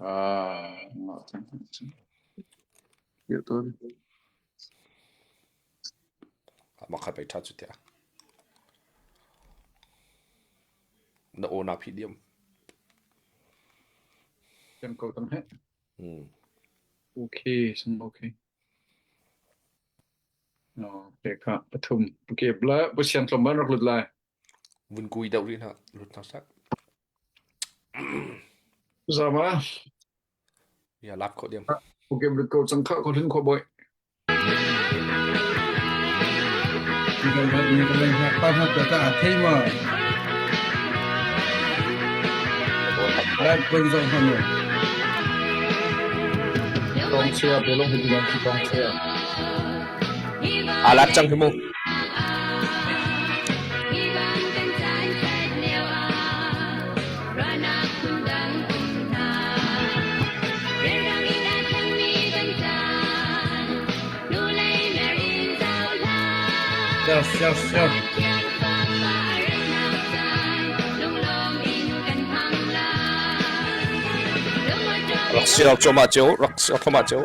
Ah, Mah kha pei ṭha cu tiah. Na aw naa phih diam. Kan ko tam he. Mm. Okay, sang okay. No, te kha pathum. Okay, bla bu siang tlom ban rak lut lai. Vun kui deuh rih hna. Lut hna seh. Zama. Ya lak khawh diam. Okay, lut ko cang kha ko hlun kho boy. Tawngchia belong hi bilang khi tawngchia. Aa lak cang hi mu. Siao, siao, siao. Rak siao cuahmah cio, rak siao thluahmah cio.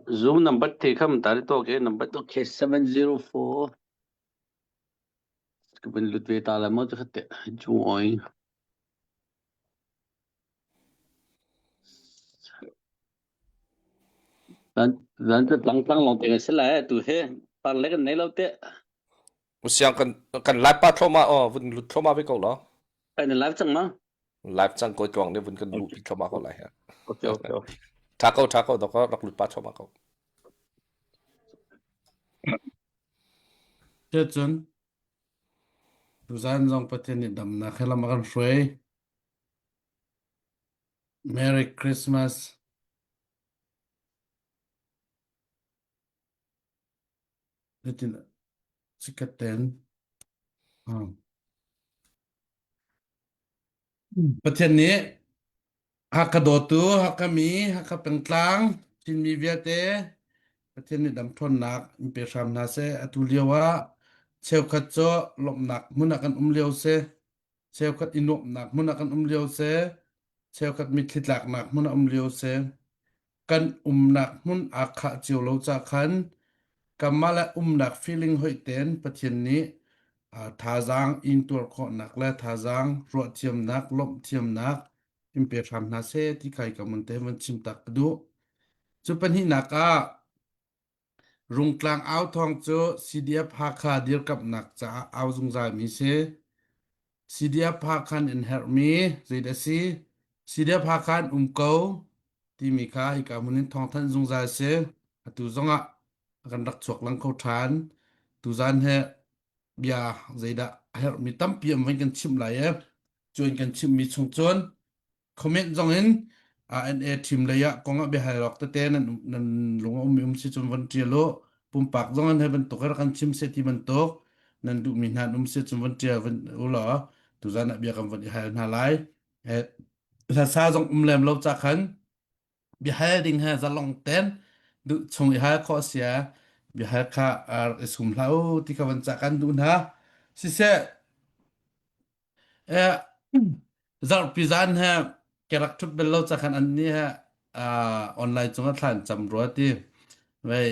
Zoom number te kham tari to ke number. Okay, 704. Ka bin lut ve ta la mo chu khatte join. Zan zan chu tlang tlang long te se la tu he par le kan nei lo te. Usiang kan kan live pa thloma o vun lut thloma ve ko lo. Kan live chang ma. Live cang ko tluang ne vun kan luh pi thloma ko lai ha. Okay okay okay. Tha ko tha ko dok rak lut pa thloma ko. Cun tuzaan zong Pathian nih damnak he lam a kan hruai. Merry Christmas. Nitin chikkhat ten. Pathian nih Hakha dawtu, Hakha mi, Hakha pengtlang, Chinmi vialte Pathian nih dam ṭhawnnak in pe hram hna seh. Atu lio ah cheukhat cu lawmhnak hmun ah kan um lio si. Cheukhat i nuamhnak hmun ah kan um lio si. Cheukhat mitthli tlaknak hmun ah um lio si. Kan umnak hmun aa khah cio lo ca khan kanmah le umnak feeling hoih tein Pathian nih thazaang intuar khawhnak le thazaang ruahthiamnak, lawmhthiamnak in pe hram hna seh ti kai ka mun te van chim tak ka duh. Cu pahnihnak ah Rungtlang au thawng cu CDF Hakha dirkamhnak caah au zungzalmi si. CDF Hakha in herhmi zeidah a si? CDF Hakha in um ko timi kha hika hmun in thawngthanh zungzal si. Atu zongah kan rak chuak lang kho ṭhan. Tuzan he bia zeidah a herhmi tampi an van kan chimh lai i cu in kan chimhmi chung cun comment zong in NA team lei ah kong ah biahal awk tete nan nan lung a um um si cun von ṭial u pumpak zong in hei bantuk he rak kan chim se ti bantuk nan duhmi hna an um si cun von ṭial von u law tuzan ah bia kan von i hal hna lai eh hlasa zong um lem lo ca khan biahal ding he zalong ten duh chung i hal khawh sia biahal kha rak i sum hlah u ti kha van ca kan duh hna siseh Eh, zarhpi zan he ka rak ṭhut bal lo ca khan an nih he ah, online cungah thla an cam rua ti. Vei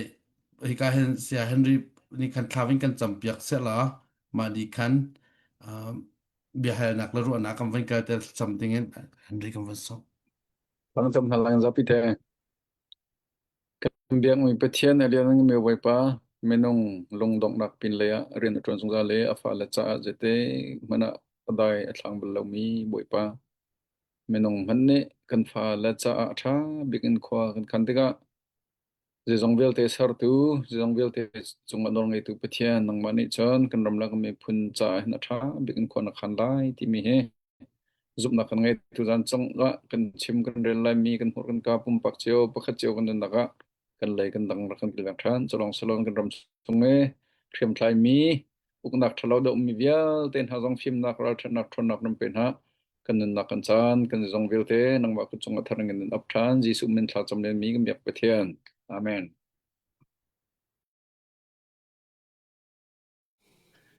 hika hin Saya Henry nih khan thla in kan campiak seh law mah ni khan ah, biahalnak le ruahnak kan van kal te cam dingin Henry kan van sawm. Thang cam hna lang zapi te. Kan biakmi Pathian a liannganmi Bawipa, minung lungdonghnak pinlei ah rian a ṭuan zungzal i a fale caah zeitik hmanh ah a dai a thlang bal lomi Bawipa, minung hmanh nih kan fale caah a ṭha bik in khua kan khan tikah zeizong vialte sertu, zeizong vialte cungah nawlngeitu Pathian nangmah nih cun kan ram le kan miphun caah hin a ṭha bik in khua na khan lai timi hi Zumhnak kan ngei. Tuzaan cungah kan chim kan rel laimi kan hmur kan kaa pumpak cio pakhat cio kan nunnak ah kan lei kan dang rak kan kilveng ṭhan. Culawng salon kan ram chung i hriamtlaimi uknak ṭhalo dohmi vialte hna zong fimnak ralṭhatnak ṭhawnnak ram pe hna. Kan nunnak kan caan kan zong vialte nangmah kut cungah thar in ap ṭhan. Jesuh min thla cam lenmi kan biak Pathian. Amen.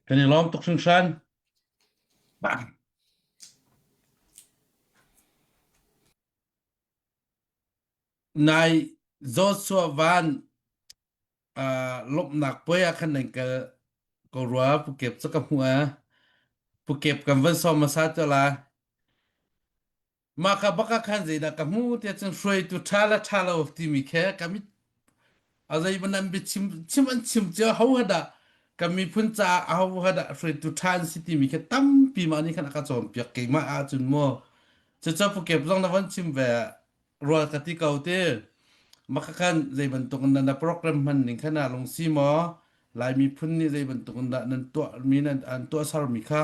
Kan i lawm tuk hringhran. Nai Joshua Van uh, lawmhnak puai ah khan nan kal ko rua Pukep cu ka hmuh a Pukep kan van sawm hmasa cu la Mah ka bak ah khan zeidah ka hmu tiah cun hruaitu ṭha le ṭha lo timi khe ka mit a zei ban an biachim chim an chim cio ho dah kan miphun caah aho dah hruaitu ṭha an si timi khe tampi mah nih khan a ka cawnpiak keimah ahcun mu cucu pukep zong na von chim ve rual ka ti ko ti maka khan zei bantuk in na program hman ning khan ah lungsi maw Lai miphun nih zei bantuk in dah nan tuah mi nan an tuahser mi kha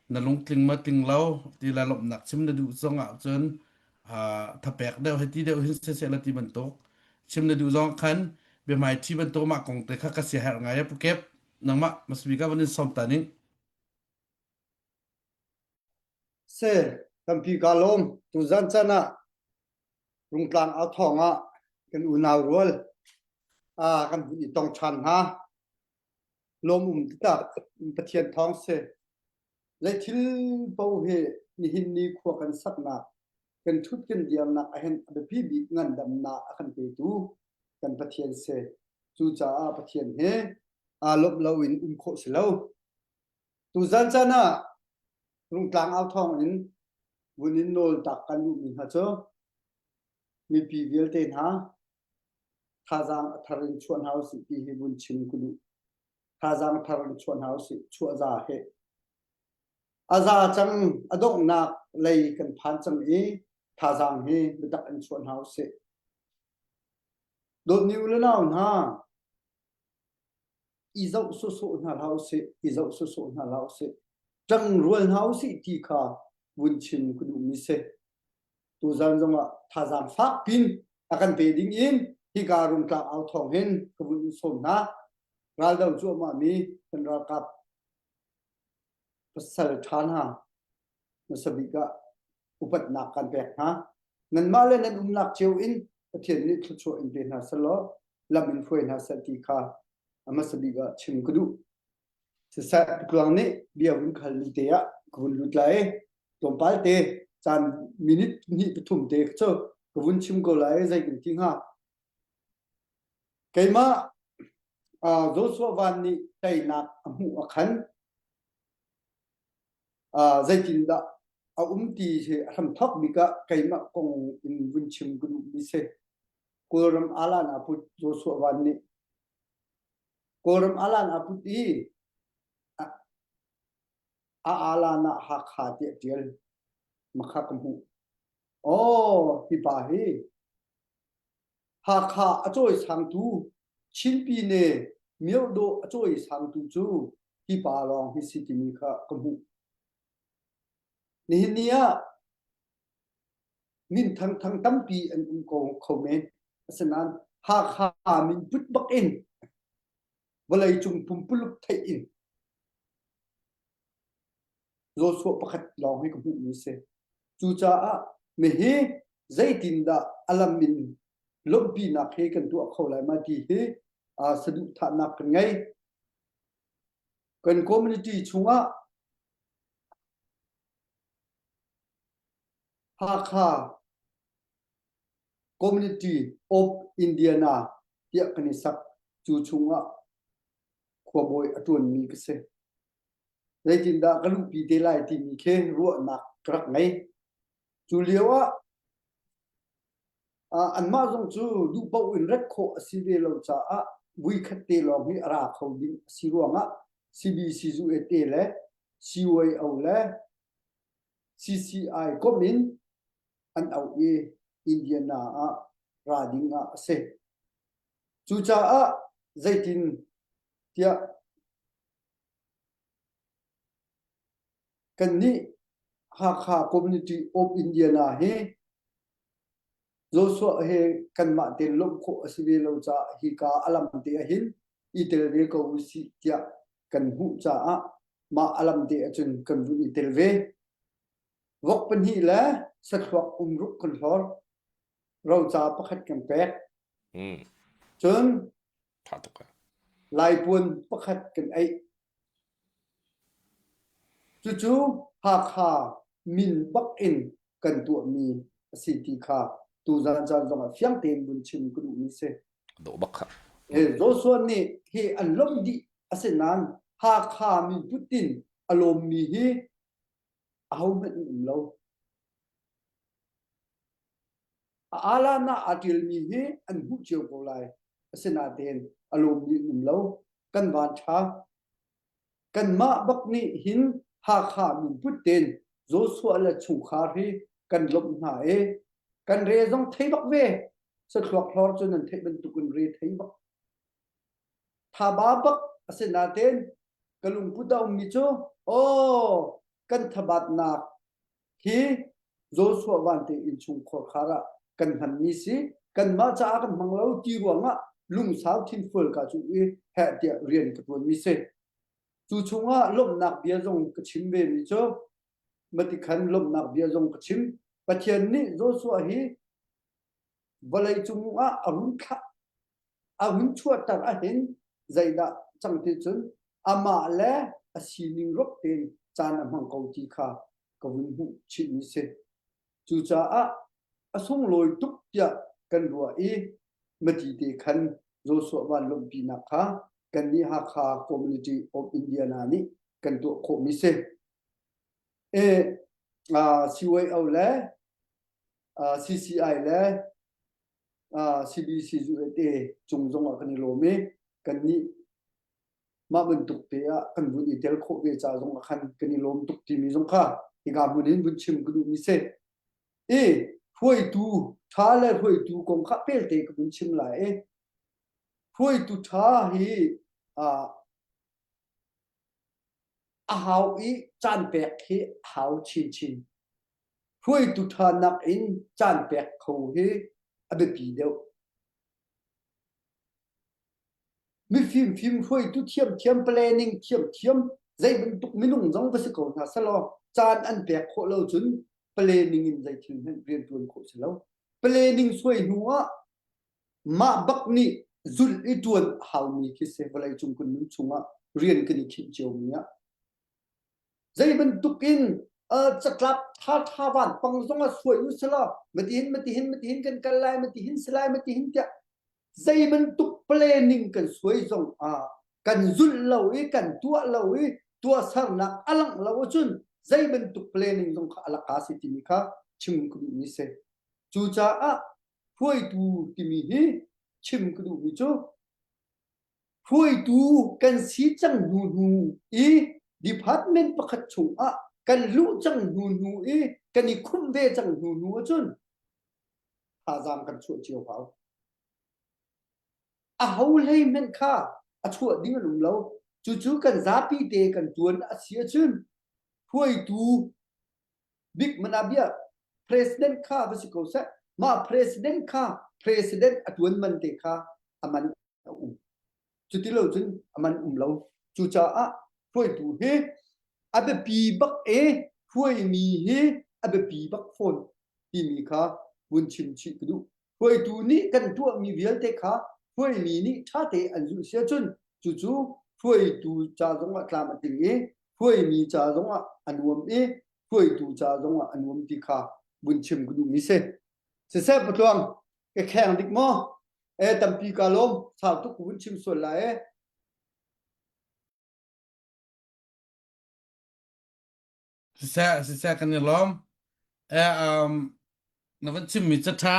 na lungtling ma tling lo ti la lawmhnak chim na duh zong ahcun thapek deuh hei ti deuh hin siseh la ti bantuk chim na duh zong khan biahmai thi bantuk mah kong te kha ka sia herh ngai pukep nangmah masbi ka van in som ta ning Se tampi ka lawm tuzan chan ah rungtlang au thawng ah kan unau rual a kan hun i tong ṭhan hna lawm um taktak Pathian thawng si. Zei thil paoh hi nihin ni khua kan saknak, kan ṭhut kan dirnak ahhin a biapi bik ngandamnak a kan petu. kan Pathian si. Cucaah Pathian he aa lawmh loin um khawh si lo. Tuzan caan ah Rungtlang au thawng in vun in nawl tak kan duhmi hna cu mipi vialte hna thazaang a thar in chuah hna usih ti hi vun chim ka duh. Thazaang thar in chuah hna usih, chuah za he. A za cang, a donghnak lei kan phan cang i thazaang hi biatak in chuah hna usih. Dawtmi u le nau hna, i zoh sawsawh hna hlah usih, i zoh sawsawh hna hlah usih. Ṭangrual hna usih ti kha vun chim ka duhmi si. Tuzan zongah thazaang fak pin a kan pe ding in hika rungtlak au thawng hin ka vun in sawm hna. Raldo cuahmah mi kan ralkap pasal ṭha hna hmasa bik ah upatnak kan pek hna. Nanmah le nan umnak cio in Pathian nih thluachuah in pe hna selaw lam in hruai hna seh ti kha a hmasa bik ah chim ka duh. Siseh tluang nih bia vun khalmi te ah ka vun lut lai i tlawmpal te caan minute hnih pathum te cu ka vun chim ko lai i zei kan ti hnga. Keimah uh, Joshua Van nih teinak a hmuh a khan uh, zeitindah a um ti hi a hramthawk bik ah keimah kong in vun chim ka duhmi si. Kawlram alan a put Joshua Van nih Kawlram alan a put i a, a alan ah Hakha tiah ṭial makha ka hmuh. Oh, hi pa hi Hakha a cawisangtu Chin Pyine Myodaw a cawisangtu cu hi pa lawng hi si timi kha ka hmuh. Nihin ni ah min thangthang tampi an um ko kho men. Asinain Hakha min put bak in vawleicung pumpuluk theih in Joshua pakhat lawng hi ka hmuhmi si. Cucaah mihi zeitindah a lam in lawmhpinak hi kan tuah kho lai ma ti hi uh, saduhthahnak kan ngei. Kan community chungah Hakha Community of Indiana tiah kan i sak. Cu chungah khuabawi a ṭuanmi ka si. Zeitindah ka luhpi te lai timi khi ruahnak ka rak ngei. Cu lio ah anmah zong cu duh paoh in rat khawh a si ve lo caah vuikhat te lawng hi a ra kho ding a si ruangah CBCUSA le CYO le CCI komh in an auh i Indiana ah ra ding ah a si. Cucaah zeitin tiah Kannih Hakha Community of Indiana hi Joshua he kanmah tein lawmh khawh a si ve lo caah hika a lam te ahhin i tel ve ko usih tiah kan hmuh caah mah a lam te ahcun kan vun i tel ve. Vok pahnih le sathluak umruk kan hlor. Roca pakhat kan pek. Mm. Cun Tha tuk. Laipuan pakhat kan eih. Cucu Hakha min bak in kan tuahmi a si ti kha tuzan caan zongah fiang tein vun chim ka duhmi si. Dawh bak kha. Joshua nih hi an lawmh dih asinain Hakha min put in a lawmmi hi ahohmanh an um lo. A alan ah aa ṭialmi hi an hmuh cio ko lai. Asinain a lawmmi an um lo. Kan van ṭha. Kanmah bak nih hin Hakha minput tein Joshua le chungkhar hi kan lawmh hna i kan re zong thei bak ve. Sathluak hlor cu nan theih bantukin re thei bak. Thaba bak asinain ka lungput a ummi cu aw kan thabatnak hi Joshua vante innchungkhar khar ah kan hmanmi si kanmah caah kan hmang lo ti ruangah lungsau thinfual ka cu i heh tiah rian ka tuanmi si. Cu chungah lawmhnak bia zong ka chim ve mi cu matikhan lawmhnak bia zong ka chim. Pathian nih Joshua hi vawlei cung ah a hun thlah a hun chuahter ahhin zeidah cang ti cun amah le a sining rop tein caan a hmang ko ti kha ka vun hmuh chihmi si. Cucaah a sunglawi tuk tiah kan ruah i. Mati te khan Joshua van lawmhpinak kha kannih Hakha Community of Indiana nih kan tuah khawhmi si. E, uh, CYO le uh, CCI le uh, CBC USA cung zong ah kan i lawm i kannih mah bantuk te ah kan vun i tel khawh ve ca zong ah khan kan i lawm tuk timi zong kha hika hmun in vun chim ka duhmi si. I hruaitu ṭha le hruaitu kong kha pelte ka vun chim lai i hruaitu ṭha hi uh, a hau i caan pek hi a hau chinchin. Hruaitu ṭha nakin caan pek kho hi a biapi deuh. Mifim fim hruaitu thiamthiam planning thiamthiam zei bantuk minung zong va si ko hna selaw caan an pek khawh lo cun planning in zei thil hmanh rianṭuan khawh si lo. Planning suai hnu ah mah bak nih zulh i ṭuan a haumi khi si vawleicung kan nun chungah rian kan i khinh ciomi ah. Zei bantuk in catlap ṭhaṭha vanpang zong ah suai u selaw matihin matihin matihin kan kal lai matihin si lai matihin tiah zei bantuk planning kan suai zong ah kan zulh lo i kan tuah lo i tuahsernak a langh lo ahcun zei bantuk planning zong kha a laka si timi kha chim ka duhmi si. Cucaah hruaitu timi hi chim ka duhmi cu hruaitu kan si cang hnu hnu i department pakhat chungah kan luh cang hnu hnu i kan i khumh ve cang hnu hnu ahcun thazaang kan chuah cio hau. A ho hlei hmanh kha a chuah ding an um lo. Cucu kan zapi te kan tuan a si ahcun hruaitu bik manabia president kha va si ko seh mah president kha president a tuan man te kha a man a um. Cuti lo cun a man um lo. Cucaah hruaitu hi a biapi bak e hruaimi hi a biapi bak fawn timi kha vun chim chih ka duh. Hruaitu nih kan tuahmi vialte kha hruaimi nih ṭhate an zulh si ahcun cucu hruaitu ca zongah tlam a tling i hruaimi ca zongah a nuam i hruaitu ca zongah a nuam ti kha vun chim ka duhmi si. Siseh patluang ka kheng dik maw? E tampi ka lawm sau tuk vun chim sual lai e. Siseh siseh kan i lawm. Eh um na van chimmi cu ṭha.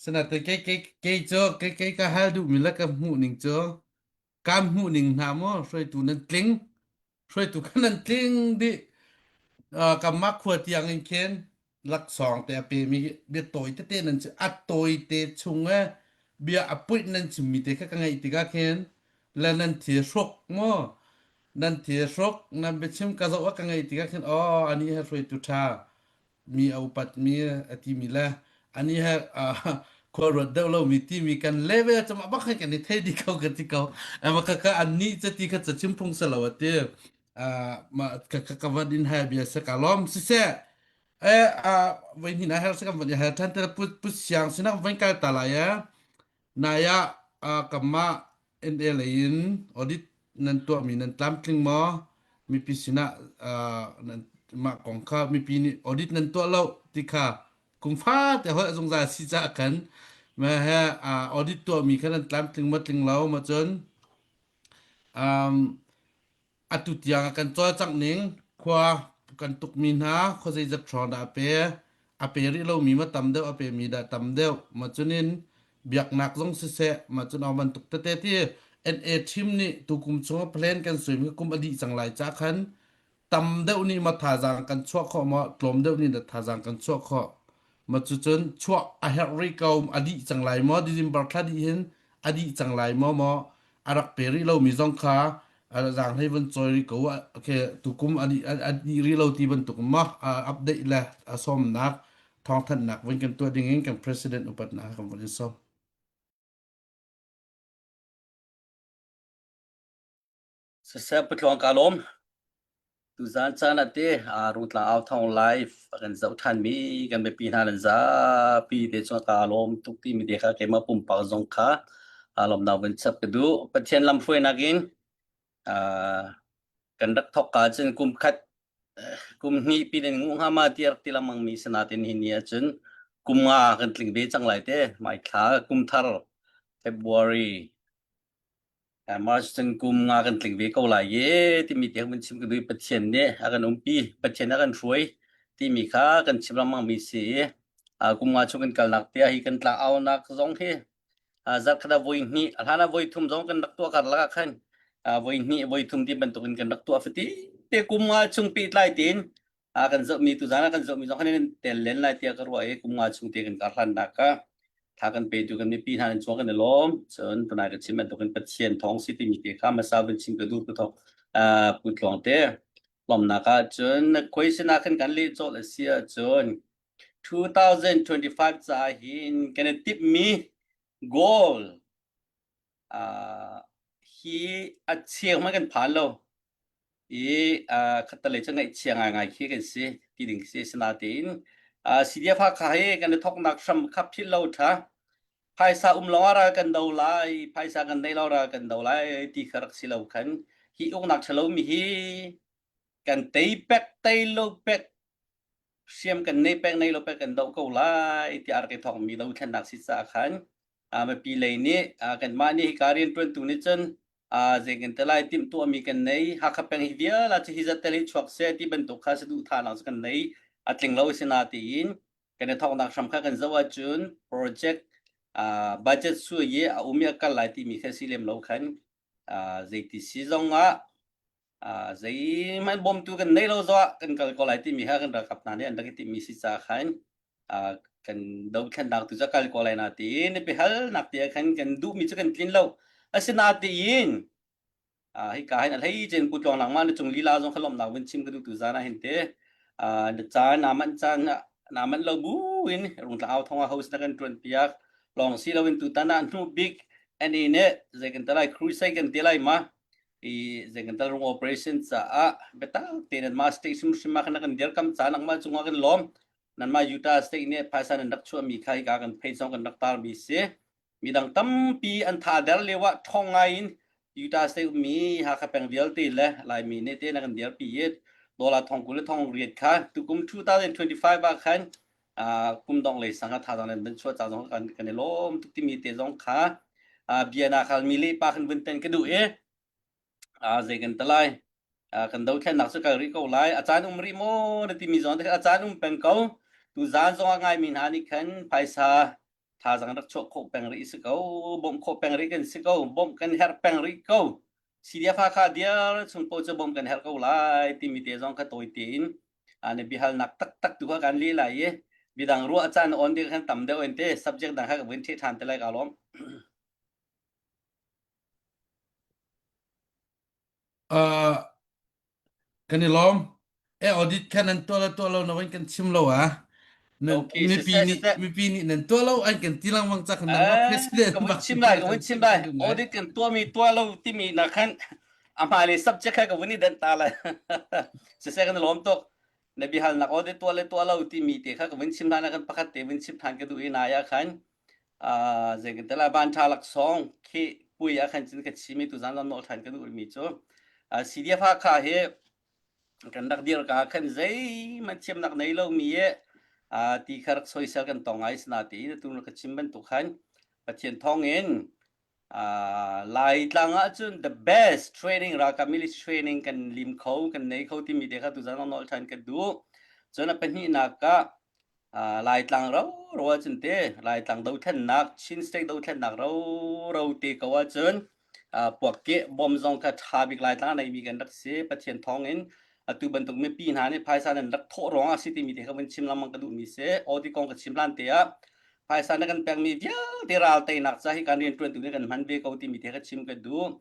Sinain kei kei kei cu kei kei ka hal duhmi le ka hmuh ning cu Kaan hmuh ning hna maw hruaitu nan tling hruaitu kha nan tling dih uh, kanmah khua tiang in khin laksawng te a pemi bia tawi tete nan chim a tawi te chung e bia a puih nan chimmi te kha ka ngaih tikah khin le nan thil hruk maw nan thil hruk nan biachim ka zoh ah ka ngaih tikah khin oh ani he hruaitu ṭha mi a upatmi a timi le ani he khua ruat deuh lomi timi kan level cu mah bak kan i thei dih ko ka ti ko ema ka ka an ni ca ti kha ca chim phung se lo ati ma ka ka ka van in hai bia se ka lom si se e a voi hin a her se kan van i her than te pu pu siang sinak van kal ta lai e Nai ah kanmah NA lei in audit nan tuahmi nan tlamtling maw? Mipi sinah mah kong kha mipi nih audit nan tuah lo ti kha kum fate holh zungzal si caah khan mah he audit tuahmi kha nan tlamtling maw tling lo ma cun Atu tiang a kan cawlcangh ning khua kan tukmi hna khua zeizat hrawng dah a pe? A pe rih lomi ma tam deuh, a pemi dah tam deuh? Ma cunin biaknak zong siseh, ma cun aw bantuk tete ti NA team nih tukum chung a plan kan suimi kum a dih cang lai ca khan tam deuh nih ma thazaang kan chuah khawh maw tlawm deuh nih dah thazaang kan chuah khawh ma cucun chuah a herh rih ko a dih cang lai maw December thla dih hin a dih cang lai maw maw a rak pe rih lomi zong kha zaanghlei van cawi rih ko okay tukum a dih rih lo ti bantuk ma update le a sawmnak thawngthanhnak vun kan tuah ding in kan president upatnak kan vun in sawm. Siseh patluang ka lawm. Tuzaan caan ah te Rungtlang Au Thawng live a kan zoh ṭhanmi kan biapi hna nan zapi te cu kaa lawm tuk timi te kha keimah pumpak zong kha aa lawmnak vun chap ka duh. Pathian lamhruainak in kan rak thawk ka cun kum khat kum hnih pin in ngu hnga ma ti rak ti lengmang mi si natin hi ni ahcun kum nga kan tling ve cang lai te. Mai thla kum thar. February March cun kum nga kan tling ve ko lai i timi tiang kan chim ka duh i Pathian nih a kan umpi, Pathian a kan hruai timi kha kan chim lengmang mi si i kum nga chung kan kalnak te ah hi kan tlang aunak zong hi zarh khat ah voi hnih a hlan ah voi thum zong kan rak tuah karlak ah khan voi hnih voi thum ti bantuk in kan rak tuah fati te kum nga chung pehtlai tein a kan zohmi tuzaan ah kan zohmi zong khan in tel len lai tiah ka ruah i kum nga chung te kan kar hlannak ah tha kan petu kan mipi hna nan chuak kan i lawm. Cun tunai ka chim bantukin Pathian thawng si timi te kha hmasa vun chim ka duh ka thawk pu tluang te lawmnak ah cun khoi sinah khan kan leh cawlh a si ahcun 2025 ca hin kan i timhmi goal uh, hi a cheu hmanh kan phan lo i uh, khattalei cu ngaihchia ngaingai khi kan si ti ding si sinatein uh, CDF Hakha hi kan i thoknak hram kha philh lo tha phaisa um lawng ah ral kan do lai phaisa kan nei lo ral kan do lai ti kha rak si lo khan hi uknak ṭhalo mi hi kan tei pek tei lo pek hriam kan nei pek nei lo pek kan doh ko lai tiah a rak i thawkmi dothlennak si caah khan mipi lei nih kanmah nih hika rianṭuantu nih cun zei kan te lai timhtuahmi kan nei. Hakha peng hi vial ah cu hi zat tel hi chuak seh ti bantuk kha saduhthahnak cu kan nei. A tling lo si na tiin kan i thawknak hram kha kan zoh ahcun project budget sui i a um i a kal lai timi kha si lem lo khan zeiti si zong ah zeihmanh bawmtu kan nei lo zong ah kan kal ko lai timi kha kan ralkap hna nih an rak i timhmi si caah khan kan dothlennak tu cu kal ko lai na tiin biahalnak te ah khan kan duhmi cu kan tlin lo. Asinain hika hin a hlei cen pu tluang nangmah na cung lila zong kha lawmhnak vun chim ka duh tu zan ah hin te na caan naa manh caan naa manh lo bu in rungtla au thong ah host na kan tuan piak lawng si loin tutan ah hnu bik NA nih zei kan te lai crusade kan te lai ma i zei kan tal rung operation caah biatak tein nan mah state hrimhrim ah khan kan dirkam ca nangmah cungah kan lawm. Nanmah Utah state nih phaisa nan rak chuahmi kha hika kan phei zong kan rak tarmi si. Midang tampi an tha der lio ah ṭhawng ngai in Utah state ummi Hakha peng vialte le Laimi nih te na kan dirpi i dollar thong 20 le thong riat kha tukum 2025 ah khan kum dong lei sang ah thazaang nan van chuah ca zong kan kan i lawm tuk timi te zong kha bia na khal mi le pa khan vun ten ka duh i zei kan ta lai kan dothlennak cu kal rih ko lai. A caan um rih maw na timi zong a caan um peng ko. Tu zaan zong a ngaimi hna nih khan phaisa thazaang rak chuah khawh peng rih si ko, bawmh khawh peng rih kan si ko, bawmh kan herh peng rih ko. CDF Hakha diar chung paoh cu bawmh kan herh ko lai timi te zong kha tawi tein na biahalnak taktak tu kha kan leh lai i midang ruah caan on ding khan tam deuh in te subject dang kha ka vun ṭhe ṭhan te lai ka lawm. Uh, kan i lawm. E audit khan nan tuah lo tuah lo na van kan chim lo ah. Nan Okay, mipi siseh nih siseh. mipi nih nan tuah lo an kan ti lengmang ca khan nangmah Eh, president ka vun bak chim lai, ka kan vun chim chim lai. kan duh ngai. Audit kan tuahmi tuah lo timi na khan a hmailei subject kha ka vun i dent ta lai. Siseh kan i lawm tuk. Na biahalnak audit tuah le tuah lo timi te kha ka vun chim hlan ah kan pakhat te vun chim than ka duh i nai ah khan ah zei kan tela van tha laksawng khi pui ah khan cun ka chim i tuzan zong nawl than ka duh mi cu CDF Hakha hi kan rak dir ka khan zeihmanh thiamnak nei lo mi e ti kha rak soisel kan tong ngai sina ti tu ka chim bantuk khan Pathian thawng in Laitlang ah cun the best training ralkap military training kan lim kho kan nei kho timi te kha tuzan zong nawl than ka duh. Cun a pahnihnak ah Laitlang ro ro ahcun te Laitlang dothlennak Chin State dothlennak ro ro te ko ahcun puakkeh bom zong kha ṭha bik Laitlang neimi kan rak si. Pathian thawng in atu bantuk mipi hna nih phaisa nan rak thawh ruang ah si timi te kha vun chim lengmang ka duhmi si. Aw ti kong ka chim hlan te ah phaisa na kan pekmi vialte ral teinak ca hi kan rianṭuantu nih kan hman ve ko timi te kha chim ka duh.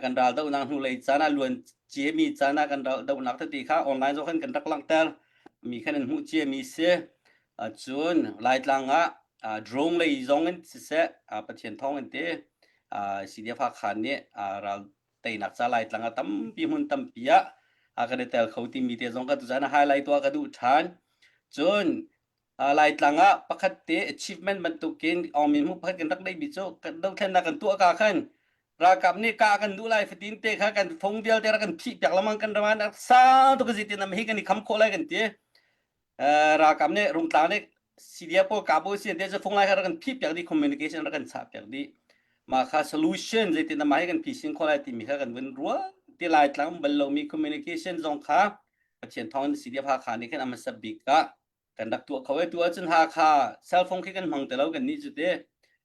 Kan ral dohnak hnulei caan ah luan ciami caan ah kan ral dohnak tete kha online zong khan kan rak langhter mi khan an hmuh ciami si. Cun Laitlang ah drone lei zong in siseh Pathian thawng in te CDF Hakha nih ral teinak ca Laitlang ah tampi hmun tampi ah kan i tel kho timi te zong ka tuzan highlight tuah ka duh ṭhan. Cun Laitlang ah pakhat te achievement bantukin Aung Min Hmu pakhat kan rak neihmi cu kan dothlennak kan tuah ka khan ralkap nih kah kan duh lai fatin te kha kan phung vialte rak kan phih piak lengmang kan ram ah sang tuk zi tin hi kan i kham khawh lai kan ti. Ralkap nih rungtlang nih CDF pawl kabu sin te cu phung lai kha rak kan phih piak dih communication rak kan chah piak dih. Mah kha solution zeitin dah mah hi kan phisin khawh lai timi kha kan vun ruah ti lai tlang bal lomi communication zong kha Pathian thawng in CDF Hakha nih khan a hmasa bik ah kan rak tuah kho e tu ahcun Hakha cell phone khi kan hmang ti lo kan nih cu te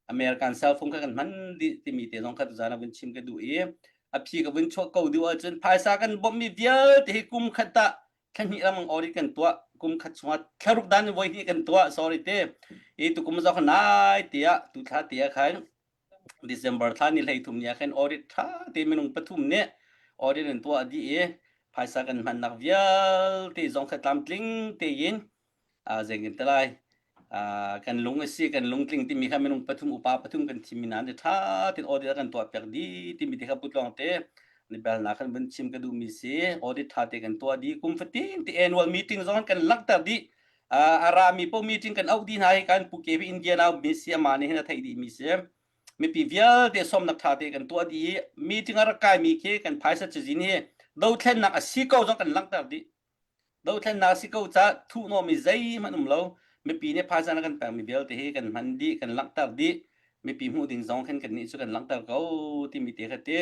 American cell phone kha kan hman dih timi te zong kha tuzan ah vun chim ka duh i a phi ka vun chuah ko duh ahcun phaisa kan bawmhmi vialte hi kum khat ah thla hnih lamang audit kan tuah kum khat chungah thlaruk dan voi hnih kan tuah sorry te i tukum zong nai tiah tu thla tiah khan December thla ni 13 ni ah khan audit tha te minung pathum nih audit an tuah dih i phaisa kan hmannak vialte zong kha tlamtling tein zeingin te lai kan lung a si kan lungtling timi kha minung pathum upa pathum kan thim mi hna nih ṭha tein audit a kan tuah piak dih timi te kha putlawng te ni belnak kan vun chim ka duh mi si audit ṭha te kan tuah dih kum fatin ti annual meeting zong kan langhter dih a ra mi po meeting kan auh dih hna hi kan pu ke India nau mi si ama nih hin a theih dih mi si mipi vialte sawmnak ṭha te kan tuah dih i meeting a rak kai mi khi kan phaisa cazin hi dothlennak a si ko zong kan langhter dih Dothlennak si ko ca thuhnawm i zeihmanh um lo. Mipi nih phaisa na kan pekmi vialte hi kan hman dih, kan langhter dih. Mipi hmuh ding zong khin kannih cu kan langhter ko timi te kha ti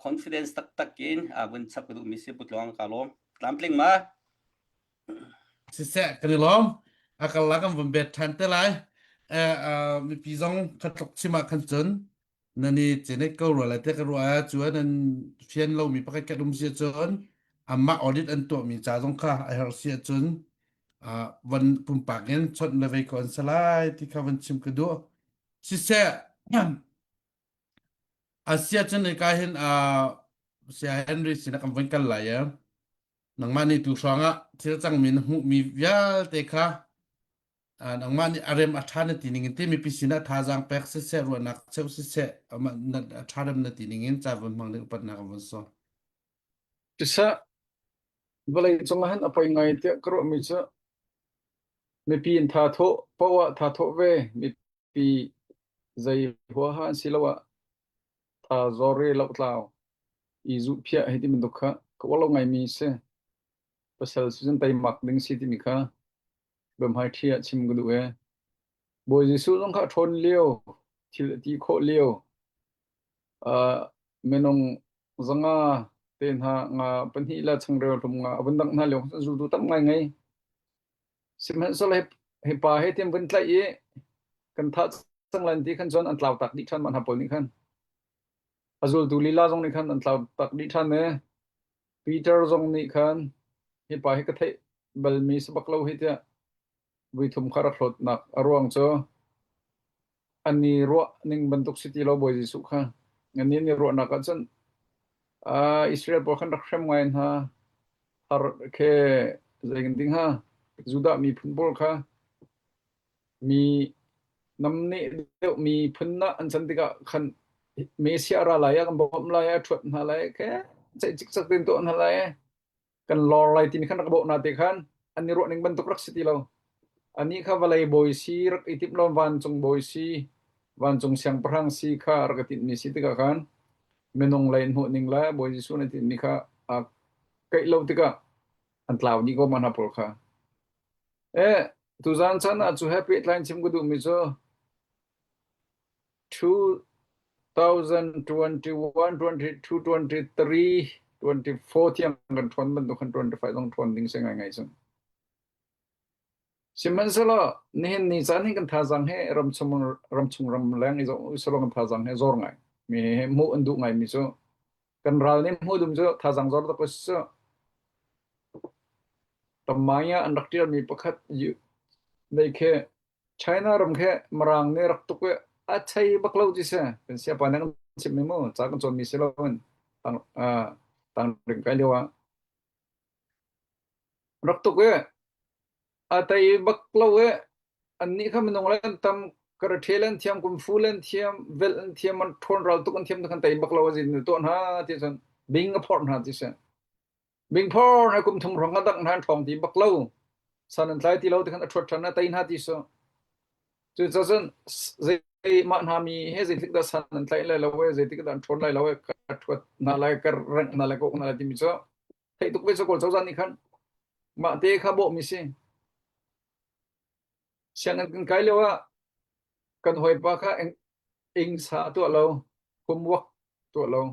confidence taktak in vun chap ka duhmi si Putluang ka lawm. Tlamtling ma? Siseh kan i lawm. A kal la kan vun bet ṭhan te lai. Mipi zong khatluk chim ah khan cun nan i cenet ko rua lai te ka ruah ah cu nan fian lomi pakhat khat um si ahcun amah audit an tuahmi ca zong kha a herh si ahcun van pumpak in chawnh le vei ko an si lai ti kha van chim ka duh siseh asia cun ka hin sia Henry sinah kan van kal lai e nangmah nih tu hrawng ah thil cangmi na hmuhmi vialte kha nangmah nih a rem a ṭha na ti ning in ti mipi sinah thazaang pek siseh ruahnak cheuh siseh a ṭha rem na ti ning in ca vun hmang ding upatnak an vun sawm. Siseh vawlei cung ah hin a poi ngai tiah ka ruahmi cu mipi in tha thawh poah ah tha thawh ve mipi zei huaha an si lo ah tha zawr i lohtlau i zuhphiah hei ti bantuk kha ka uar lo ngaimi si. Pasal cu cun teimak ding si timi kha Biahmaiṭhi ah chim ka duh ee. Bawi Jesuh zong kha a ṭhawn lio, thil a ti khawh lio, uh, minung zanga te hna nga pahnih le changreu hlum nga a vun dangh hna lio zultu tam ngai ngei. Sihmanhsehlaw hi, hi pa he tiang vun tlaih i kan thah cang lan ti khan cun an tlau tak dih ṭhan mah hna pawl nih khan. A zultu lila zong nih khan an tlau tak dih ṭhan ee. Peter zong nih khan hi pa hi ka theih balmi si bak lo hi tiah voithum kha rak hlawtnak a ruang cu an i ruah ning bantuk si ti lo Bawi Jesuh kha an i ruahnak ah cun uh, Israel pawl khan rak hrem ngai hna har khe zei kan ding ha Judah miphun pawl kha Mi namneh deuhmi phun ah an can tikah khan Messiah ra lai ah kan bawmh lai a ṭhuat hna lai ke ceih cikcek tein tuah hna lai kan lor lai timi khan rak bawh hna te khan an i ruah ning bantuk rak si ti lo. Anih kha vawlei bawi si rak i timh lo vancung bawi si vancung siangpahrang si kha rak i tinhmi si tikah khan minung lei in hmuh ning le Bawi Jesuh nih tinhmi kha aa keih lo tikah an tlau dih ko ma hna pawl kha. Eh, tuzaan chan ah cu he pehtlai in chim ka duhmi cu 2021, 22, 23, 24 tiang kan ṭhawn bantuk khan 25 zong ṭhawn ding si ngaingai cun. Sihmanhsehlaw nihin ni caan hi kan thazaang he ramchung ramchung ramleng i zoh usalaw kan thazaang he zor ngai. Mi he hmuh an duh ngaimi cu kan ral nih hmuh dum cu thazaang zor tak cu Tamai ah an rak ṭialmi pakhat nei khi China ram khi Mirang nih rak tuk i a thei bak lo ti si. Kan siapa nih an chimmi mu ca kan cawnmi si lo in tang uh, tangring kai lio ah rak tuk i a tei bak lo i annih kha minung le an tam karate le an thiam kung fu le an thiam velh an thiam an ṭhawn ral tuk an thiam tu khan tei bak lo a zin tuah hna ti cun bing a phorh hna ti si. Bingphor na kum thum hrawng a dangh hna ṭhawng ti bak lo. San an tlai ti lo ti khan a ṭhuat ṭhan na tei hna ti su. Cucacun zei mah hna mi he zeitik dah san an tlaih lai lo e zeitik dah an ṭhawn lai lo e ka ṭhuat hna lai ka rengh hna lai ka uk hna lai timi cu theih tuk ve cu kawl cozah nih khan mah te kha bawhmi si. Sianginn kan kai lio ah kan hawipa kha. Ingsa tuah lo, homework tuah lo,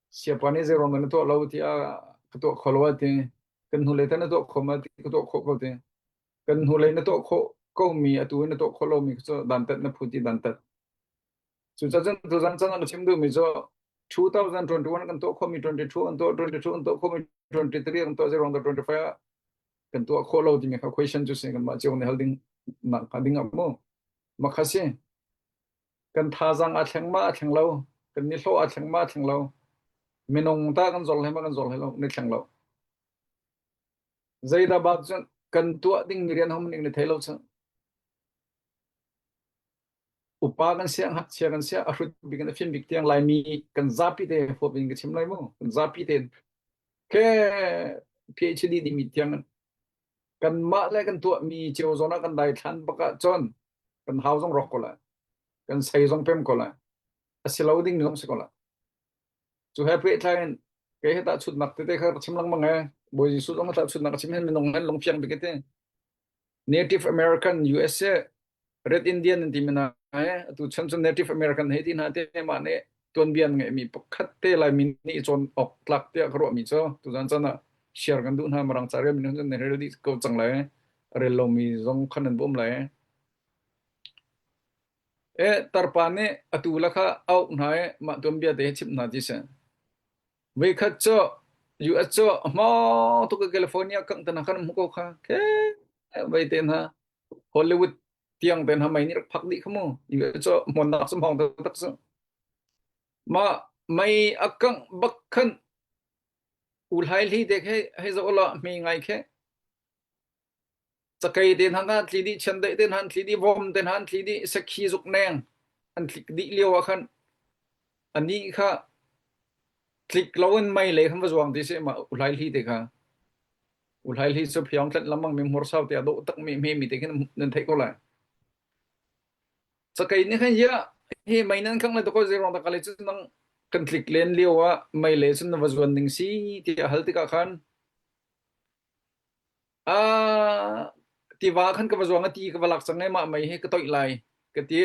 siapa nih zeiruang dah na tuah lo tiah ka tuah kho lo a ti. Kan hnulei tah na tuah kho ma ti ka tuah khawh ko ti. Kan hnulei na tuah khawh ko mi atu in na tuah khawh lomi cu dantat na phu ti dantat. Cucaah cun tuzan chan ah na chim duhmi cu 2021 kan tuah khawhmi 22 kan tuah 22 kan tuah khawhmi 23 kan tuah zeiruang dah 25 ah kan tuah khawh lo timi kha question cu si kanmah cio nih hal ding nak hnga ding ah mu. Makha si. Kan thazaang aa thleng ma aa thleng lo. Kan nihlawh aa thleng ma aa thleng lo. Minung ta kan zor hlei ma kan zor hlei lo, ni thleng lo. Zeidah bak cun kan tuah ding mi rian hom ning ni thei lo cu. Upa kan sia, ngakchia kan sia, a hrut bik in a fim bik tiang Laimi kan zapi te huap in ka chim lai mu. Kan zapi te ke PhD dimi tiang kanmah le kan tuahmi cio zawn ah kan daithlan bak ahcun kan hau zong rawk ko lai. Kan sei zong pem ko lai. A si lo ding zong si ko lai. Cu he pehtlai in kei he tahchunhnak tete kha ka chim lengmang e. Bawi Jesuh zong tahchunhnak a chim hin minung hen lungfiang bik te. Native American USA Red Indian an ti mi hna he atu chan cun Native American hei ti hna te mah nih tuanbia an ngeihmi pakhat te Laimi nih i cawn awk tlak tiah ka ruahmi cu tuzan caan ah share kan duh hna Mirang ca rel mi cun nan rel dih ko cang lai a rel lomi zong khan nan bawm lai. E tarpa nih atu la kha auh hna i mah tuanbia te hi chimh hna ti si. Voikhat cu US cu hmawng tuk i California kangh te hna khan hmu ko kha. Ke vei te hna Hollywood tiang te hna mei nih rak phak dih kha mu. US cu hmuannak cu hmawng taktak cu. Mah mei a kangh bak khan u hlai hli te khe hei zoh la hme ngai khe. Cakei te hna an tli dih, chiandeih te hna an tli dih, vom te hna an tli dih, sakhi zukneng an tlik dih lio ah khan anih kha tlik loin mei lei khan va zuang ti seh mah uhlai hli te kha. Uhlai hli cu phiang tlanh lengmang mi hmursau te a dawh tak mi hme mi te khin nan theih ko lai. Cakei nih khan ya hi mei nan khang le to ko zei ruang dah ka le cu nang kan tlik len lio ah mei le cun na va zuan ding si tiah hal tikah khan Ah, tiva khan ka va zuang a ti ka va lak cang i mah mei hi ka toih lai ka ti.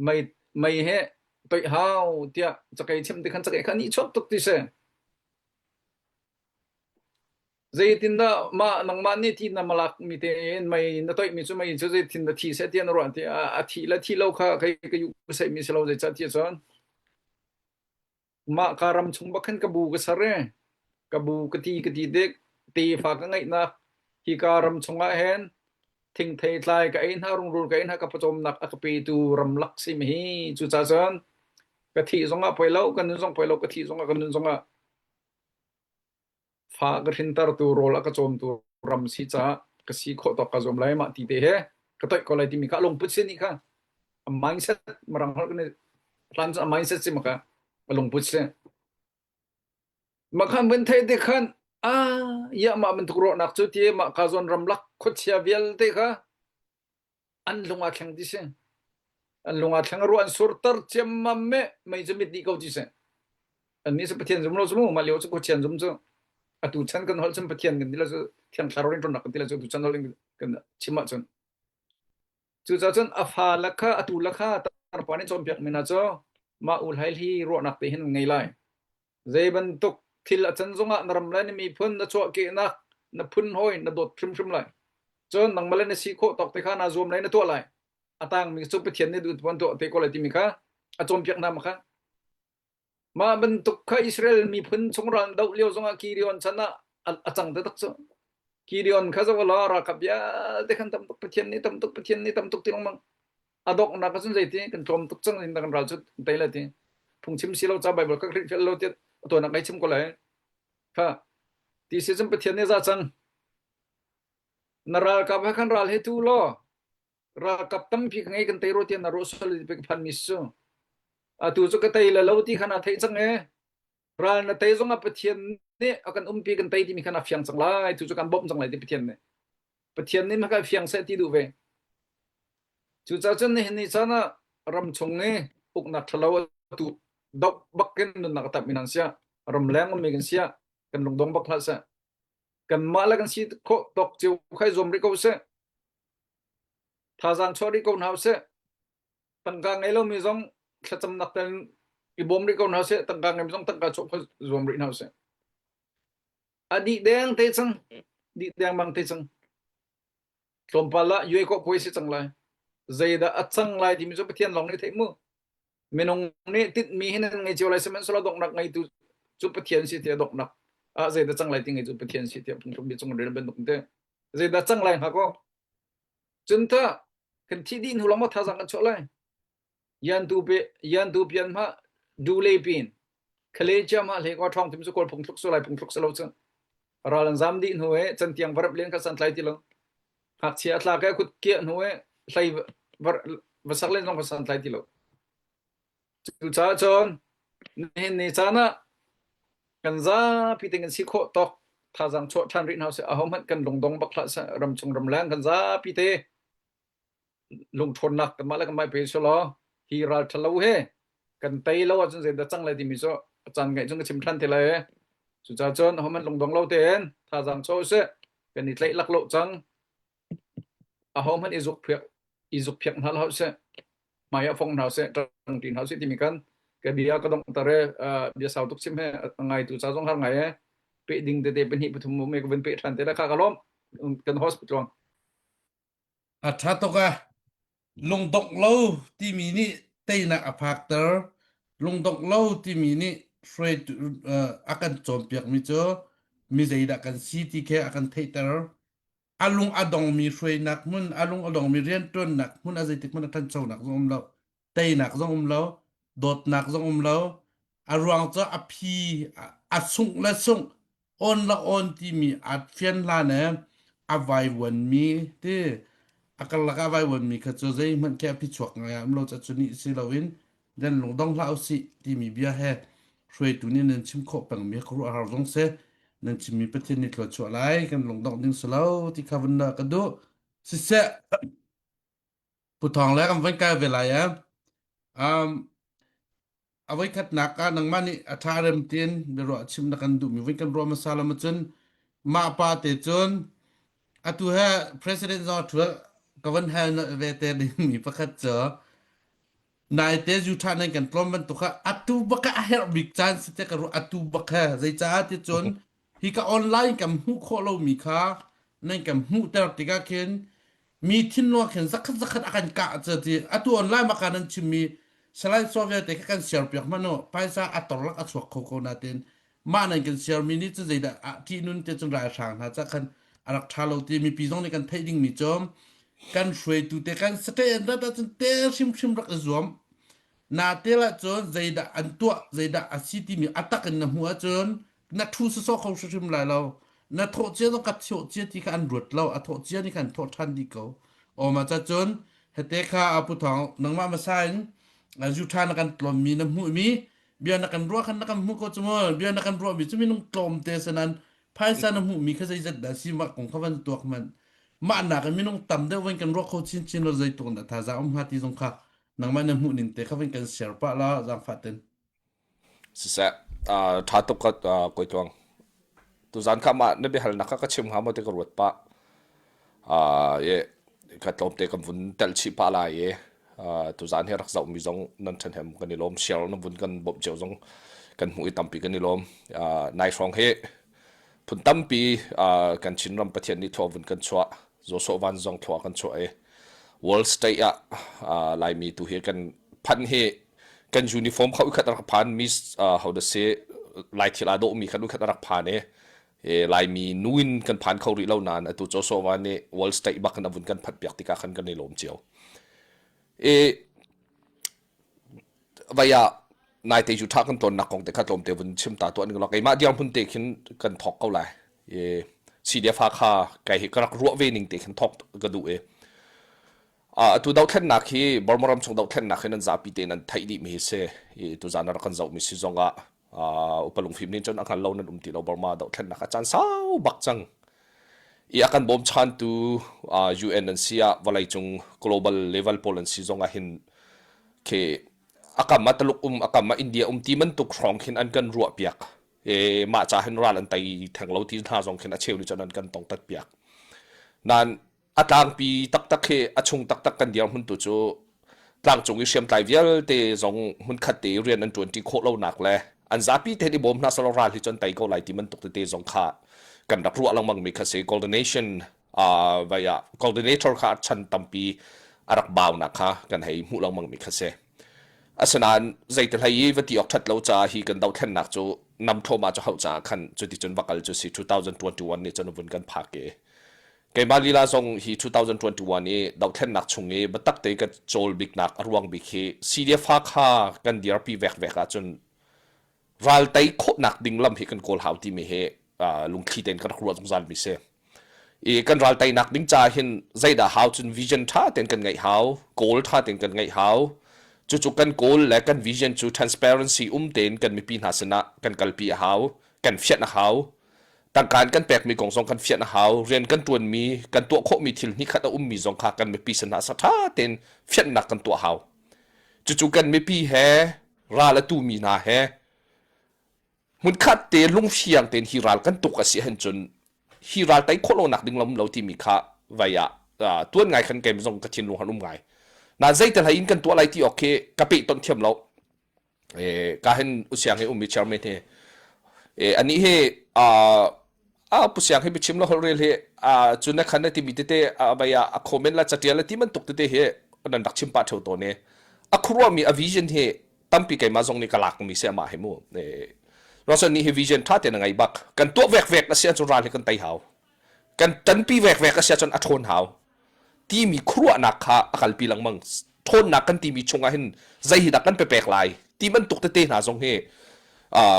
Mei mei he toih hau tiah cakei chim ti khan cakei kha nih chuak tuk ti si. Zeitindah mah nangmah nih ti na malak mi te in mei na toih mi cu mei cu zeitin dah thi seh tiah na ruah ti a thi le thi lo kha kei ka yu ka seih mi si lo zeicah ti cun Mah ka ram chung bak khan ka bu ka ser i ka bu ka ti ka ti tik tefa ka ngeihnak hika ram chungah hin thingthei tlai ka ei hna rungrul ka ei hna ka pawcawmnak a ka petu ramlak si mi hi cucaah cun ka thih zongah poi lo ka nun zong poi lo ka thih zongah ka nun zongah fa ka hrintertu rawl a ka cawmtu ram si caah ka si khawh tawk ka zuam lai mah ti te he ka toih ko lai timi kha lungput si nih kha a mindset mirang holh kan hlan cu a mindset si maka a lungput si makhan vun thei te khan a ya mah bantuk rawhnak cu ti mah ka zawn ramlak khuachia vialte kha An lung aa thleng ti si. An lung aa thleng ruah an surter ciammam me mei cu mit dih ko ti si. Annih cu Pathian zum lo cu mu mah lio cu Khuachian zum cu atu chan kan holh cun Pathian kan ti lo cu Thiang Thlarau in ṭonnak kan ti lo cu atu chan holh in kan chim ahcun. Cucaah cun a fa le kha atu le kha tarpa nih cawnpiak mi hna cu mah u hlai hi ruahnak te hin an ngei lai. Zei bantuk thil a can zongah na ram le na miphun na chuahkehnak na phun hawi na dawt hrimhrim lai. Cun nangmah le na si khawh tawk te kha naa zuam lai na tuah lai. A tangmi cu Pathian nih duh tuan tuah te ko lai timi kha a cawnpiak hna ma kha. Mah bantuk kha Israel miphun chung ral doh lio zongah Gideon chan ah a cang taktak cu. Gideon kha zoh law ralkap vialte khan tam tuk Pathian nih tam tuk Pathian nih tam tuk ti lengmang. A donghnak ah cun zeiti kan tlawm tuk cang in kan ral cu tei lai ti. Phungchim si lo ca Bible ka hrilhfial lo tiah tuan ah kai chim ko lai. Kha ti si cun Pathian nih za cang. Na ralkap he khan ral he tu law ralkap tampi ka ngei kan tei ro tiah na ruah sual ti pek phan mi su. Atu cu ka tei le lo ti khan a theih cang e. Ral na tei zong ah Pathian nih a kan umpi kan tei timi khan a fiang cang lai. Tu cu kan bawmh cang lai ti Pathian nih. Pathian nih maka fiang seh ti duh ve. Cucaah cun nihin ni caan ah ram chung i uknak ṭhalo atu doh bak in nunnak a tam in an siah ramleng ummi kan siah kan lungdong bak hlah seh. Kanmah le kan si khawh tawk cio khai zuam rih ko seh. Thazaang chuah rih ko hna usih. Tangka ngei lomi zong thlacamnak tel i bawm rih ko hna seh. Tangka ngei zong tangka chuah kha zuam rih hna usih. A dih deng te cang. Dih deng bang te cang. Tlawmpal ah yue ko puai si cang lai. Zeidah a cang lai timi cu Pathian lawng nih theih mu. Minung nih tinhmi hi nan ngei cio lai sihmanhsehlaw donghnak ngeitu cu Pathian si tiah donghnak ah zeidah cang lai ti ngei cu Pathian si tiah phungthluk bia cung rel bantuk te. Zeidah cang lai hnga ko. Cun tah kan thih dih hnu lawng maw thazaang kan chuah lai? Yan tu pe yan tu pian ma du le pin khale chia ma hle ko thong tim su kawl phungthluk su lai phungthluk su lo cu ral an zam dih hnu e cantiang varap len kha san tlai ti lo ngakchia tla ke kut kia hnu e hlei var va sak len zong kha san tlai ti lo cucaah cun nihin ni caan ah kan zapi te kan si khawh tawk thazaang chuah ṭhan rih hna usih ahohmanh kan lungdong bak hlah seh ramchung ramleng kan zapi te lungṭhawnnak kanmah le kanmah pe selaw hi ral ṭhalo he kan tei lo ahcun zeidah cang lai timi cu a caan ngaih cun ka chim ṭhan te lai. Cucaah cun ahohmanh lungdong lo tein thazaang chuah usih kan i tlaih laklawh cang. Ahohmanh i zukphiak i zukphiak hna hlah usih hmai ah fong hna usih ṭang ṭi hna usih timi kan ka bia ka donghter i bia sau tuk chim he a ngaitu ca zong har ngai e peh ding tete pahnih pathum me ka vun peh ṭhan te la kha ka lawm kan hospital A ṭha tuk ah lungdongh lo timi nih teinak a phakter. Lungdongh lo timi nih hruaitu uh, a kan cawnpiakmi cu mi zeidah kan si ti khi a kan theihter. A lung a dongmi hruainak hmun, a lung a dongmi rianṭuannak hmun a zeitik hmanh a ṭhanchonak zong um lo. Teinak zong um lo, dawtnak zong um lo. A ruang cu a phi a sungh le sungh, on le on timi aa fian hlan e a vaivuanmi ti a karlak ah a vaivuanmi kha cu zeihmanh khi a phichuak ngai ah um lo ca cu nih si loin nan lungdong hlah usih timi bia he hruaitu nih nan chim khawh pengmi khuaruahhar zong si nan chimmi Pathian nih thluachuah lai kan lungdongh ding si lo ti kha vun ka duh siseh Pu Thawng le kan van kai ve lai eh. Um, a voikhatnak ah nangmah nih a ṭha rem tiin biaruah chim na kan duhmi voi kan ruah hmasa lo cun mah pa te cun atu he president zong a ṭhu ka van hal ve te dingmi pakhat cu naite zu ṭha nan kan tlawm bantuk kha atu bak a herh bik caan si te ka ruah atu bak he zeicaah ti cun hi ka online kan hmuh khawh lomi kha nan kan hmuhter tikah khin mi thinlung ah khin zakhat zakhat a kan kah cu ti atu online maka nan chimmi salai saw vialte kha kan share piak hmanh u paisa a torlak a chuak kho ko natin mah nan kan share mi nih cu zeidah ah ṭihnun te cun ralhrang hna ca khan a rak ṭha lo ti mipi zong nih kan theih dingmi cu kan hruaitu te kan state an rat ahcun te hrimhrim rak i zuam na tel ahcun zeidah an tuah zeidah a si timi a tak in na hmuh ahcun na ṭhu sawsawh kho hrimhrim lai lo na thawh cia zong ka thawh cia ti kha an ruat lo a thawh cia nih khan thawh ṭhan dih ko aw ma ca cun hete kha apu thawng nangmah hmasa in zu ṭha na kan tlawmmi na hmuhmi bia na kan ruah khan na kan hmuh ko cu mu bia na kan ruahmi cu minung tlawm te sanan phaisa na hmuhmi kha zeizat dah si mah kong kha van tuak hmanh mah nak in minung tam deuh van kan ruah kho chinchin lo zeituk na thazaang um hnga ti zong kha nangmah na hmuh ning te kha van kan share pah la zaangfah ten Siseh, ṭha tuk ka kawi tluang. Tuzaan kha mah na biahalnak kha ka chim hnga maw ti ka ruat pah. I ka tlawmte kan vun telh chih pah lai i tuzaan hi rak zohmi zong nan ṭhahnem kan i lawm. Share na vun kan bawmh cio zong kan hmuh i tampi kan i lawm. Nai hrawng hi phun tampi kan Chinram Pathian nih thlua vun kan chuah. Zawsawh van zong thlua kan chuah i World State ah Laimi tu hi kan phanh hi kan uniform kha ukhat rak phan miss how to say lai thil aa dawhmi khan ukhat rak phan i laimi nu in kan phan kho rih lo nain atu Joshua nih World State bak in a vun kan phanh piak tikah khan kan i lawm cio i vaya naite cu tha kan tlawnnak kong te kha tlawmte vun chim ta tuan lo keimah dirhmun te khin kan thok ko lai i CDF kha kai hi ka rak ruah ve ning te khin thok ka duh i Atu dohthlennak hi Burma ram chung dohthlennak hi nan zapi tein nan theih dihmi hi si. I tuzaan a rak kan zohmi si zongah upa lungfim nih cun a hngal lo nan um ti lo Burma dohthlennak a caan sau bak cang. I a kan bawmchantu UN an si ah vawleicung global level pawl an si zongah hin khi a kam ah Taluk um a kam ah India um ti bantuk hrawng khin an kan ruah piak. E mah ca hin ral an tei theng lo ti hna zong khin a cheu nih cun an kan tongtat piak. Nan a tlangpi taktak hi a chung taktak kan dirhmun tu cu. Tlangcung i hriamtlai vialte zong hmunkhat te i rian an ṭuanṭi khawh lonak le an zapi tein i bawm hna selaw ral hi cu an tei ko lai ti bantuk tete zong kha kan rak ruah lengmang mi kha si. Coordination uh, vai ah coordinator kha chan tampi a rak baunak kha kan hei hmuh lengmang mi kha si. Asinain zeiti hlei i va ti awk ṭhat lo caah hi kan dohthlennak cu nam thawma cu hauh caah khan cuticun va kal cu si 2021 nih cun vun kan phak i Keimah lila zong hi 2021 i dohthlennak chung i biatak te ka cawl biknak a ruang bik hi CDF Hakha kan dirpi vekvek ahcun ral tei khawhnak ding lam hi kan kawl hau timi hi lungthli tein kan rak ruah zungzal mi si. I kan ral teinak ding ca hin zeidah hau cun vision tha tein kan ngeih hau, goal tha tein kan ngeih hau. Cucu kan goal le kan vision cu transparency um tein kan mipi hna sinah kan kalpi a hau, kan fianh a hau. Tangka in kan pekmi kong zong kan fianh a hau. Rian kan ṭuanmi, kan tuah khawhmi thil hnihkhat a ummi zong kha kan mipi sinah sa ṭha tein fianhnak kan tuah hau. Cucu kan mipi he ral a tumi hna he hmunkhat te lungfiang tein hi ral kan tuk a si ahcun cun hi ral tei khawh lonak ding lam lo timi kha vai ah tuan ngai khan keim zong ka thinlung han um ngai. Na zeitel hlei in kan tuah lai ti awk khi ka pehtonh thiam lo. Ka hin usiang hi ummi chairman hi anih hi a pusiang hi biachim la holh rel hi cun na khan na timi tete bai ah a comment la catial la ti bantuk tete hi nan rak chim pah theo tawn i a khuaruahmi a vision hi tampi keimah zong nih ka lak mi si amah hi mu Russell nih hi vision tha te na ngei bak kan tuah vek vek a si ahcun ral hi kan tei hau kan tanpi vek vek a si ahcun a ṭhawn hau timi khuaruahnak kha a kalpi lengmang ṭhawnnak kan timi chungah hin zei hi dah kan pepek lai ti bantuk tete hna zong hi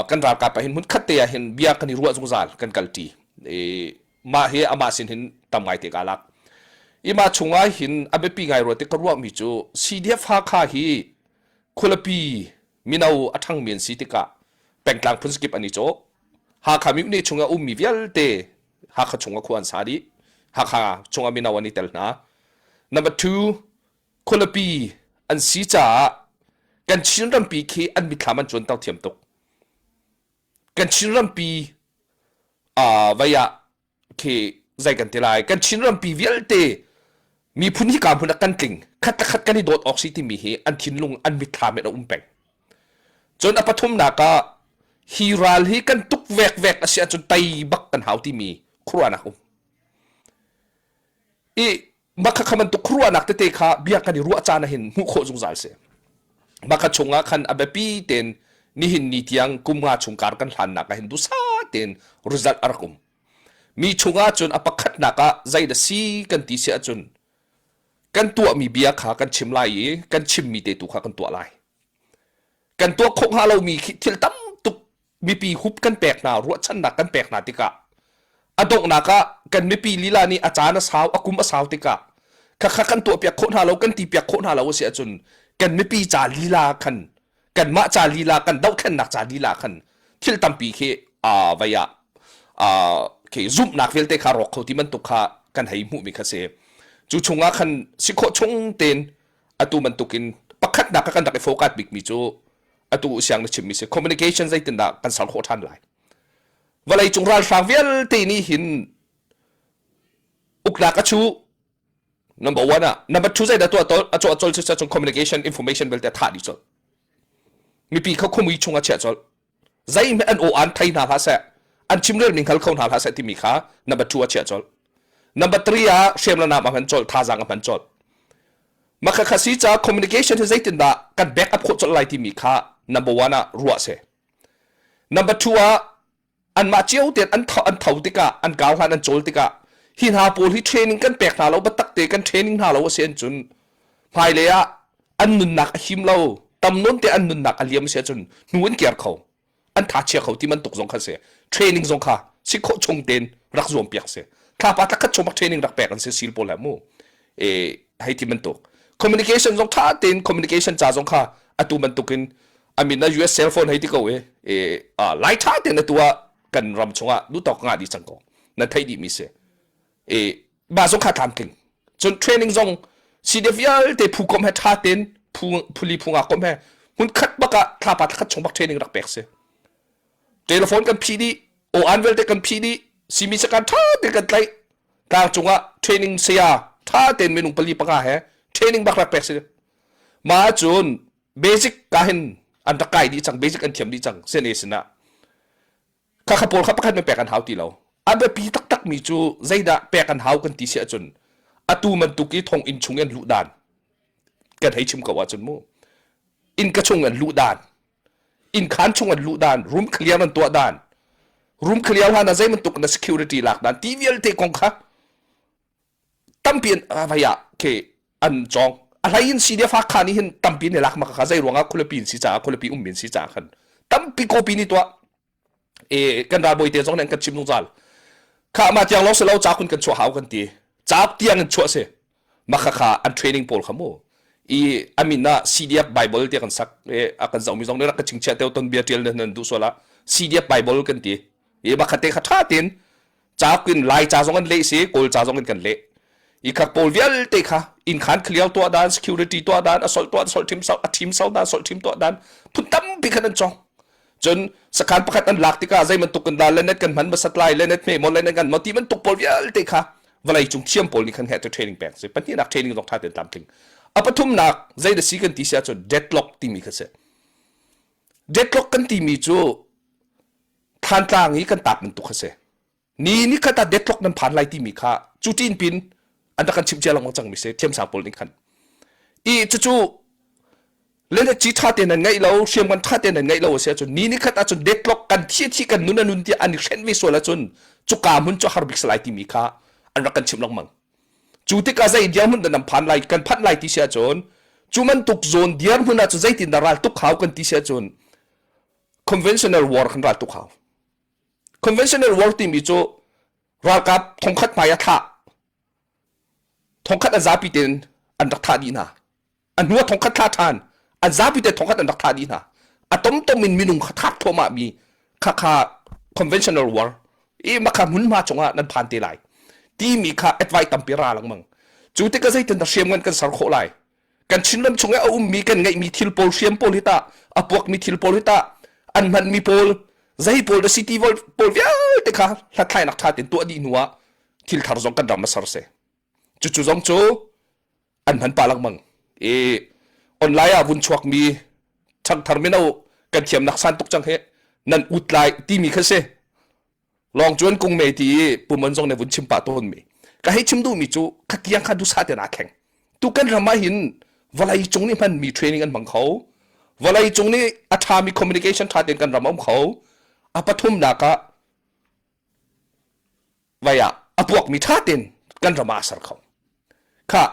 kan ralkap ah hin hmun khat te ah hin bia kan i ruah zungzal kan kalṭi i mah hi amah sin hin tam ngai te ka lak i mah chungah hin a biapi ngai rua ti ka ruahmi cu CDF Hakha hi khualipi mino a ṭhangmi an si tikah pengtlang phun zakip an i cawh Hakha mine chungah ummi vialte Hakha chungah khua an sa dih. Hakha chungah mino an i tel hna. Number two, khualipi an si caah kan Chin rampi khi an mitthlam an cuanter thiam tuk. Kan Chin rampi uh, vai ah khi zei kan ti lai kan Chin rampi vialte miphun hi ka hmun ah kan tling khat le khat kan i dawt awk si timi hi an thinlung an mitthlam in a um peng. Cun a pathumnak ah hi ral hi kan tuk vekvek a si ahcun tei bak kan hau timi khuaruahnak um. I mah kha bantuk khuaruahnak tete kha bia kan i ruah caan ah hin hmuh khawh zungzal si. Mah kha chungah khan a biapi tein nihin ni tiang kum nga chung kar kan hlannak ah hin dusa tein result a rak um. Mi chungah cun a pakhatnak ah zei dah si kan ti si ahcun kan tuahmi bia kha kan chim lai i kan chimmi te tu kha kan tuah lai. Kan tuah khawh hnga lomi khi thil tam tuk mipi hup kan pek hna ruahchannak kan pek hna tikah a donghnak ah kan mipi lila nih a caan a sau a kum a sau tikah khakha kan tuahpiak khawh hna lo kan tipiak khawh hna lo a si ahcun kan mipi ca lila khan kanmah ca lila kan dohthlennak ca lila khan thil tampi khi vei ah khi zumhnak vialte kha rawk kho ti bantuk kha kan hei hmuhmi kha si cu chungah khan si khawh chung tein atu bantukin pakhatnak kan rak i focus bikmi cu atu siang na chimmi si communication zeitindah kan ser khawh ṭhan lai vawlei cung ralhrang vialte nih hin uknak a chu number one ah number two zeidah tuah tol a cawh col cu cun communication information vialte thah dih colh mipi kha khumui chung a chiah colh zeihmanh an aw an thei hna hlah seh an chimrel mi hngal kho hna hlah seh timi kha number two a chiah colh number three ah hriam le nam a hman colh thazaang a hman colh makha kha si ca communication hi zeitindah kan back up khawh colh lai timi kha number one ah ruah se number two ah anmah cio tein an tho an tho tikah an kau hlan an cawl tikah hi hna pawl hi training kan pek hna lo biatak te kan training hna lo a si an cun hmailei ah an nunnak a him lo tam nawn te an nunnak a liam si ahcun hnu an kiar kho an tha chia kho ti bantuk zong kha si training zong kha si khawh chung tein rak zuam piak si thlapa tla khat chung bak training rak pek an si sil pawl he mu e hei ti bantuk communication zong tha tein communication ca zong kha atu bantukin amin na US cell phone hei ti ko e e lai tha tein atu ah kan ram chungah lu tok nga di cang ko na thei dih mi si e ba zong kha tlamtling cun training zong CDF vialte phu kom he tha tein phu phuli phu nga kom he hmun khat bak ah thlapa khat chung bak training rak pek si telephone kan phi dih o an vialte kan phi dih simi sakan tha tein kan tlaih tlang cungah training saya tha tein minung pali panga he training bak rak pek si. Ma cun basic ka hin an rak kai dih cang basic an thiam dih cang CNA sinah kha kha pawl kha pakhat men pek an hau ti lo a biapi taktak mi cu zeidah pek an hau kan ti si ahcun atu bantuk i thonginn chung in luh dan kan hei chim ko ahcun mu inn ka chung an luh dan inn khan chung an luh dan room clear an tuah dan room clear hlan ah zei bantuk na security lak dan ti vialte kong kha tampi an vai ah khi an cawng a hlei in CDF Hakha nih hin tampi ne lak ma kha zei ruangah khualipi in si caah khualipi um in si caah khan tampi copy ni tuah e kan ralbawi te zong nih an kan chim zungzal kha ma tiang lawng si lo ca kun kan chuah hau kan ti ca tiang in chuah si ma kha kha an training pawl kha mu i amin ah CDF Bible ti kan sak e a kan zohmi zong nih rak ka chingchiah teo ton bia tial nan duh sual ah CDF Bible kan ti i ma kha te kha tha tin cauk in Lai ca zong an leh si Kawl ca zong in kan leh i kha pawl vialte kha inn khan clear tuah dan security tuah dan a solh tuah solh thim sau a thim sau dan solh thim tuah dan phun tampi khan an cong cun sakhan pakhat an lak tikah zei bantuk kan da lenet kan hman basat lai lenet hme mo lenet kan mo ti bantuk pawl vialte kha vawlei cung thiam pawl nih khan he training pek si pahnihnak training zong tha ten tlamtling a pathumnak zei da si kan ti si ahcun deadlock timi kha si deadlock kan timi cu Thantlang i kan tap bantuk kha si. Ni ni khat ah deadlock nan phan lai timi kha cu ṭin pin an rak kan chimh cia lengmang cangmi si thiamsang pawl nih khan. I cucu le ci ṭha te nan ngeih lo hriam kan ṭha te nan ngeih lo a si ahcun ni ni khat ahcun deadlock kan thi thi kan nun a nun tiah an i hrenh ve sual ahcun cuka hmun cu har bik si lai timi kha an rak kan chimh lengmang. Cu tikah zei dirhmun dah nan phan lai kan phanh lai ti si ahcun cu bantuk zawn dirhmun ahcun zeitin dah ral tuk hau kan ti si ahcun conventional war kan ral tuk hau. Conventional war timi cu ralkap thongkhat hmai a thlah. Thongkhat an zapi tein an rak thah dih hna. A hnu ah thongkhat thlah ṭhan. An zapi te thongkhat an rak thah dih hna. A tomtom in minung kha thak thluahmah mi kha kha conventional war i makha hmunhma cungah nan phan te lai timi kha advice tampi ra lengmang. Cu tikah zeitin dah hriamngan kan ser khawh lai? Kan Chinram chung i a ummi kan ngeihmi thil pawl hriam pawl hi tah a puakmi thil pawl hi tah an hmanmi pawl zei pawl dah city pawl vialte kha hlathlainak ṭha tein tuah dih hnu ah thil thar zong kan ram a ser si. Cucu zong cu an hman pah lengmang. I online ah vun chuakmi ṭhangthar mino kan thiamnak san tuk cang hi nan ut lai timi kha si. Lawng cuan kung me ti i pumon zong ne vun chim pah tawn mi. Ka hei chim duhmi cu khatiang kha dusa te naa thleng. Tu kan ram ah hin vawlei cung nih hman mi training an hmang kho. Vawlei cung nih a ṭhami communication ṭha tein kan ram a um kho. A pathumnak ah vai ah a puakmi ṭha tein kan ram ah a ser kho. Kha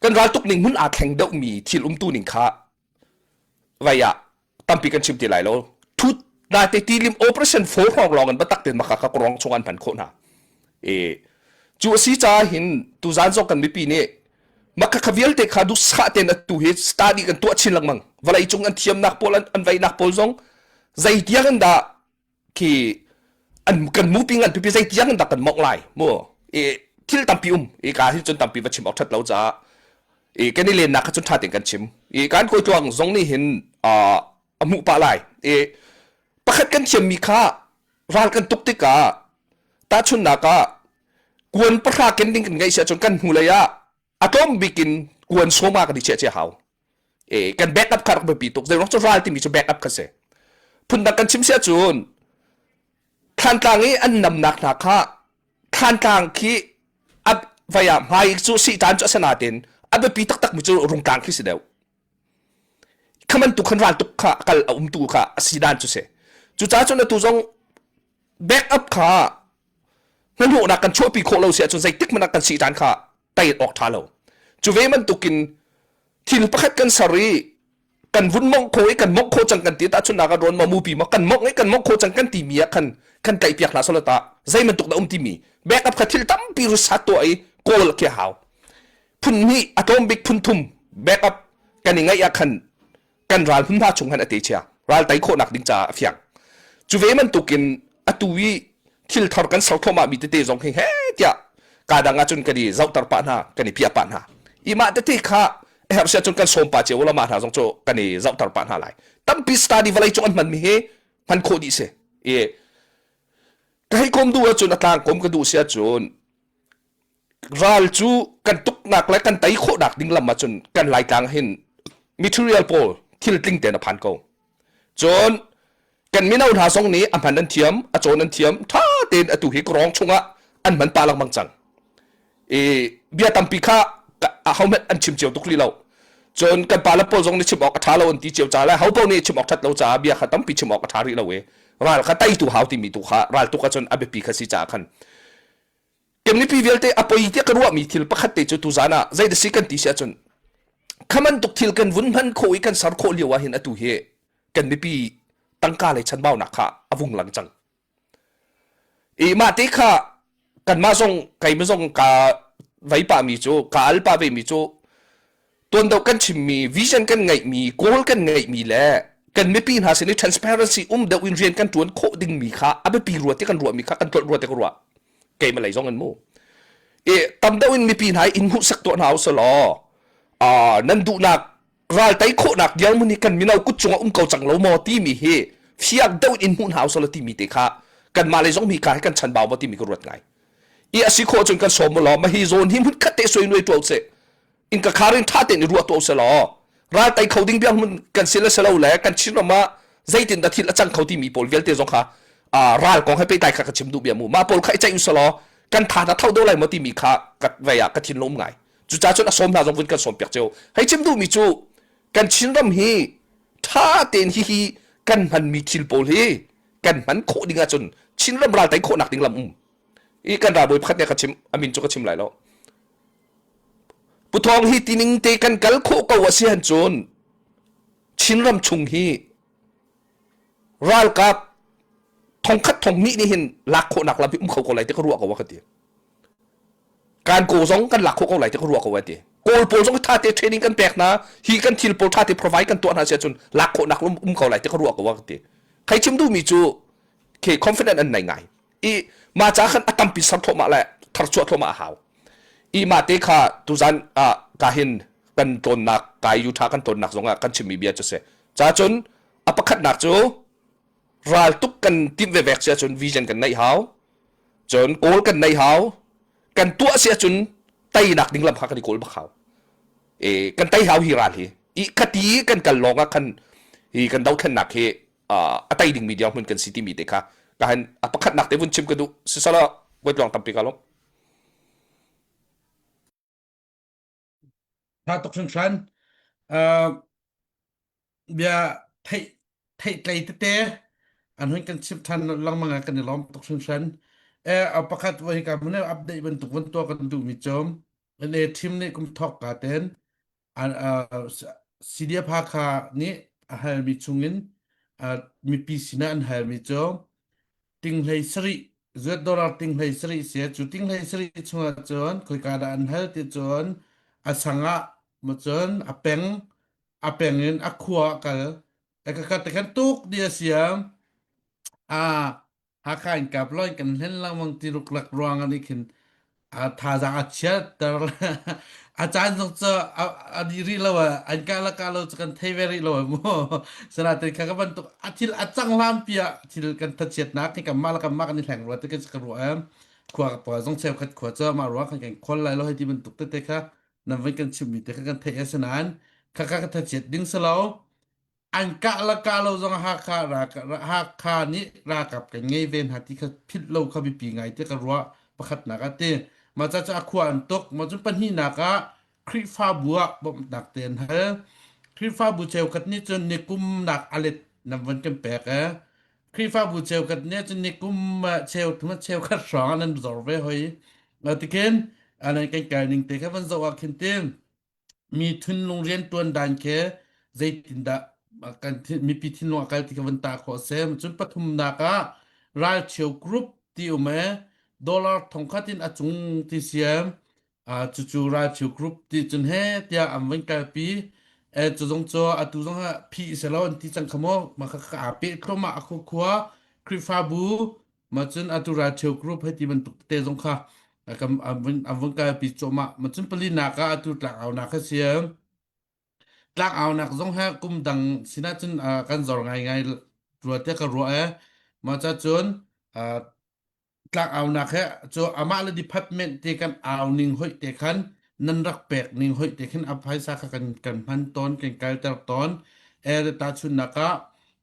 kan raltuk ning hmun aa thleng deuhmi thil umtu ning kha vai ah tampi kan chim ti lai lo thut na te tilim operation fo hrawng lawng in batak ten maka ka rong chung an hman khawh hna e cu a si ca hin tuzan zong kan mipi nih maka kha vialte kha du sa ten atu hi study kan tuah chin lengmang vawlei cung an thiamnak pawl an veinak pawl zong zei tiang in dah khi an kan mupi ngan pipi zei tiang in dah kan mongh lai mu e thil tampi um e ka hi cun tampi va chim awk that lo caah e kan i lennak kha cun tha tein kan chim e kan koi tluang zong nih hin a hmuh pah lai e pakhat kan thiammi kha ral kan tuk tikah tahchunnak ah kuan pahra ken ding kan ngeih si ahcun kan hnulei ah a tlawm bik in kuan sawma kan i chiah cia hau e kan backup kha rak biapi tuk zei ruang cu ral timi cu backup kha si phundang kan chim si ahcun Thantlang i an namnak hna kha Thantlang khi a vai ah hmai cu sihtan cu a si nain a biapi taktak mi cu Rungtlang khi si deuh kha bantuk khan ral tuk kha kal a umtu kha a si dan cu si cucaah cun atu zong backup kha hnahnawhnak kan chuahpi khawh lo si ahcun zeitik hmanh ah kan sihtan kha tai awk ṭha lo. Cu ve bantukin thil pakhat kan ser i kan vun mongh kho i kan mongh kho cang kan ti tahchunhnak ah rawn maw mupi maw kan mongh i kan mongh kho cang kan timi ah khan kan tlaihpiak hna sawla ta zei bantuk dah um timi backup kha thil tampi rusat tuah i kawl khi a hau phun hnih a tlawm bik phun thum backup kan i ngaih ah khan kan ral hmunhma chung han a te chia ral tei khawhnak ding caah a fiang cu ve bantukin atu i thil thar kan ser thluahmah mi tete zong hi he tiah ka dang ahcun kan i zohter pah hna kan i piah pah hna i mah tete kha a herh si ahcun kan sawm pa cio la mah hna zong cu kan i zohter pah hna lai tampi study vawlei cung an hman mi hi hman khawh dih si i ka hei kom duh ahcun a tlang kom ka duh si ahcun. Ral cu kan tuknak le kan tei khawhnak ding lam ahcun kan Laitlang hin material pawl thil tling tein a phan ko. Cun kan mino hna zong nih a hman an thiam, a cawn an thiam, ṭha tein atu hi kawrong chungah an hman pah lengmang cang. I bia tampi kha ahohmanh an chim cio tuk rih lo. Cun kan pale pawl zong nih chim awk a ṭha lo an ti cio ca le ho paoh nih chim awk ṭhat lo caah bia kha tampi chim awk a ṭha rih lo i ral kha teitu hau timi tu kha ral tuk ahcun a biapi kha si caah khan kan mipi vialte a poi tiah ka ruahmi thil pakhat te cu tuzan ah zei si kan ti si ahcun kha bantuk thil kan vun hman khawh i kan ser khawh lio ah hin atu hi kan mipi tangka le chanbaunak kha a vung lang cang i mah te kha kanmah zong keimah zong ka vei pah mi cu ka al pah ve mi cu tuan deuh kan chimmi vision kan ngeihmi goal kan ngeihmi le kan mipi hna sin i transparency um deuh in rian kan tuan khawh dingmi kha a biapi rua ti kan ruahmi kha kan tlolh rua ti ka ruah keimah lei zong in mu i tam deuh in mipi hna in hmuhsak tuah hna usalaw nan duhnak ral tei khawhnak dirhmun hi kan mino kut cungah um ko cang lo maw timi hi fiang deuh in hmuh hna usalaw timi te kha kanmah lei zong mi ka hi kan chanbau maw timi ka ruat ngai i a si khawh cun kan sawm law ma hi zawn hi hmun khat te soi nuai tuah usih in ka khar in ṭha tein i ruah tuah usih law ral tei kho ding biang hmun kan si le si lo le kan Chin ram ah zeitin dah thil a cang kho timi pawl vialte zong kha ral kong he pehtlai kha ka chim duh bia mu mah pawl kha i ceih usih law kan tha hna tho deuh lai maw timi kha ka vei ah ka thinlung um ngai cucaah cun a sawm hna zong vun kan sawm piak cio hei chim duhmi cu kan Chin ram hi ṭha tein hihi kan hmanmi thil pawl hi kan hman khawh ding ahcun Chin ram ral tei khawhnak ding lam um i kan ralbawi pakhat nih ka chim a min cu ka chim lai lo Pu Thawng hi tining te kan kal khawh ko a si han cun Chinram chung hi ralkap thongkhat thonghnih nih hin lak khawhnak lam hi um kho ko lai ti ka ruah ko a ka ti. Kan ko zong kan lak khawh ko lai ti ka ruah ko a ti. Kawl pawl zong tha te training kan pek hna hi kan thil pawl tha te provide kan tuah hna sia cun lak khawhnak lam um ko lai ti ka ruah ko a ka ti. Khai chim duhmi cu khi confident an nei ngai. I mah ca khan a tampi ser thluahmah le tharchuah thluahmah a hau. I mah te kha tuzan ah ka hin kan tlawnnak kai Utah kan tlawnnak zongah kan chimmi bia cu si. Ca cun a pakhatnak cu ral tuk kan timh vevek si ahcun vision kan neih hau. Cun kawl kan neih hau. Kan tuah si ahcun teinak ding lam kha kan i kawl bak hau. E, kan tei hau hi ral hi. I khati kan kal lawng ah khan hi kan dothlennak hi a tei dingmi dirhmun kan si timi te kha ka han a pakhatnak te vun chim ka duh sisala voitluang tampi ka lawm Tha tuk hringhran. Uh, bia theih theihtlei tete an hun kan chim than lengmang ah kan i lawm tuk hringhran. Eh, a pakhat voi ka mun update bantuk van tuah kan duhmi cu NA team nih kum thok ka ten CDF Hakha nih a halmi chungin mipi sinah an halmi cu tinghlei sarih zuat dollar tinghlei sarih si cu tinghlei sarih chungah cun khoika dah an hal ti cun a sang ah ma cun a peng a peng in a khua ah kal ka ka te khan tuk di a siam a Hakha in kap law in kan hlen lengmang ti ruklak ruang ah nih khin a thazaang a chiatter a caan zong cu a a dih rih lo ah an kah le kah lo cu kan thei ve rih lo mu sinain kha ka bantuk a thil a cang hlan pi ah thil kan thachiatnak hi kanmah le kanmah kan i hleng rua ti ka ruah em khua ka pa zong cheukhat khua cu mah ruang khan kan khol lai lo hei ti bantuk tete kha nan van kan chimmi te kha kan theih asinain kha kha ka thachiat ding si lo An kah le kah lo zong Hakha Hakha nih ralkap kan ngei ve hna ti kha philh lo kha biapi ngai ti ka ruah pakhatnak ah ti. Mah ca cu a khua an tuk. Mah cun pahnihnak ah Khrihfabu ah bawmhnak te an hal. Khrihfabu cheukhat nih cun nikum nak a let nan von kan pek ee. Khrihfabu cheukhat nih cun nikum cheu thum cheukhat hrawng ah nan zor ve hoi. Tikhin an kan kal ning te kha van zoh ah khin tin Mi thinlung rianṭuan dan khi zeitindah kan mipi thinlung a kal ti kha van tah khawh a si. Cun pathumnak ah ralcheu group ti um ee dollar thongkhat in a cung ti si ee. Ah, cucu ralcheu group ti cun he tiah an van kalpi. Eh, cu zong cu atu zong ah phih selaw an ti cang kha maw mah kha kha aa peh thluahmah a khua Khrihfabu Mah cun atu ralcheu group hei ti bantuk tete zong kha an vun kalpi cuahmah. Mah cun palinak ah atu tlangaunak kha si. Tlangaunak zong he kum dang sinah cun kan zor ngaingai rua tiah ka ruah ee. Mah ca cun. Tlangaunak he cu amah le department te kan au ning hoih te khan nan rak pek ning hoih te khin a phaisa kha kan kan hman tawn kan kalter tawn. Er tahchunhnak ah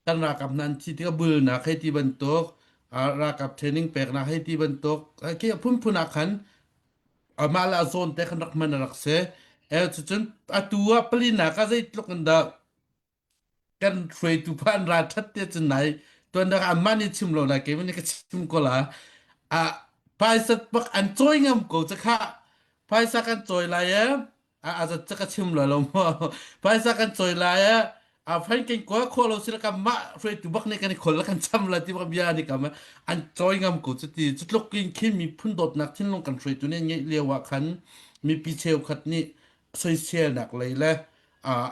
kan ralkap hna an thi tikah bulnak hei ti bantuk ralkap training peknak hei ti bantuk khi a phunphun ah khan amah le a zawn te khan rak hman a rak si. Er cucun atu ah palinak ah zeitluk in dah kan hruaitu pa an ra ṭhat te cun nai tuan dak anmah nih chim lo lai keimah nih ka chim ko la a phaisa bak an cawi ngam ko ca kha phaisa kan cawi lai e a a ca ka chim lo lo mo phaisa kan cawi lai e a phain kan kwa kho lo sila kan mah hruaitu bak nih kan i khol la kan cham la ti bak bia ni kam an cawi ngam ko cu ti cu tluk in khin miphun dawtnak thinlung kan hruaitu nih ngeih lio ah khan mipi cheukhat nih soiselnak lei le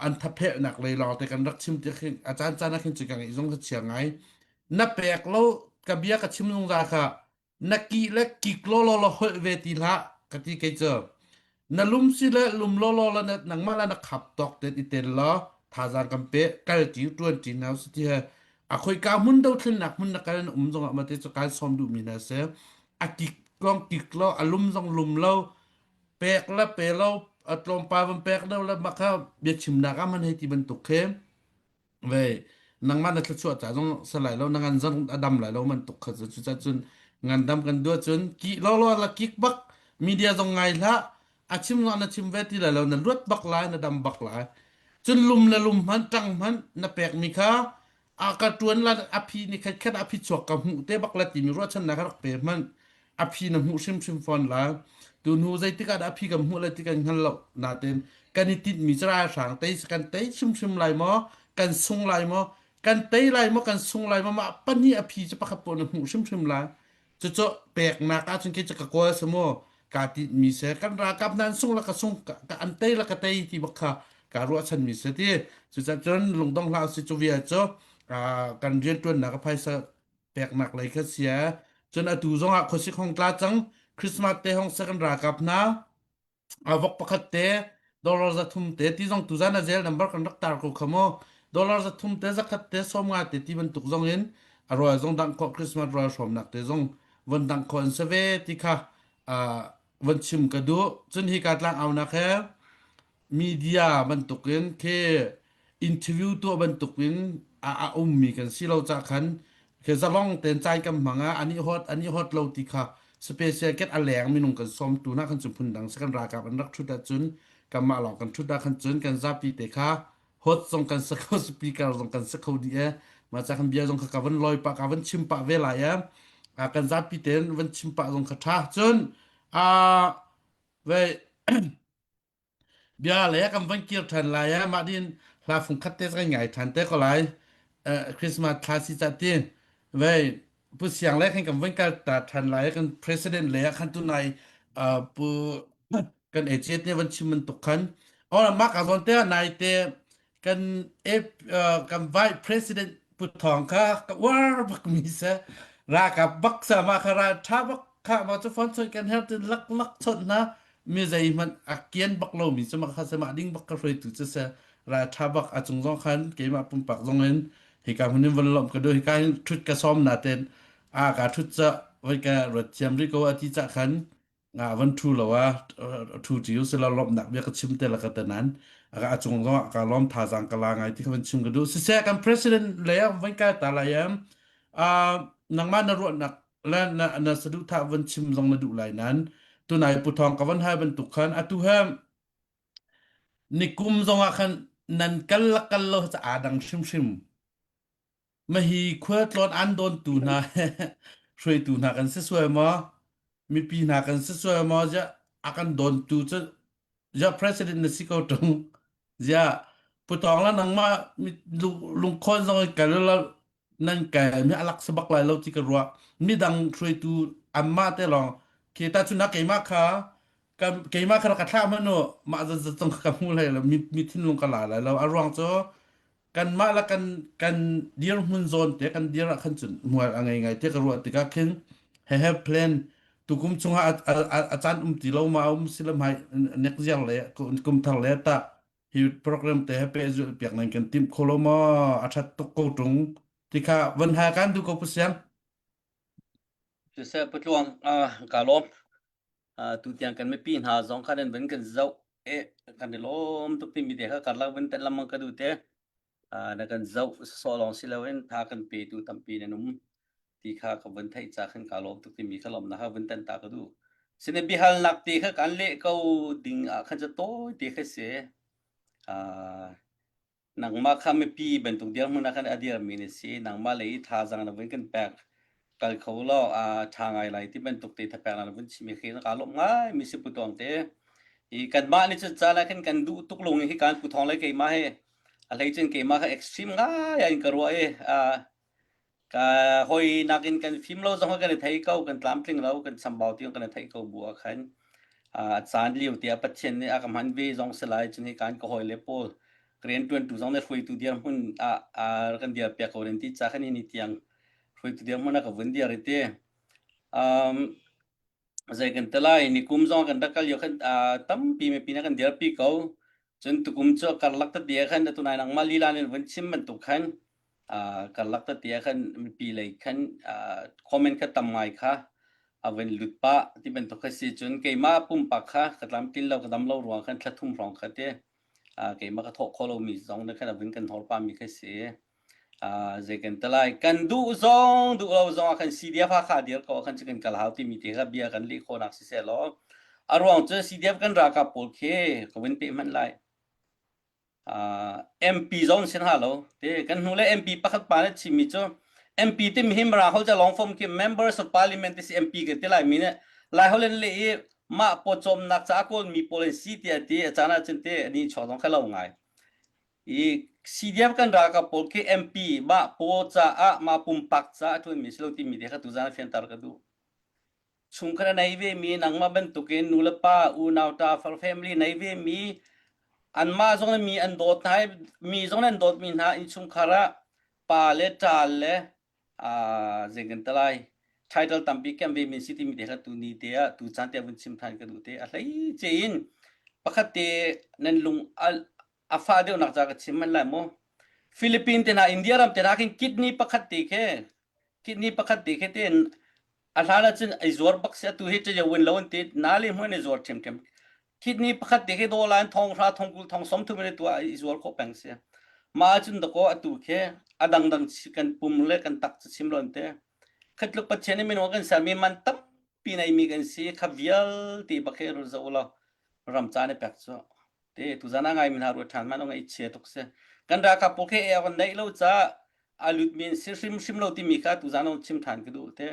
an thaphelhnak lei lawng te kan rak chim ti khi a caan caan ah khin cu ka ngeih zong ka chia ngai na pek lo ka bia ka chim zungzal kha na ki le kik law law la holh ve ti hlah ka ti kei cu na lum si le lum law law la na nangmah la na khap tawk ten i tel law thazaang kan pe kal ti tuan ti na si ti he a khoi ka hmun do thlennak hmun na kal na um zong ah mate cu kan som duh mi na se a kik long kik lo a lum zong lum lo Pek le pe lo a tlawmpal van pek deuh le mah kha biachimnak ah man hei ti bantuk khi ve nangmah na thluachuah ca zong si lai lo na ngan zong a dam lai lo man tuk kha cu cucah cun ngandam kan duh cun ki lo lo la kik bak media zong ngai hlah a chim zong na chim ve ti lai lo na luat bak lai na dam bak lai cun lum le lum hmanh ṭang hmanh na pekmi kha a ka ṭuan la a phi ni khat khat a phi chuak ka hmuh te bak la timi ruahchannak ka rak pe hmanh a phi na hmuh hrimhrim fawn la tu hnu zeitik ah dah a phi kan hmuh lai ti kan hngal lo nain kan i tinhmi cu ralhrang tei kan tei hrimhrim lai maw kan sung lai maw kan tei lai maw kan sung lai maw mah pahnih a phi cu pakhat poh na hmuh hrimhrim lai Cucu peknak ahcun kei cu ka kawl si mu kaa tinhmi si kan ralkap hna an sung le ka sung ka an tei le ka tei ti bak kha kaa ruahchanmi si ti cucaah cun lungdong hlah usih cu vial cu kan rianṭuannak a phaisa peknak lei kha si cun atu zongah khuasik hong tla cang Christmas te hong sa kan ralkap hna vok pakhat te dollar 300 te ti zong tuzan a zel number kan rak tar ko kha mu dollar 300 te zakhat te 50 te ti bantuk zong in a rual zong dang khawh Christmas rual hrawmnak te zong von dang khawh an si ve ti kha von chim ka duh cun hi ka tlang aunak he media bantukin khi interview tuah bantukin a, a ummi kan si lo cah khan khi zalong ten cai kan hmang ah ani hot ani hot lo ti kha special ket a leng minung kan som tu na kan cun phun dang se kan ralkap an rak thut ahcun kanmah lawng kan thut ah khan cun kan zapi te kha hot zong kan sa kho speaker zong kan sa kho dih e ma cha kan bia zong kha ka van loi pa ka van chim pa ve lai e a kan zapi ten van chim pa zong kha tha cun a ve Bia le kan van kir ṭhan lai ah mah din hla fung khat te kan ngai ṭhan te ko lai. Uh, Christmas thla si ca ti. Vei pu siang le khan kan van kal ta ṭhan lai kan president le ah khan tu nai uh, pu kan AJ te van chim man tuk khan. Ora mak a zon te nai te kan kan vice president pu thong kha ka uar bak mi se ralkap bak sa ma kha ral tha bak kha ma chu phone choi kan her tin lak lak chot na mi zei hmanh a kian bak lo mi chu ma kha se ma ding bak ka hroi tu chu se ral tha bak a cung zong khan keimah pumpak zong in hika hunin van lom ka do hika hin thut ka som na ten a ka thut cha voi ka ruat thiam ri ko ati cha khan nga van ṭhu lo a ṭhu ṭi u sila lawmhnak bia ka chim te la ka tenan a cung zong ah ka lawm thazaang ka la ngai ti kha van chim ka duh siseh kan president le van kai ta lai em nangmah na ruahnak le na na saduhthah van chim zong na duh lai nan tunai pu thawng ka van hai bantuk khan atu he nikum zong ah khan nan kal la kal lo ca aa dang hrimhrim Mahi khualtlawn an dawntu hna hruaitu hna kan si sual maw? Mipi hna kan si sual maw? Ziah a kan dawntu cu ziah president na si ko ṭung? Ziah putawng la nangmah lungkhawn zong in kal la nan kai mi alak sabak lai lo ti ka ruah. Midang hruaitu anmah te lawng khi ta cun keimah kha keimah kha ka thlah hmanh u mah zat zat zong kha ka hmu hlei lo mi mi thinlung ka la lai lo a ruang cu kanmah le kan kan dirhmun zawn te kan dir ah khan cun hmual a ngei ngai te ka ruah tikah khin he he plan tukum chungah a caan um ti lo ma um si le mai nek ziar le kum thar le ta hi program te he pe zul piak nan kan tim kho lo ma a that tuk ko tung tikha van ha kan du ko pu siang. Siseh Putluang ka lawm. Tutiang kan mipi hna zong kha nan vun kan zoh i kan i lawm tuk timi te kha karlak vun tet lengmang ka duh te. Na kan zoh sawsawh lawng si loin tha kan petu tampi nan um ti kha ka vun theih ca khan kaa lawm tuk timi kha lawmnak kha vun tan ta ka duh. Sine biahalnak te kha kan leh ko ding ah khan cu tawi te kha si. Nangmah kha mipi bantuk dirhmun ah khan a dirmi na si. Nangmah lei i thazaang na vun kan pek. Kal kho law a ṭha ngai lai ti bantuk te thapek na vun chim i khi kaa lawmh ngai mi si Pu Tuang te. I kanmah nih cun caan ah khin kan duh tuk lung hi kan Pu Thawng le keimah hi a hlei cun keimah kha extreme ngai in ka ruah i Ka hawi nakin kan fim lo zong kan i thei ko, kan tlamtling lo, kan chambau tiang kan i theih ko bu ah khan a caan lio tiah Pathian nih a ka hman ve zong si lai cun hi kan ka hawi le pawl rianṭuantu zong nih hruaitu dirhmun ah kan dir piak ko nan ti ca khan hi ni tiang hruaitu dirhmun ah ka vun dir i ti. Um, zei kan ti lai nikum zong kan rak kal lio khan tampi mipi na kan dirpi ko cun tukum cu karlak tete ah khan atu nai nangmah lila nih vun chim bantuk khan karlak tete ah khan mipi lei khan comment kha tam ngai kha a vun lut pah ti bantuk kha si cun keimah pumpak kha ka tlamtlin lo ka dam lo ruang khan thla thum hrawng kha te keimah ka thawh khawh lomi zong nih khan a vun kan hor pah mi kha si. Zei kan ti lai kan duh zong duh lo zong ah khan CDF Hakha dir ko ah khan cu kan kal hau timi te kha bia kan leh khawhnak si seh law a ruang cu CDF kan ralkap pawl khi ka vun peh hmanh lai. MP zong sin ha lo te kan hnu le MP pakhat pa nih chimmi cu MP timi hi Mara hol ca long form khi members of parliament ti si MP kan ti lai mi nih lai holh in leh i mah pawcawmnak ca kawl mi pawl an si tiah ti a caan ah cun te ani chuak zong kha lo ngai. I CDF kan ralkap pawl khi MP mah paw caah mah pumpak caah a ṭuanmi si lo timi te kha tuzaan ah fianter ka duh. Chungkhar a nei vemi nangmah bantukin nulepa, unau, ṭa, far family nei vemi anmah zong nih mi an dawt hna i mi zong nih an dawtmi hna innchungkhar ah pa le ṭa le zei kan ti lai title tampi kem vemi si timi te kha tu ni te ah tu caan te ah vun chim ṭhan ka duh te a hleice in pakhat te nan lung a fa deuhnak ca ka chim man lai mu. Philippine te hna India ram te hna khin kidney pakhat te khe kidney pakhat te khe ten a hlan ahcun ai zuar bak si atu hi cha win lo an ti na le hmuan ai zuar ṭhiamṭhiam kidney pakhat te khe dola in thong hra thong kul thong som thum in tu ai zuar khawh peng si ma ahcun dako atu khe a dangdang kan pum le kan tak chu chim lo an te khatluk pathian in minung kan sermi man tampi nei mi kan si kha vialte bak he ru zo lo ram ca ne pek cu Te tuzan ah ngaimi hna ruat ṭhan hmanh ngaih chia tuk si. Kan ralkap pawl khi ei kan neih lo caah a lutmi an si hrimhrim lo timi kha tuzan ah chim ṭhan ka duh te.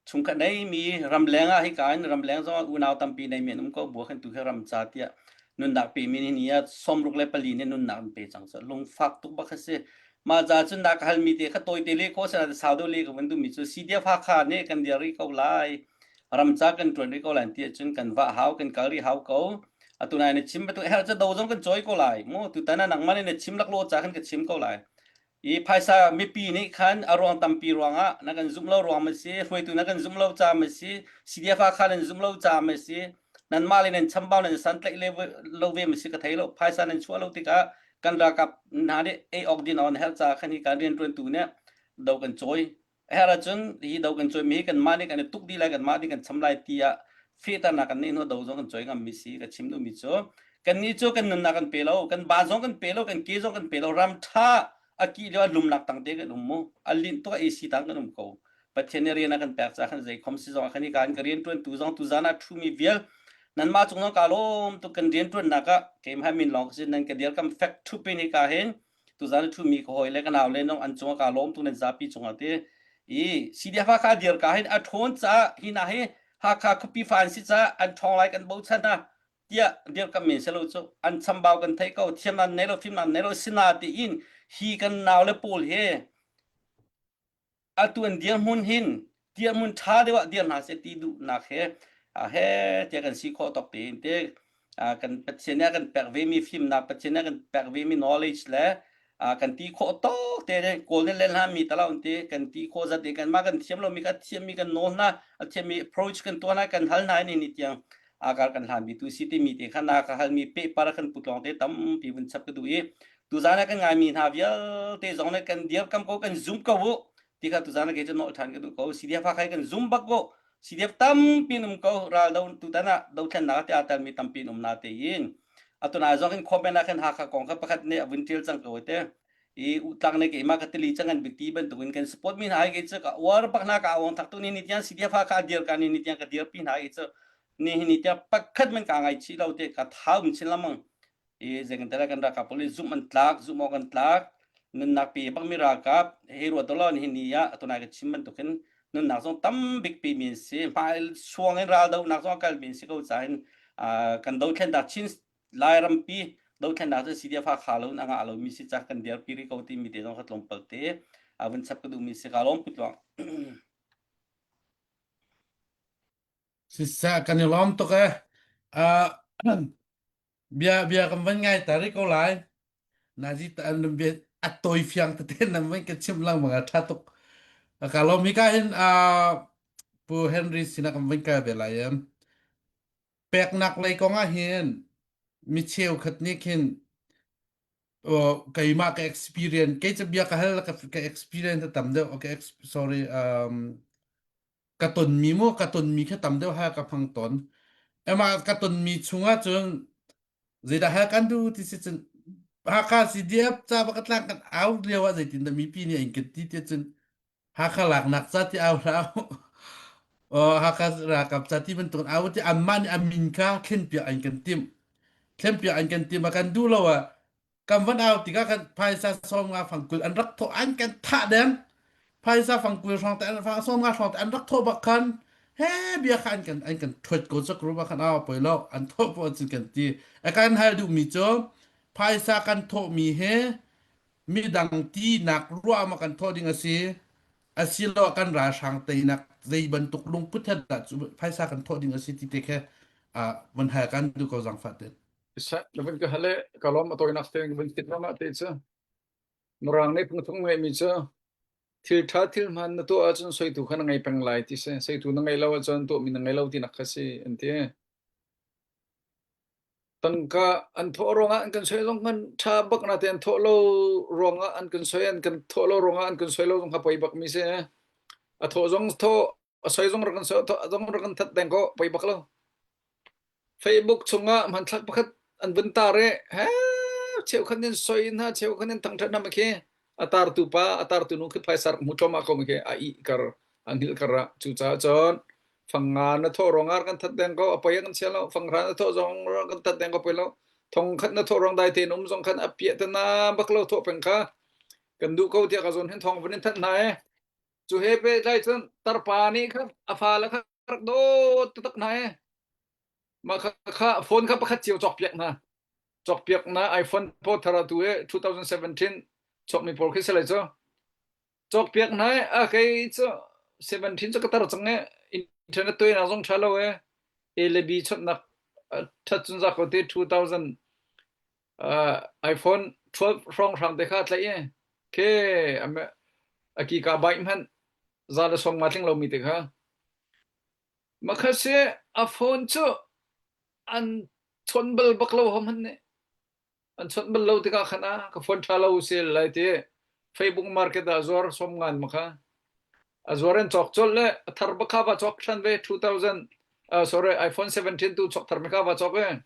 Chungkhat neimi ramleng ah hika in ramleng zong ah unau tampi neimi an um ko bua khan tu khi ram ca tiah nunnak pemi ni ni ah 64 nih nunnak an pe cang cu lungfak tuk bak a si. Mah ca cun na ka halmi te kha tawite le ko sana sau deuh le ka vun duhmi cu CDF Hakha nih kan dir rih ko lai ramca kan ṭuan rih ko lai ti ahcun kan vah hau kan kal rih hau ko atu nai na chim bantuk herh cu do zong kan cawi ko lai mu tutan ah nangmah nih na chim laklawh ca khan ka chim ko lai i phaisa mipi nih khan a ruang tampi ruangah na kan zumh lo ruang ma si hruaitu na kan zumh lo ca ma si CDF ah kha nan zumh lo ca ma si nanmah le nan chambau nan san tlaih le lo ve ma si ka thei lo phaisa nan chuah lo tikah kan ralkap hna nih ei awk din on herh ca khan hi kan rianṭuantu nih do kan cawi A herh ahcun hi do kan cawimi hi kanmah nih kan i tuk dih lai, kanmah nih kan cham lai tiah fehternak kan neih hnu do zong kan cawi ngammi si. Ka chim duhmi cu kannih cu kan nunnak kan pe lo, kan ba zong kan pe lo, kan ke zong kan pe lo, ram ṭha a kih lio a lumnak tang te kan um mu. A linh tuk a AC tang kan um ko. Pathian nih rian a kan pek caah khan zei khom si zong ah khan hi kan ka rianṭuantu zong tuzan ah ṭhumi vial nanmah cung zong kaa lawm tuk kan rianṭuannak ah keimah min lawng ka si nan ka dirkam fek ṭhup in hika hin tuzan i ṭhumi ka hawi le ka nau le nong an cungah kaa lawm tu nan zapi cungah ti i CDF Hakha dir ka hin a ṭhawn caah hi na hi Hakha khuapi fa an si caah an ṭhawng lai kan bochan hna tiah dirkamh men selo cu an chambau kan thei ko thiam nan nei lo fim nan nei lo sina tiin hi kan nau le pawl he atu an dirhmun hin dirhmun ṭha deuh ah dir hna seh ti duhnak he he tiah kan si khawh tawk tein te kan Pathian nih a kan pek vemi fimnak Pathian nih a kan pek vemi knowledge le kan ti khawh tawk te kawl nih len hlah mi talau ti kan ti khawh zat kan mah kan thiam lomi kan thiammi kan nawl hna a thiammi approach kan tuah hna kan hal hna ni ni tiang akar kan hlan mi tu si timi te khan na ka halmi pe par kan putlong te tampi vun chap ka duh i tuzan ah kan ngaimi hna vialte zong nih kan dirkam ko kan zum ko u. Ti kha tuzan ke cu nolh ṭhan ka duh ko. CDF Hakha kan zum bak ko. CDF tampi um ko ral do tutan ah dothlennak te aa telmi tampi um na tein. Atuna zong in comment ah khan Hakha kong kha pakhat nih a vun ṭial cang ko te. I utlang ne keimah ka tili cang an bik bantuk in kan support mi hna hi ke cu ka uar bak hna ka awang thak tu ni ni tiang CDF Hakha dir ka ni ni tiang ka dir pi hna hi cu ni hi ni tiang pakhat man ka ngai chih lo te ka thau chin lamang i zeitintiah kan ralkap pawl nih zumh an tlak zumh awk an tlak nunnak pe bak mi ralkap hei ruat law nihin ni ah tunai ka chim bantukin nunnak zong tam bik pe mi an si hmai suang in ral dohnak zong a kal mi an si ko caah kan dothlennak chin Lairampi dothlennak cu CDF Hakha lo in a ngah lo mi si cak kan dirpi rih ko ti mi te zong ka tlawmpal te a vun chap ka duh mi si ka lawm putluang Siseh kan i lawm tuk ee. Uh, Bia bia kan van ngai ta rih ko lai. Nazi ta an bia a tawi fiang tete nan van ka chimh lengmang a ṭha tuk. Ka lawm hi ka hin uh, Pu Henry sinah kan van kal ve lai em. Peknak lei kong ah hin mi cheukhat nih khin uh, keimah ka experience kei cu bia ka hal ka, ka experience a tam deuh okay, sorry um, ka tonmi mu ka tonmi kha tam deuh ha ka phang ton ema ka tonmi chungah cun zeidah ha kan du ti si cun Hakha CDF ca ba ka tlang kan au lio ah zeitin dah mipi nih an kan ti ti cun Hakha laknak ca ti au hlah o Hakha ralkap ca ti bantuk au ti anmah nih a min kha thlenpiak an kan timh thlenpiak an kan timh a kan duh lo ah kan van au tikah kan phaisa 50 fangkul an rak thawh an kan thah deng phaisa fangkul hrawng te an 50 hrawng te an rak thawh bak khan he bia kha an kan an kan thuat ko chak ruba khan aw poi lo an thawh po cun kan ti a kan hal duh mi cu phaisa kan thawh mi he midang ti nak ruah ma kan thawh ding asi asilo kan ralhrang teinak zei bantuk lungput he dah cu phaisa kan thawh ding asi ti te khe a van hal kan du ko zangfah ten Siseh, na vun ka hal i ka lawm a tawinak tein vun tit lawmah te cu Mirang nih phungthung ngeihmi cu thil ṭha thil hmaan na tuah ahcun soitu kha na ngei peng lai ti si. Soitu na ngeih lo ahcun tuahmi na ngei lo tinak kha si an ti. Tangka an thawh ruangah an kan soi zong kan ṭha bak na te an thawh lo ruangah an kan soi an kan thawh lo ruangah an kan soi lo zong kha poi bak mi si. A thawh zong thawh a soi zong rak kan soi a thawh zong rak kan that deng ko poi bak lo. Facebook chungah hmanthlak pakhat an vun tar i he cheukhat nih an soi hna cheukhat nih an thangṭhat hna ma khi a tartu pa a tartu nu khi phaisa rak hmu tlawmah ko ma khi a ih kar a hngilh kar ah cucaah cun fangnga na thawh ruangah kan that deng ko a poi ah kan chia lo fanghra na thawh zong kan that deng ko poi lo thong khat na thawh ruang dai tein um zong khan a piah te na bak lo thawh peng kha kan duh ko tiah ka zawn hin thong vun in thanh hna e cu he pehtlai cun tarpa nih khan a fale kha rak dawt taktak hna e mah kha kha phone kha pakhat cio cawkpiak hna cawkpiak na iPhone paw thar tu e 2017 cawkmi pawl khi si lai cu cawkpiak hna e a kei cu 17 cu ka tar cang e internet tuai na zong tha lo e A le B chonhnak that cun za ko te 2000 uh, iPhone 12 hrawng hrang te kha tlaih e ke a ki ka bai hmanh za le song ma tling lomi te kha Makha si a phone cu an chawnh bal bak lo hom han nih. An chawnh bal lo tikah khan ah ka phone ṭha lo si lai ti Facebook market ah zuar som ngan makha. A zuar in cawk colh le a thar bak kha va cawk ṭhan ve 2000 uh, sorry iPhone 17 tu cawk thar mi kha va cawk e.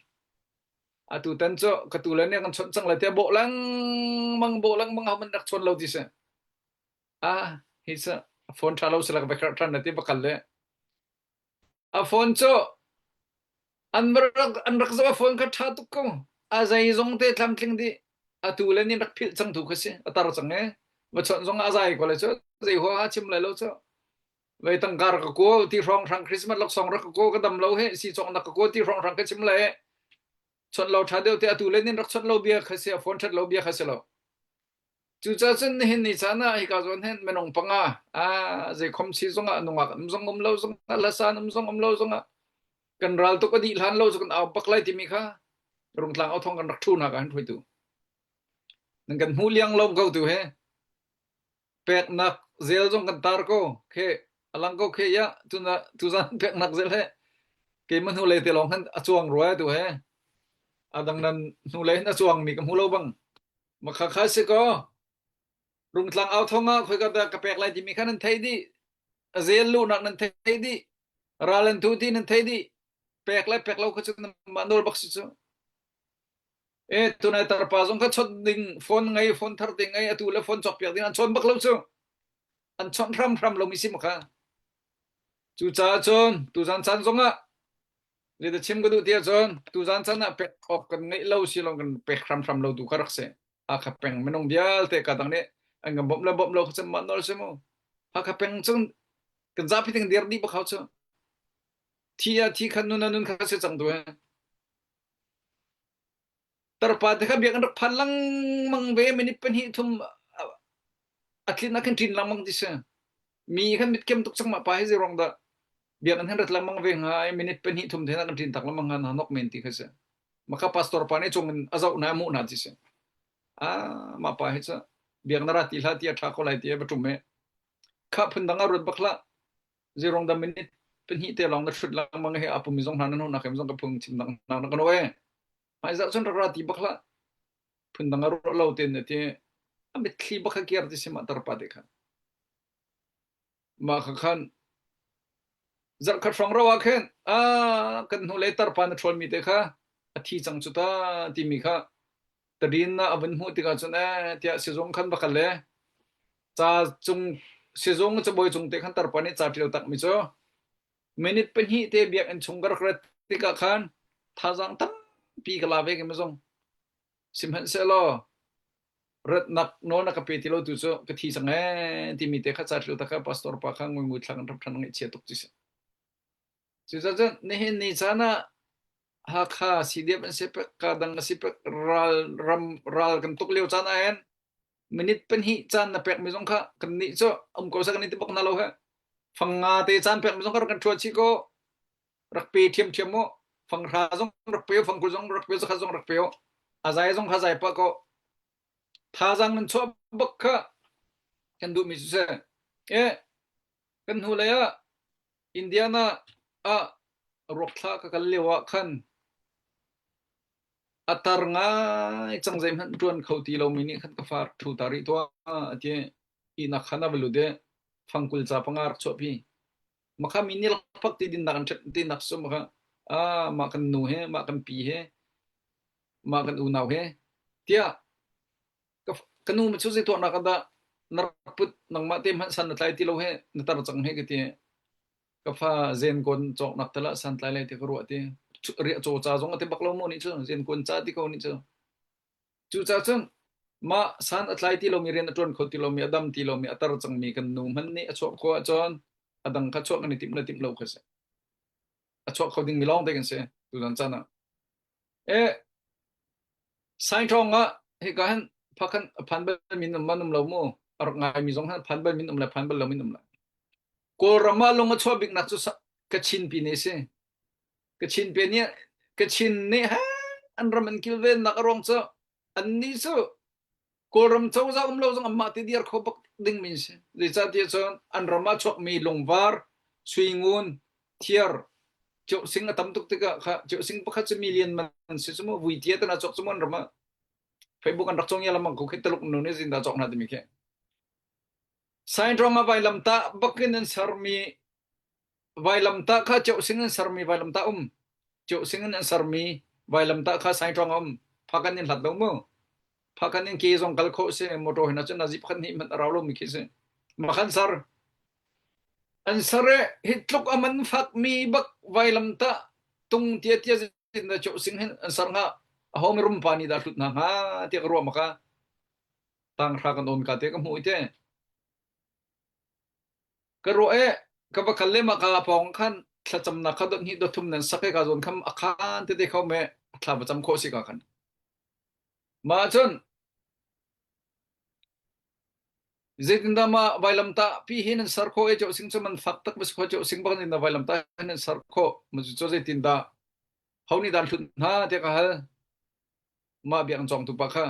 Atu tan cu ka tu le nih kan chawnh cang lai tiah bawh lengmang bawh lengmang ha man rak chawn lo ti si. Ah hi cu a phone ṭha lo si la ka va kherh ṭhan na ti va kal le A phone cu an rak an rak zoh a phone kha ṭha tuk ko. A zeizong te tlamtling dih. Atu le nih rak philh cang tu kha si. A tar cang e. Va chawnh zong a zai ko lai cu. Zei huaha chim lai lo cu. Vei tangka rak ka kaw ti hrawng hrang Christmas laksawng rak ka kaw ka dam lo he si cawk nak ka kaw ti hrawng hrang ka chim lai. Chawnh lo ṭha deuh te atu le nin rak chawnh lo bia kha si a phone ṭhat lo bia kha si lo. Cucaah cun nihin ni caan ah hika zawn hin minung panga ah zeikhom si zongah nungak um zong um lo zongah hlasan um zong um lo zongah kan ral tuk a dih hlan lo cu kan au bak lai timi kha rungtlang au thong kan rak thu hna ka han hruaitu. Nan kan hmu liang lo ko tu he peknak zel zong kan tar ko khe alang ko khe ya tuna tuzan peknak zel he keimah hnu lei te lawng han a cuang rua tu he adang nan hnu lei hin a cuang mi ka hmu lo bang Makhakha si kaw. Rungtlang au thong ah khoika dah ka pek lai timi kha nan theih dih. A zel luhnak nan theih dih. Ral an tu ti nan theih dih. Pek le pek lo kha cu mah nawl bak si cu. E tunai tarpa zong kha chawnh ding phone ngei phone thar te ngei atu le phone cawk piak ding an chawn bak lo cu. An chawnh hram hram lo mi si ma kha. Cucaah cun tuzan caan zong ah Zeidah chim ka duh ti ahcun tuzan chan ah pek awk kan ngeih lo si lawng kan pek hramhram lo tu kha rak si. Hakha peng minung vialte ka dang nih an kan bawmh le bawmh lo kha cun mah nawl si mu. Hakha peng cun kan zapi ting dir dih bak hau cu. Thi ah thi khan nun ah nun kha si cang tu he. Tarpa te kha biak an rak phan lengmang ve minute pahnih thum a tlin ah khan ṭin lengmang ti si. Mi khan mitkem tuk cang mah pa hi zei ruang dah biak an han rat lengmang ve hnga i minute pahnih thum te kan ṭin tak lengmang hnga na nok men ti kha si. Maka pastor pa nih cung in a zoh na a muh na ti si. Ah mah pa hi cu biak na ra ti hlah ti a ṭha ko lai ti a va ṭum e. Kha phun dang a ruat bak hlah. Zeirong dah minute pahnih te lawng na hrut lengmang he a pumi zong hna nan hona kem zong ka phung chim dang na ka no e. Hmaizah cun rak ra ti bak hlah. Phundang a ruah lo ten na ti. A mitthli bak kha kiar ti si mah tarpa te kha. Mah kha khan zarhkhat hrawng ro ah khin a kan hnu lei tarpa na ṭhawl mi te kha a thi cang cu ta timi kha tadin na a vun hmuh tikah cun eh tiah sizung khan va kal le ca cung sizung cabuai cung te khan tarpa nih ca ṭial tak mi cu minute pahnih te biakinn chung ka rak rat tikah khan thazaang tampi ka la ve ke mazong sihmanhsehlaw ratnak nawl na ka pe ti lo tu cu ka thi cang ee timi te kha ca ṭial tak kha pastor pa kha ngui ngui thla kan rap ṭhan ngaihchia tuk ci si cucaah nihin ni caan ah Hakha CDF an si pek ka dang a si pek ral ram ral kan tuk lio caan ah hin minute pahnih caan na pek mi zong kha kan nih cu um ko sa kan i ti bak na lo he fang nga te caan pek mi zong kha rak kan ṭhuat chih ko rak pe ṭhiamṭhiam mu fang hra zong rak pe fang kul zong rak pe zakhat zong rak pe a zai zong kha zai pah ko thazaang nan chuah bak kha kan duh mi cu si e kan hnu lei ah Indiana ah ruak thla ka kal lio ah khan A tar ngai cang zeihmanh ṭuan kho ti lomi nih khan ka fa rak ṭhu ta rih tuah a ti. Ihnak khan a va lut i fangkul ca panga rak chuahpi. Makha mi nih lakphak ti dinnak an ṭhet tinak cu makha ah mah kan nu he mah kan pi he mah kan unau he tiah ka, ka nu cu zei tuahnak ah dah na rak put nangmah te hmanh san na tlai ti lo he na tar cang he ka ti. Ka fa zenkawn cawknak tal ah santlai lai ti ka ruah ti. Riah caw ca zong a ti bak lo maw nih cu zenkawn ca ti ko nih cu. Cucaah cun mah san a tlai ti lomi rian a ṭuan kho ti lomi a dam ti lomi a tar cangmi kan nu hmanh nih a chuah khawh ahcun a dang kha chuah kan i timh le timh lo kha si. A chuah kho dingmi lawng te kan si tuzan caan ah. E Sainṭawng ah hika hin phakhan a phan bal min um man um lo mu a rak ngai mi zong han phan bal min um le phan bal lo min um la. Kawlram ah lung a chuah biknak cu Kachin pine a si. Kachin pe nih Kachin nih ha an ram an kilvennak a ruang cu annih cu Kawlram cozah um lo zong anmah te dir kho bak ding mi si. Zeicahtiah cun an ram ah chuakmi lungvar, suingun, thiar, ceuhsing a tam tuk tikah kha ceuhsing pakhat cu million man si cu mu vui tia tana cawk cu mu an ram ah Facebook an rak cong ya lamang ko khi Taluk nu nih zindah cawk hna timi khi. Sainṭawng ah vailamtah bakin an sermi vailamtah kha ceuhsing in sermi vailamtah um. Ceuhsing in an sermi vailamtah kha sainṭawng a um. Phakan in hlat lo mu. Phakan in ke zong kal khawh si. Motor hin ahcun nazi pakhat hnih hmanh a rau lomi khi si. Makhan ser. An ser i hi tluk a man fakmi bak vailamtah tung tia tia zin da ceuhsing hin an ser hnga. Aho mirum pa nih dah hlut hna hnga tiah ka ruah maka. Tanghra kan awn ka te ka hmuh i te. Ka ruah e ka va kal le mah ka pawng khan thlacamnak kha dot hnih dot thum nan sak e ka zawn kham a khan tete kho me thla va cam khawh si ka khan. Mah cun zeitindah mah vailamtah pi hi nan ser khawh e ceu sing cu man fak tak va si kho ceu sing bak in na vailamtah hi nan ser khawh ma cu zeitindah ho nih dan hlut hna tiah ka hal mah biakinn cawngtu pa kha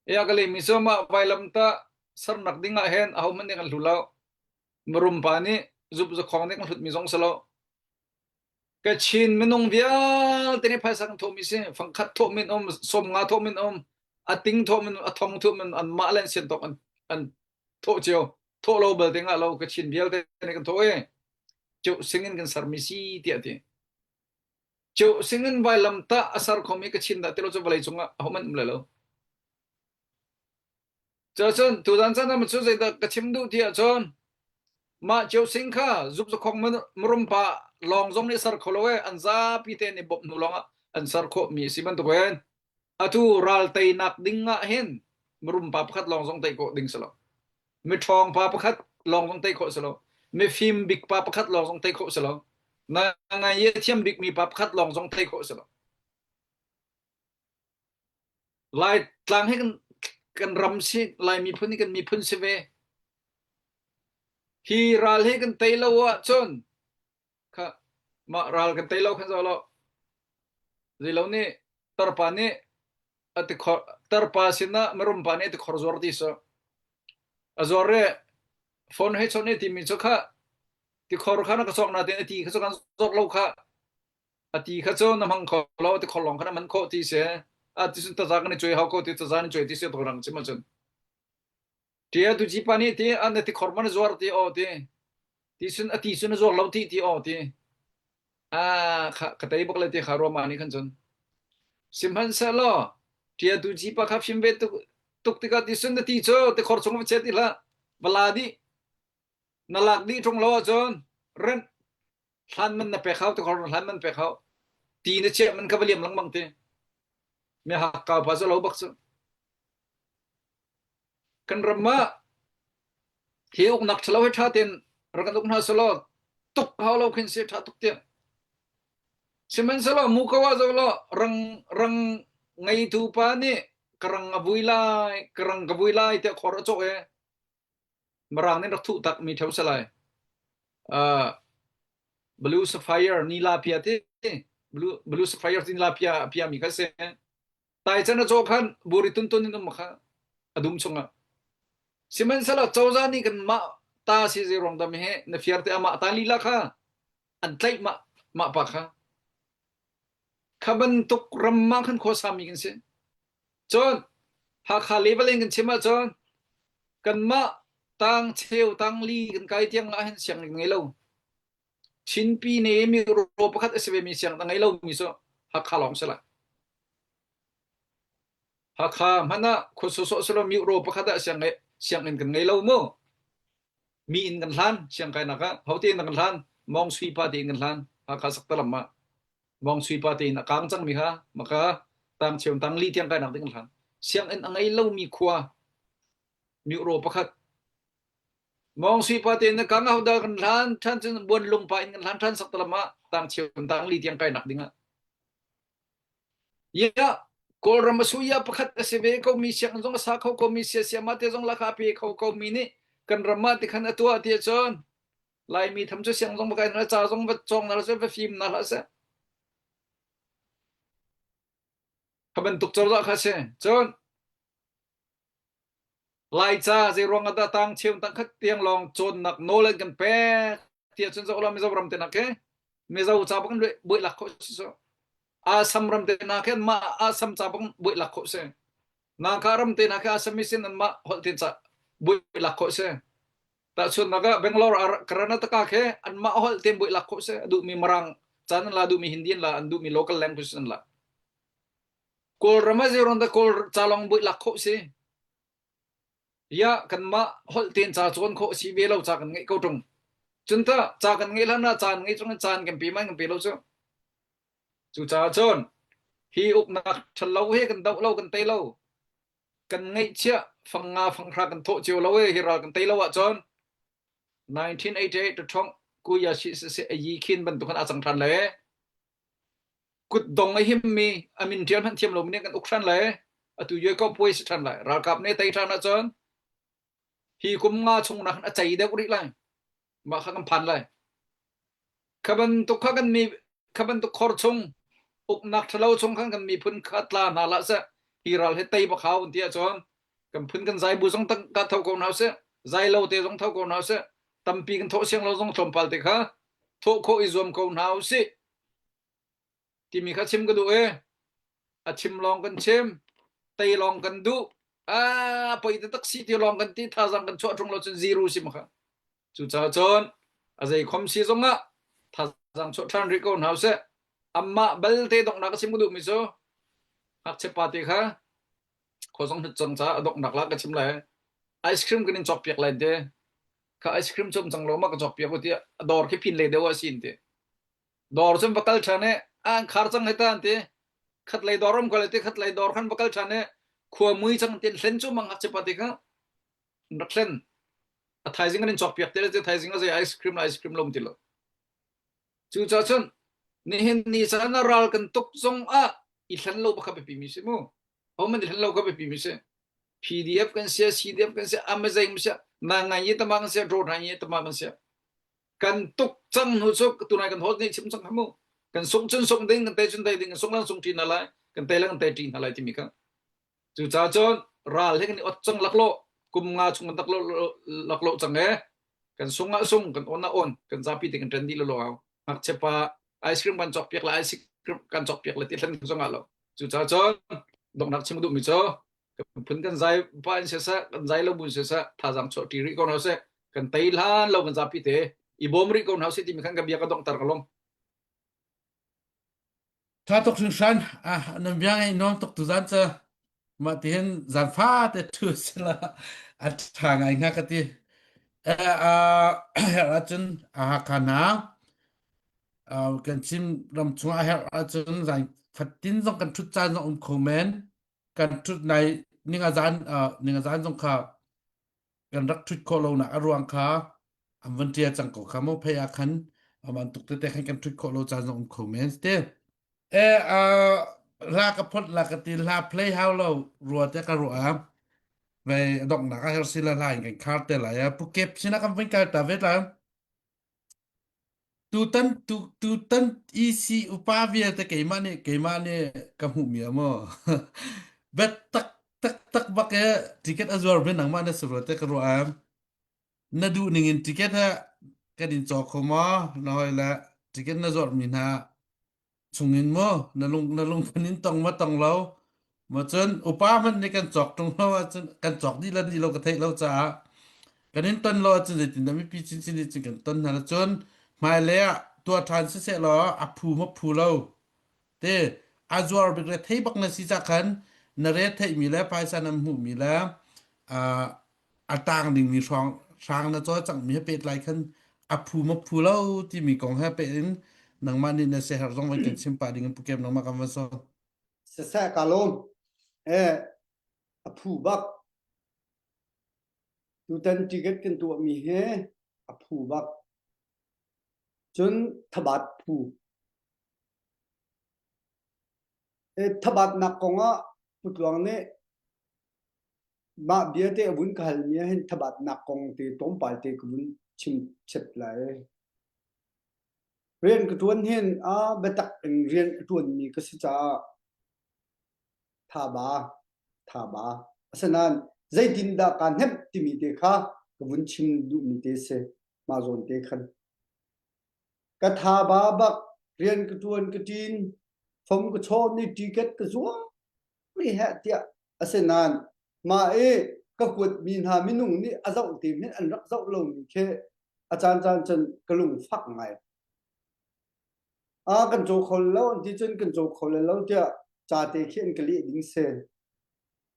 Ya ka lehmi cu mah vailamtah sernak ding ah hin ahohmanh nih kan hlu lo. Mirum pa nih zup zakhong nih kan hlutmi zong si lo. Kachin minung vialte nih phaisa kan thawhmi si. Fangkhat thawh min um, sawmnga thawh min um, a ting thawh min um, a thong thawh min um, anmah le an sian tawk an. An thawh cio. Thawh lo belte ngah lo Kachin vialte nih kan thawh i ceuh sing in kan sermi si tiah ti. Ceuh sing in vailamtah a ser khomi Kachin dah ti lo cu vawlei cungah ahohmanh um lai lo. Cucun tuzan caan ah cu zeidah ka chim duh ti ahcun mah Ceu Sing kha zukzakhong marum pa lawng zong nih ser kho lo ee an zapi te nih bawmh hnu lawngah an ser khawhmi a si bantukin atu ral teinak ding ah hin marum pa pakhat lawng zong tei khawh ding si lo miṭhawng pa pakhat lawng zong tei khawh si lo mifim bik pa pakhat lawng zong tei khawh si lo na ngai thiam bikmi pa pakhat lawng zong tei khawh si lo Laitlang hi kan, kan ram si, Lai miphun hi kan miphun si ve. Hi ral hi kan tei lo ahcun kha mah ral kan tei lo khan zoh lo. Zeilo nih tarpa nih a ti khor tarpa sinah mirum pa nih a ti khor zuar ti so. A zuar i phone he chawnh i timi cu kha tikhor kha na ka cawk natin a ti kha cu kan zawt lo kha A ti kha cu na hmang kho lo ti khor lawng kha na hman khawh ti si. A ti cun taza kan i cuai hau ko ti taza ni cuai ti si to rang chim ahcun. Tia tu ci pa nih ti a na ti khor man zuar ti aw ti. Ti cun a ti cun a zuar lo ti ti aw ti. A kha ka tei bak le ti kha ruama nih khan cun. Sihmanhsehlaw tia tu ci pa kha fim ve tuk tuk tikah ti cun na ti cu ti khor chung va chia ti hlah. Va la dih. Na lak dih ṭung lo ahcun rent hlan man na pek hau ti khor hlan man pek hau ti na chiah man kha va liam lengmang ti mi hakkau pa cu lo bak cu kan ram ah hi uknak ṭhalo hi ṭha tein rak kan uk hna selaw tuk hau lo khin si ṭha tuk tiang sihmanhsehlaw mu ko ah zo law rang rang ngeitu pa nih ka rang a vui lai ka rang ka vui lai tiah khor a cawh e Mirang nih rak thuh tak mi ṭheo si lai. Uh, blue sapphire nila pia ti blue blue sapphire ti nila pia pia mi kha si. Tai chan a caw khan buri tun tun in um kha a dum chungah. Sihmanhsehlaw cozah nih kan mah ta si zei ruang dam he na fiar te amah ta lila kha an tlaih mah mah pa kha. Kha bantuk ram ma khan khua sami kan si. Cun Hakha level in kan chim ahcun kanmah tang cheu tang li kan kai tiang ah hin sianginn ngei lo. Chinpi ne mi ro pakhat a si ve mi siang ngei lo mi cu Hakha lawng si lai. Hakha hmanh ah khua sawsawh si lo mi ro pakhat ah siang sianginn kan ngei lo mu. Mi inn kan hlan siang kainak ah hote in kan hlan Mong Sui pa te in kan hlan Hakha saktalam ah. Mong Sui pa tein a kang cangmi kha maka tang cheu tang li tiang kainak ding an hlan. Sianginn a ngei lomi khua Miro pakhat Mong Sui pa tein na kang ahodah kan hlan ṭhan cun buanlung pa in kan hlan ṭhan saktalam ah tang cheu tang li tiang kainak ding ah. Ya Kawlram a suya pakhat a si ve ko mi sianginn zong a sa kho ko mi sia sia ma te zong laka pe kho ko mi nih kan ram ah ti khan a tuah ti ahcun Laimi tham cu siang zong va kai hna ca zong va cawng hna seh va fim hna hlah seh. Kha bantuk cozah kha si. Cun Laica zei ruang ah dah tang cheu tang khat tiang lawng cawnnak nawl an kan pek tiah cun zoh la Mizoram te nak ke Mizo ca bak buai lak khawh si so. Assam ram te na khin mah Assam ca bak buai lak khawh si. Naka ram te na khe Assam misin an mah holh te ca buai lak khawh si. Tahchunhnak ah Bangalore Karnataka khi anmah holh tein buai lak khawh si. A duhmi Mirang caan an la, duhmi Hindi an la, an duhmi local language an la. Kawlram ah zeiruang dah Kawl ca lawng buai lak khawh si? Ya kanmah holh tein ca cawn khawh si ve lo ca kan ngeih ko ṭung. Cun tah ca kan ngeih hlan ah caan ngeih chung in caan kan pe man kan pe lo cu. Cucaah cun hi uknak ṭhalo hi kan doh lo kan tei lo. Kan ngeihchiah fangnga fanghra kan thawh cio lo i hi ral kan tei lo ahcun 1988 ṭhong kuya shi si ayi khin bantuk khan a cang ṭhan le kutdong a himmi a min ṭial hmanh thiam lomi nih kan uk ṭhan le atu yue ko puai si ṭhan lai ralkap nih tei ṭhan ahcun hi kum nga chung nak a cei deuh rih lai mah kha kan phan lai Kha bantuk kha kan mi kha bantuk khor chung uknak ṭhalo chung khan kan miphun kha tla hna hlah seh hi ral hi tei bak hau ti ahcun kan phun kan zai bu zong ka tho ko hna seh zai lo te zong tho ko hna seh tampi kan thawh siang lo zong tlawmpal te kha thawh khawh i zuam ko hna usih timi kha chim ka duh i a chim lawng kan chim tei lawng kan duh. A poi taktak si ti lawng kan ti thazaang kan chuah ṭung lo cun zero si ma kha. Cucaah cun a zei khom si zongah thazaang chuah ṭhan rih ko hna usih. Amah balte donghnak a chim ka duhmi cu ngakchia pa te kha khuazong hnut cang caah a donghnak la ka chim lai. Ice cream kan in cawkpiak lai te. Kha ice cream cu um cang lo ma ka cawkpiak u tiah a dawr khi phin lei deuh ah a si an ti. Dawr cun va kal ṭhan i a an khar cang hei ta an ti. Khat lei dawr um ko lai ti khat lei dawr khan va kal ṭhan i khua mui cang ti hlen cu mang ngakchia pa te kha an rak hlen. A thaizing an in cawkpiak te le thaizing a zei ice cream la ice cream lo ti lo. Cucaah cun nihin ni caan ah ral kan tuk zong ah i hlen lo bak a biapi mi si mu. Homan i hlen lo ka biapi mi si. PDF kan sia, CDF kan sia, amazing kan sia, na ngai ye tama kan sia, draw ngai ye tama kan sia. Kan tuk cang hnu cu tunai kan hot nih chim cang hamu. Kan sung cun sung ding, kan te cun te ding, kan sung lang sung ṭi hna lai, kan te lang te ṭi hna lai timi kha. Cucaah cun ral he kan i ot cang laklawh, kum nga chung kan tak laklawh cang e. Kan sung ah sung, kan on ah on, kan zapi te kan ṭen dih lo hau. Ngakchia pa ice cream kan cawk piak le ice cream kan cawk piak le ti thlen zong ah lo. Cucaah cun donghnak chim duhmi cu kan phun kan zai pa in siseh, kan zai lo bu in siseh, thazaang chuah ṭi rih ko hna usih. Kan tei hlan lo kan zapi te i bawm rih ko hna usih timi khan ka bia ka donghter ka lung. Ṭha tuk hringhran. Ah, nan bia ngaih nuam tuk tuzan cu. Mah tihin zan fate ṭhu sila a ṭha ngai hnga ka ti. Eh, ah, herh ahcun a Hakha hna ah, kan Chin ram chung a herh ahcun zan fatin zong kan ṭhut caan zong um kho men. Kan ṭhut nai ninga zan ah, ninga zan zong kha kan rak ṭhut khawh lonak a ruang kha an van ṭial cang ko kha mu phei ah khan aman tuk tete khan kan ṭhut khawh lo caan zong um kho men te e hla ka phot la ka ti hla play how lo rua te ka ruah a ve donghnak a her si la hla in kan khar te lai a pukep sina kan vin kal ta ve la Tutan tu tutan EC upa vialte keimah nih keimah nih ka hmuhmi a maw bet tak tak tak bak e ticket a zuar mi nangmah na si rua te ka ruah am na duh ning in ticket ha kan in caw kho maw na hoi le ticket na zuarh mi hna chungin maw na lung na lung kan in tong ma tong lo ma cun upa hmanh nih kan cawk ṭung lo ahcun kan cawk dih le dih lo ka theih lo caah kan in ton lo ahcun zeitindah mipi chinchin nih cun kan ton hna la cun hmailei ah tuah ṭhan siseh law a phu ma phu lo te a zuar bik le thei bak na si cah khan na re theihmi le phaisa na hmuhmi le a tang dingmi hrawng hrang na cawlcanghmi he pehtlai khan a phu ma phu lo timi kong he peh in nangmah nih na siaherh zong van kan chim pah ding in pukem nangmah kan van sawm. Siseh ka lawm. Eh, a phu bak. Tutan ticket kan tuahmi hi a phu bak. Cun thabat phu. Eh, thabatnak kongah Putluang nih Mah bia te a vun ka halmi ah hin thabatnak kong te tlawmpal te ka vun chim chep lai. Rian ka ṭuan hin a biatak in rian a ṭuanmi ka si caah thaba thaba asinain zeitindah kaa hnemh timi te kha ka vun chim duhmi te si mah zawn te khan. Ka thaba bak rian ka ṭuan ka ṭin fom ka chawn i ticket ka zuar ri heh tiah asinain mah i ka kuatmi hna minung nih a zoh te hmanh an rak zoh lomi khi a caancaan cun ka lung fak ngai. A kan caw kho lo an ti cun kan caw kho lo tiah ca te khi an ka leh ding si.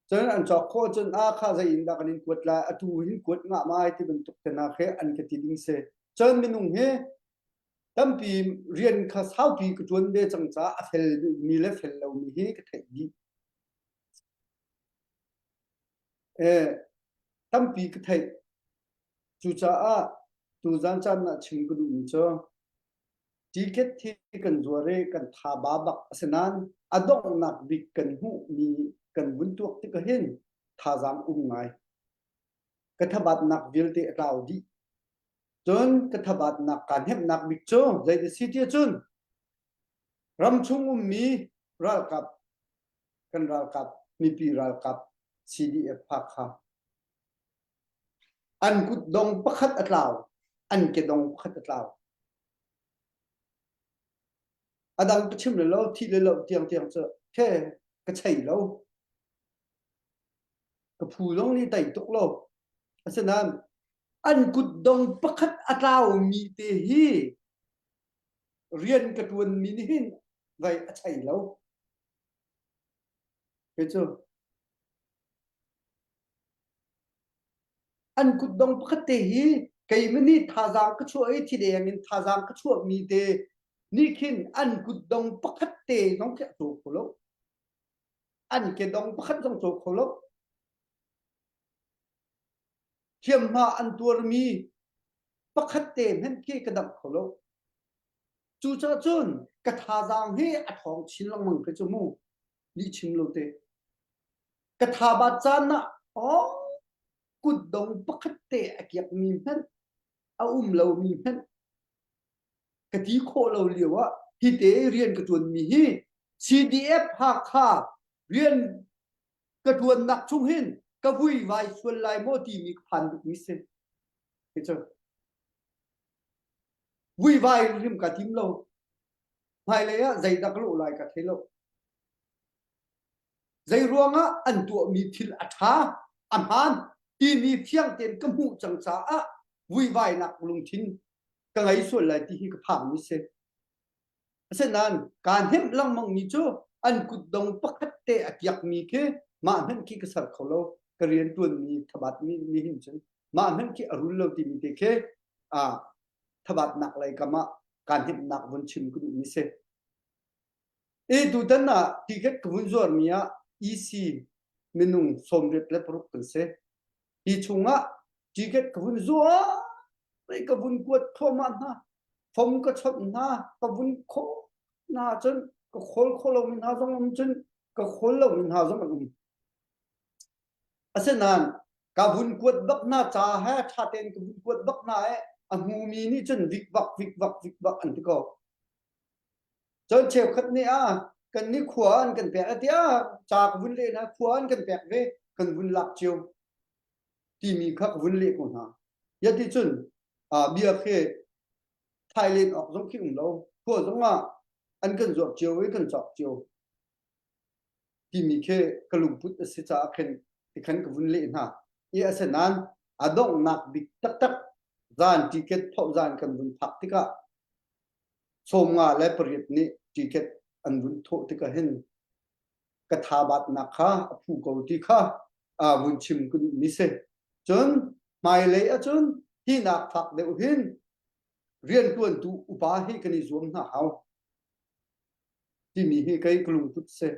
Cun an cawk khawh cun a kha zei in dah kan in kuat lai atu hin kuat ngah mai ti bantuk te hna khi an ka ti ding si. Cun minung hi tampi rian kha saupi ka ṭuan ve cang caah a fel mi le fel lomi hi ka theih dih. Eh, tampi ka theih. Cucaah tuzan caan ah chim ka duhmi cu ticket hi kan zuar i kan tha ba bak asinain a donghnak bik kan hmuhmi kan vun tuak tikah hin thazaang um ngai. Ka thabatnak vialte a tlau dih. Cun ka thabatnak kaa hnemhnak bik cu zei a si tiah cun ramchung ummi ralkap kan ralkap mipi ralkap CDF Hakha an kutdong pakhat a tlau an kedong pakhat a tlau a dang ka chim le lo thih le lo tiang tiang cu khe ka chei lo. Ka phu zong nih tei tuk lo. Asinain an kutdong pakhat a tlaumi te hi rian ka ṭuanmi nih hin vai a chei lo. Kei cu an kutdong pakhat te hi keimah nih thazaang ka chuah i thileng in thazaang ka chuahmi te nih khin an kutdong pakhat te zong khi a caw kho lo. An kedong pakhat zong caw kho lo. Hliamhma an tuarmi pakhat te hmanh khi ka damh kho lo. Cucaah cun ka thazaang hi a ṭhawng chin lengmang khi cu mu. Lihchim lo te. Ka thabat caan ah oh, kutdong pakhat te a kiakmi hmanh a um lomi hmanh ka ti khawh lo lio ah hi te rian ka ṭuanmi hi CDF Hakha rian ka ṭuannak chung hin ka vuivai sual lai maw timi ka phan bikmi si. Hi cu vuivai hrim ka tim lo. Hmailei ah zeidah ka lawh lai ka thei lo. Zei ruangah an tuahmi thil a ṭha, a hmaan timi fiang tein ka hmuh cang caah vuivainak lungthin ka ngei sual lai ti hi ka phangmi si. Asinain kaa hnemh lengmangmi cu an kutdong pakhat te a kiakmi khi mah hmanh khi ka ser kho lo. Ka rian ṭuanmi thabat mi nih hin cun mah hmanh khi a rul lo timi te khi ah thabatnak lei kam ah kaa hnemhnak vun chim ka duhmi si. I tutan ah ticket ka vun zuarmi ah EC minung 86 kan si. Hi chungah ticket ka vun zuar i ka vun kuat thluahmah hna. Fom ka chawnh hna, ka vun khawh hna cun ka khawl kho lomi hna zong um cun ka khawl lomi hna zong an um. Asinain ka vun kuat bak hna ca he ṭha tein ka vun kuat bak hna i a hmumi nih cun vikvak vikvak vikvak an ti ko. Cun cheukhat nih ah kan nih khua an kan pek tiah ca ka vun leh hna khua an kan pek ve kan vun lak cio timi kha ka vun leh ko hna. Yati cun bia khi thai len awk zong khi um lo khua zong ah an kan zuar cio i kan cawk cio timi khi ka lungput a si caah khin tikhan ka vun leh hna. I asinain a donghnak bik taktak zan ticket phoh zan kan vun phak tikah 58 nih ticket an vun thawh tikah hin ka thabatnak kha a phu ko ti kha vun chim ka duhmi si. Cun hmailei ahcun hi nak fak deuh hin rianṭuantu upa hi kan i zuam hna hau timi hi kei ka lungput si.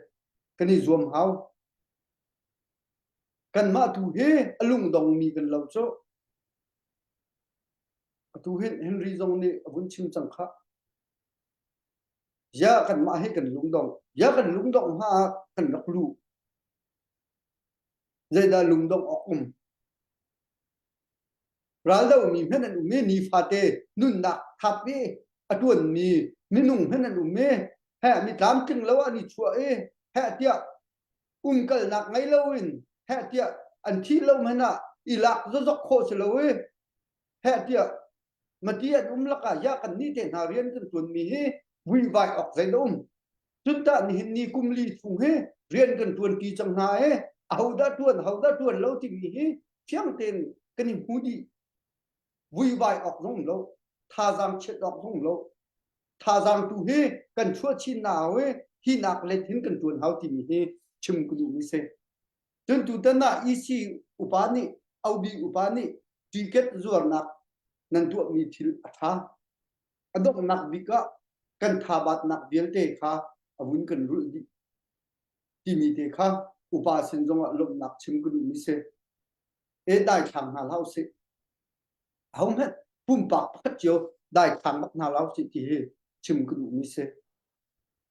Kan i zuam hau. Kanmah tu hi a lungdongmi kan lo cu. Atu hin Henry zong nih a vun chim cang khah. Bia kanmah hi kan lungdong. Bia kan lungdong hna ah kan rak luh. Zeidah lungdongh awk um? Raldomi hmanh an um i nifate nunnak thap i a ṭuanmi minung hmanh an um i heh mi tlamtling lo an i chuah i heh tiah umkalnak ngei loin heh tiah an thih lo hmanh ah i lak zozok khawh si lo i heh tiah mati an um lakah ya kan nih te hna rian kan ṭuanmi hi vuivai awk zei dah um. Cun tah nihin ni kum li chung hi rian kan ṭuanṭi cang hna i ahodah ṭuan ahodah ṭuan lo timi hi fiang tein kan i hmu dih. Vuivai awk zong um lo, thazaang chiat awk zong um lo. Thazaang tu hi kan chuah chin na hau i hi nak let hin kan ṭuan hau timi hi chim ka duhmi si. Cun tutan ah EC upa nih OB upa nih ticket zuarnak nan tuahmi thil a ṭha. A donghnak bik ah kan thabatnak vialte kha a vun kan rulh dih timi te kha upa sin zongah lawmhnak chim ka duhmi si. E daithlang hna hlah usih. Ahohmanh pumpak pakhat cio daithlang bak hna hlah usih ti hi chim ka duhmi si.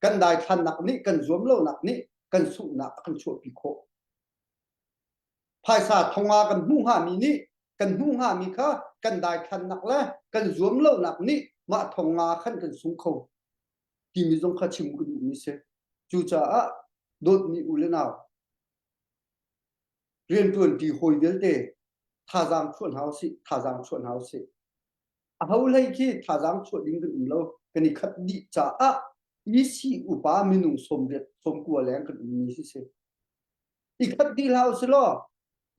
Kan daithlannak nih kan zuam lonak nih kan sunghnak a kan chuahpi khawh. Phaisa thonga kan hmuh hngami nih kan hmuh hngami kha kan daithlannak le kan zuam lonak nih mah thonga khan kan sung kho timi zong kha chim ka duhmi si. Cucaah dawtmi u le nau rianṭuanṭi hawi vialte thazaang chuah hna usih, thazaang chuah hna usih. A ho hlei khi thazaang chuah ding kan um lo. Kan i khat dih caah EC upa minung 80 90 leng kan ummi si si. I khat dih hlah usih law.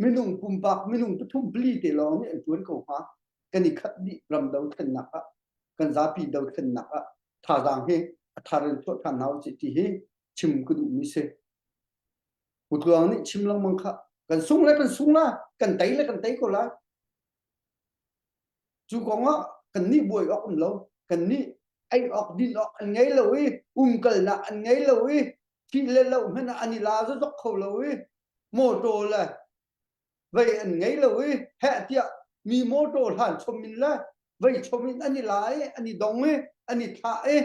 Minung pumpak minung pathum pali te lawng nih an ṭuan ko hnga. Kan i khat dih ram dothlennak ah, kan zapi dothlennak ah thazaang hi a thar in chuah ṭhan hna usih ti hi chim ka duhmi si. Pu Tluang nih chim lengmang kha kan sung le kan sung la, kan tei le kan tei ko lai. Cu kong ah kannih buai awk um lo. Kannih ei awk din awk an ngei lo i umkalnak an ngei lo i thih le lo hmanh ah an i la zokzok kho lo i motor le vei an ngei lo i heh tiah mi motor hlan chom in le vei chom in an i la i an i dong i an i thlah i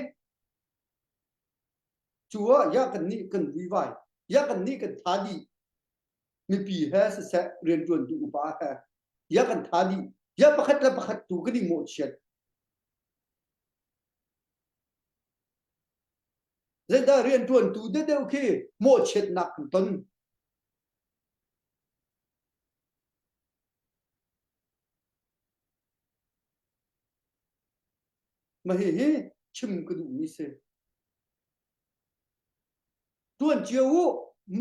cu ah ya kannih kan vuivai ya kannih kan tha dih mipi he siseh rianṭuantu upa he ya kan tha dih ya pakhat le pakhat tu kan i mawhchiat zeidah rianṭuantu deuhdeuh khi mawhchiatnak kan ton mah hihi chim ka duhmi si Tuan cio u,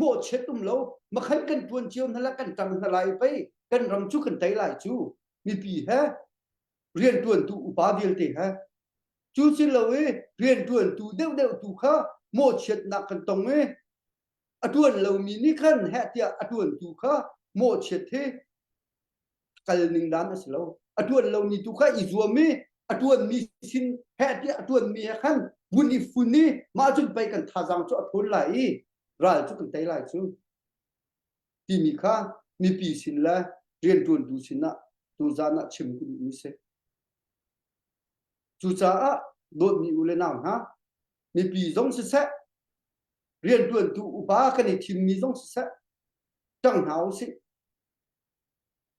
mawhchiat um lo, makhan kan tuan cio hna la kan ṭang hna lai pei, kan ram cu kan tei lai cu, mipi he rianṭuantu upa vialte he. Cu si lo i rianṭuantu deuhdeuh tu kha mawhchiatnak kan tong i a ṭuan lomi nih khan heh tiah a ṭuantu kha mawhchiat hi kal ning dan a si lo. A ṭuan lomi tu kha i zuam i a ṭuanmi sin heh tiah a ṭuanmi he khan vun i fun i mah cun pei kan thazaang cu a ṭhawn lai i ral cu kan tei lai cu timi kha mipi sin le rianṭuantu sinah tuzaan ah chim ka duhmi si. Cucaah dawtmi u le nau hna, mipi zong siseh, rianṭuantu upa kan i thimmi zong siseh, ṭang hna u sih.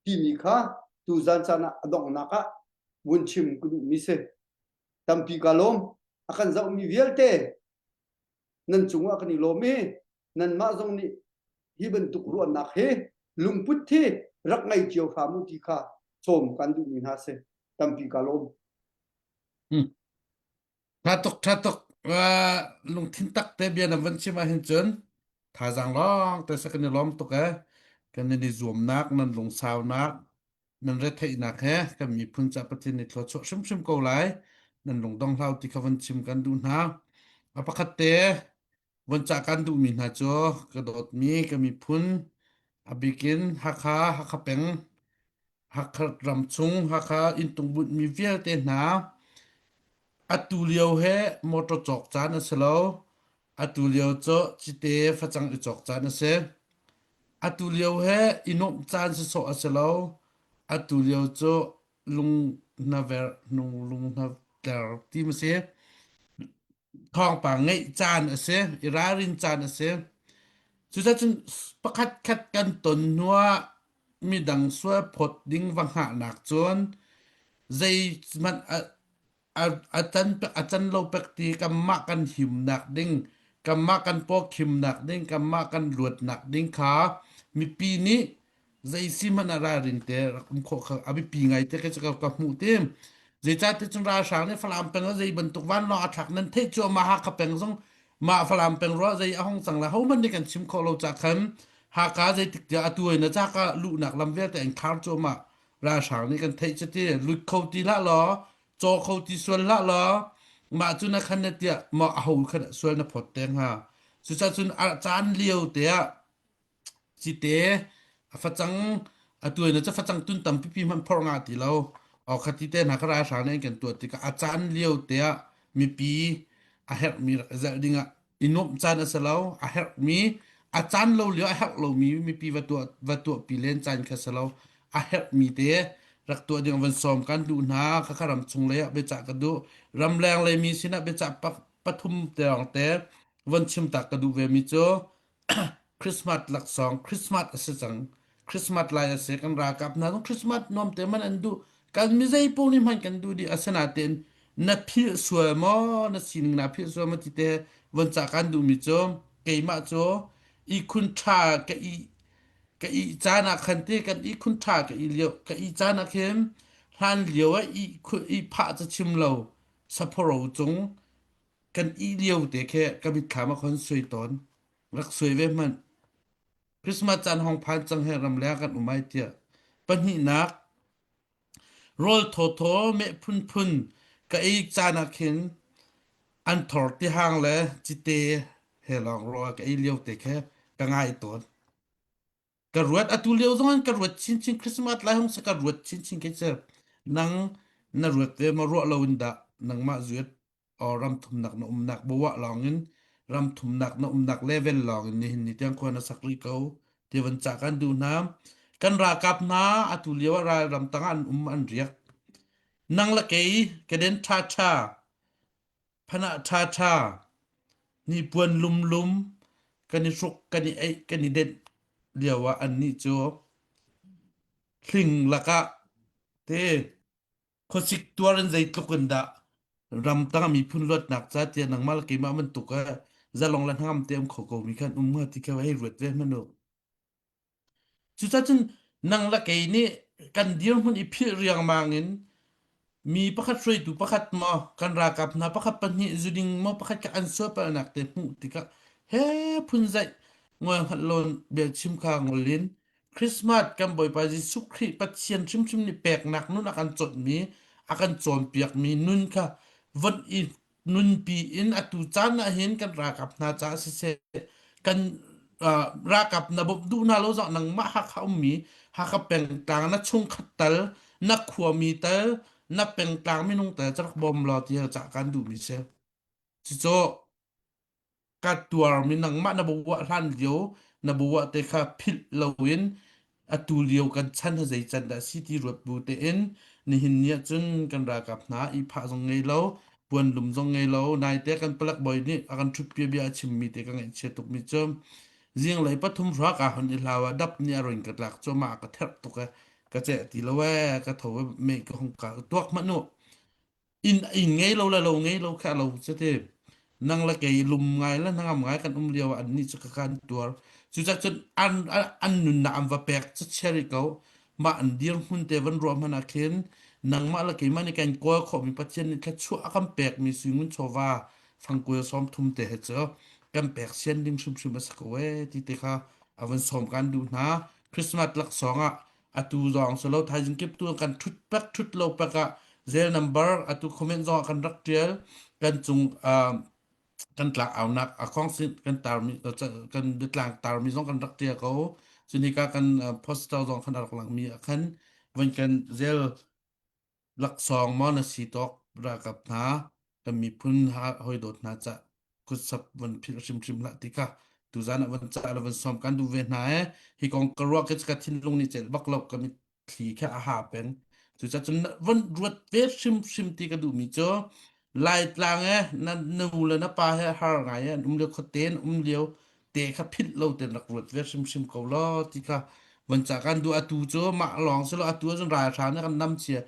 timi kha tuzan caan ah a donghnak ah vun chim ka duhmi si. Tampi ka lawm. A kan zohmi vialte nan cungah kan i lawm i nanmah zong nih hi bantuk ruahnak hi lungput hi rak ngei cio hram u ti kha sawm kan duhmi hna si. Tampi ka lawm. Hmm. Ṭha tuk, ṭha tuk. Uh, lungthin tak te bia na van chim ahhin cun thazaang lawng te sa kan i lawm tuk eh. Kan i zuamnak, nan lungsaunak, nan retheihnak he kan miphun ca Pathian nih thluachuah hrimhrim ko lai. Nan lungdong hlau ti kha van chim kan duh hna. A pakhat te von cah kan duhmi hna cu ka dawtmi ka miphun a bikin Hakha, Hakha peng, Hakha ram chung Hakha inntung bunhmi vialte hna atu lio he motor cawk caan a si lo. Atu lio cu cite facang i cawk caan a si. Atu lio he i nuamh caan sawsawh a si lo. Atu lio cu lung hna ver hnung lung hna tler ti ma si. Thawngpang ngeih caan a si, i ralrin caan a si. Cucacun pakhat khat kan ton hnuah midang sual phawt ding va hngahnak cun zeihmanh a, a, a, can, a can lo pek ti kanmah kan himnak ding kanmah kan pawkhimnak ding kanmah kan luatnak ding kha mipi nih zei si hmanh ah ralring te rak um khawh kha a biapi ngai te ka ka ka hmuh te zeicah ti cun ralhrang nih Falam peng ah zei bantuk vanlawng a thlak nan theih cuahmah Hakha peng zong mah Falam peng ruah zei a hong cang la hohmanh nih kan chim khawh lo ca khan Hakha zeitik tiah atu in a caka luhnak lam vialte an khar cuahmah ralhrang nih kan theih cuti lut kho ti hlah law caw kho ti sual hlah law mah cu na khan na tiah maw a ho khan sual na phawt te hnga cucaah cun a caan lio te ah Cite a facang atu in cu facang tun tam pipi hmanh phorh ngah ti lo. Aw khati te hna kha ralhrang nih an kan tuah tikah a caan lio te ah mipi a herhmi rak i zelh dingah i nuamh caan a si lo. A herhmi a caan lo lio a herh lomi mipi va tuah va tuahpi len caan kha si lo. A herhmi te rak tuah ding van sawm kan duh hna. Khakha ram chung lei ah biacah ka duh. Ramleng lei mi sinah biacah pathum te lawng te von chim tak ka duh ve mi cu Christmas laksawng Christmas a si cang. Christmas lai a si. Kan ralkap hna zong Christmas nuam te man an duh. Kan mi zei paoh nih hmanh kan duh dih. Asinain na philh sual maw na sining na philh sual maw ti te von cah kan duhmi cu keimah cu ihkhun ṭha ka ih ka ih caan ah khan te kan ihkhun ṭha ka ih lio ka ih caan ah khin hlan lio ah ih ihphah cu chim lo saphoro cung kan ih lio te khi ka mitthlam ah khan suai tawn. Rak suai ve hmanh. Christmas caan hong phan cang he ram le kan um ai tiah. Pahnihnak, rawl thawthaw meh phunphun ka ei caan ah khin an thor tihang le cite he lawng rawl ka ei lio te khe ka ngai tawn. Ka ruat atu lio zong in ka ruat chinchin Christmas lai hong sa ka ruat chinchin ke che nang na ruat ve ma ruah lo in dah nangmah zuat or ram thumnak na umnak bawa lawng in ram thumnak na umnak level lawng in nihin ni tiang khua na sak rih ko ti van ca kan duh hna kan ralkap hna atu lio ah ral ram tang ah an um an riak nang le kei keden tha tha phanah tha tha hnipuan lum lum kan i hruk kan i eih kan i denh lio ah annih cu hling lakah te khuasik tuar in zeitluk in dah ramtang miphun luatnak ca tiah nangmah le keimah bantuk ah zalong le hnangam te um kho ko mi khan um hnga ti kha hei ruat ve hmanh u. Cucacun nang le kei nih kan dirhmun i philh riangmang in mi pakhat hruaitu pakhat maw kan ralkap hna pakhat pahnih zuding maw pakhat kha an sualpalnak te hmuh tikah he phunzaih ngol hngalh lawn biachim kha ngol in Christmas kan Bawipa Jesuh Khrih Pathian hrimhrim nih peknak nun a kan cawnhmi a kan cawnpiakmi nun kha von i nunpi in atu caan ah hin kan ralkap hna caah siseh kan uh, ralkap na bawmh duh hna lo zong nangmah Hakha ummi Hakha pengtlang na chungkhat tal na khuami tal na pengtlang minung tal cu rak bawm law ti cah kan duhmi si. Cucu ka tuarmi nangmah na buah hlan lio na buah te kha philh loin atu lio kan chan ha zei can dah si ti ruat bu tein nihin ni ah cun kan ralkap hna i phah zong ngei lo puan lum zong ngei lo naite kan palek bawi nih a kan ṭhutpi bia a chimmi te ka ngaihchia tukmi cu zinglei pathum hra ka hon i hlau ah dap nih a rin ka tlak cu mah ka therh tuk e ka ceh ti lo e ka tho e me ka hung ka tuak hmanh u inn inn ngei lo le lo ngei lo kha lo cu ti nang le kei lum ngai le hnangam ngai kan um lio ah annih cu ka kan tuar cucah cun an an nunnak an va pek cu cherry ko mah an dirhmun te van ruah hmanh ah khin nangmah le keimah nih kan kawl khawhmi Pathian nih thluachuah a kan pekmi suingun chawva fangkual 30 te he cu kan pek sian ding hrimhrim a si ko ee ti te kha a van sawm kan duh hna Christmas laksawng ah atu zong si lo thaizing kip tu kan thut pek thut lo pek ah zel number atu comment zong ah kan rak tial kan cung kan tlak aunak a khong sin kan tarmi kan biatlang tarmi zong kan rak tial ko cun hika kan poster zong khan rak langmi ah khan van kan zel Laksawng maw na si tawk ralkap hna, kan miphun hawidawt hna cah kutsap van philh hrimhrim hlah ti kha tuzan ah van cah le van sawm kan duh ve hna ee. Hi kong ka ruah khi ka thinlung nih celh bak lo ka mitthli kha a ha peng. Cucaah cun van ruat ve hrimhrim ti ka duhmi cu Laitlang ee na nu le na pa he har ngai an um lio khuate an um lio te kha philh lo ten rak ruat ve hrimhrim ko law ti kha von ca kan duh atu cu mah lawng si lo atu ahcun ralhrang nih kan nam chia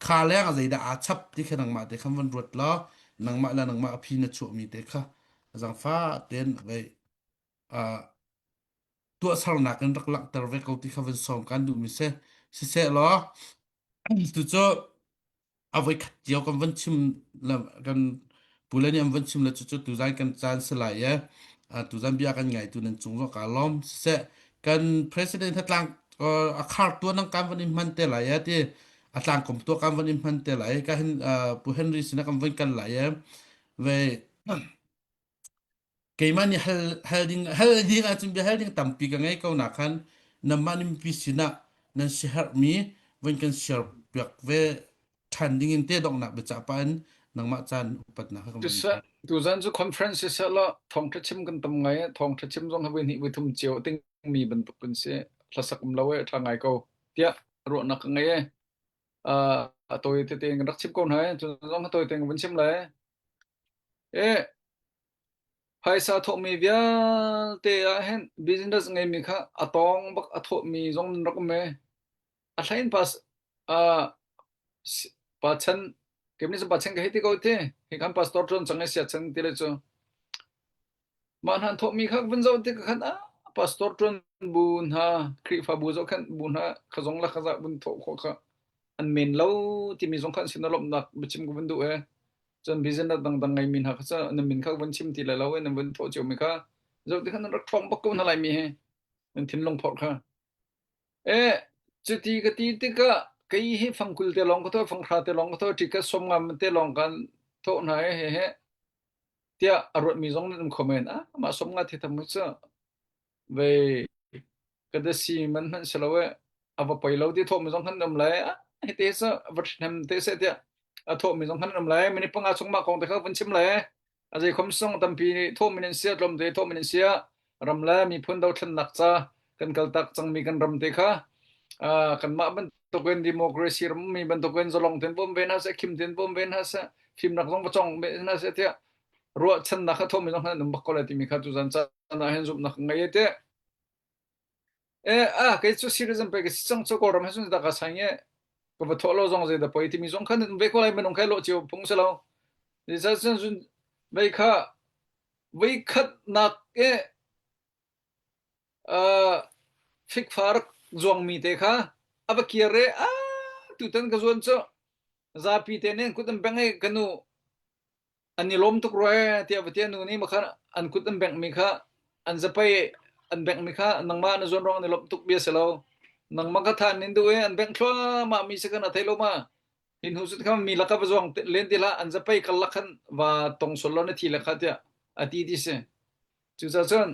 kha leng ah zeidah aa chap ti kha nangmah te khan von ruat law nangmah le nangmah a phi na chuahmi te kha zangfa ten vei tuahsernak in rak langhter ve ko ti kha von sawm kan duhmi si siseh law tu cu a voikhat cio kan van chim le kan pule nih an van chim le cucu tuzan kan caan si lai e tuzan bia kan ngaitu nan cung zong ka lawm siseh kan president tlang a khar tuan nang kan van in hman te lai e ti a tlang kom tua kan van in hman te lai ka hin pu Henry sinah kan van kal lai e ve Keimah nih hal, hal ding hal ding ahcun bia hal ding tampi ka ngei ko na khan nanmah nih mipi sinah nan siaherhmi von kan share piak ve ṭhan ding in te donghnak biacah pah in nangmah caan upatnak kha kan von Siseh, tuzan cu conference siseh law thawngṭha chim kan tam ngai i thawngṭha chim zong hi voi hnih voi thum cio a tingmi bantuk kan si. Hlasak um lo e ṭha ngai ko tiah ruahnak ka ngei e. Uh, a tawi tete in kan rak chim ko hna e. Cun zong a tawi tein ka vun chim lai. E, Phaisa thawhmi vialte ahhin business ngeimi kha a tawng bak a thawhmi zong nan rak um ee. A hlei in pas uh, pa chan keimah nih cun pa chan ka hei ti ko ti. Hi khan pastor ṭuan cang i sia chan ti le cu. Mah hna an thawhmi kha vun zoh tik ah khan ah pastor ṭuan bu hna Khrihfabu zohkhenh bu hna kha zong le kha zah vun thawh khawh kha an men lo timi zong kha an sin ah lawmhnak biachim ka vun duh ee. Cun business dangdang ngeimi hna kha cu nan min kha van chim ti lai lo i nan vun thawh ciomi kha zoh ti khan nan rak ṭhawng bak ko hna laimi hi. Nan thinlung phorh kha. E cuti ka ti tikah kei hi fangkul te lawng ka thawh fanghra te lawng ka thawh ṭi ka som ngam te lawng kan thawh hna e he he tiah a ruatmi zong nan um kho men. Ah mah som nga the tham cu vei ka dasi man hmanh si lo e a va poi lo ti thawhmi zong khan um lai ah hite cu va ṭhahnem te seh tiah a thawhmi zong khan um lai minute panga chung mah kong te kha vun chim lai a zei khom song tampi nih thawhmi nan sia tlawm te thawhmi nan sia ram le miphun dothlennak ca kan kaltak cangmi kan ram te kha kanmah bantukin democracy ram mi bantukin zalong ten bawm ve hna seh khim ten bawm ve hna seh fimnak zong va cong ve hna seh tiah ruahchannak kha thawhmi zong khan um bak ko lai timi kha tuzan caan ah hin zumhnak ngei te e a kei cu citizen pe ka si cang cu kawlram he sun da ka sai nge ka va thawh lo zong zei da poi timi zong khan ve ko lai minung khai lo cio phung si lo ni sa cun zun vei kha vei khat nak e fikfa rak zuang mi te kha a va kir re a tutan ka zuan cu zapi te nen kut an beng e kanu an i lawm tuk rua ee tiah va ti nu nih makhan an kut an bengh mi kha an zapei an bengh mi kha nangmah na zuan ruang an i lawmh tuk bia si lo nangmah kha than nin duh i an bengh thluahmah mi si kan a thei lo ma hi hnu cun kha mi laka va zuang len ti hlah an zapei kal lak khan va tong sol lo na thi le kha tiah a ti ti si cucaah cun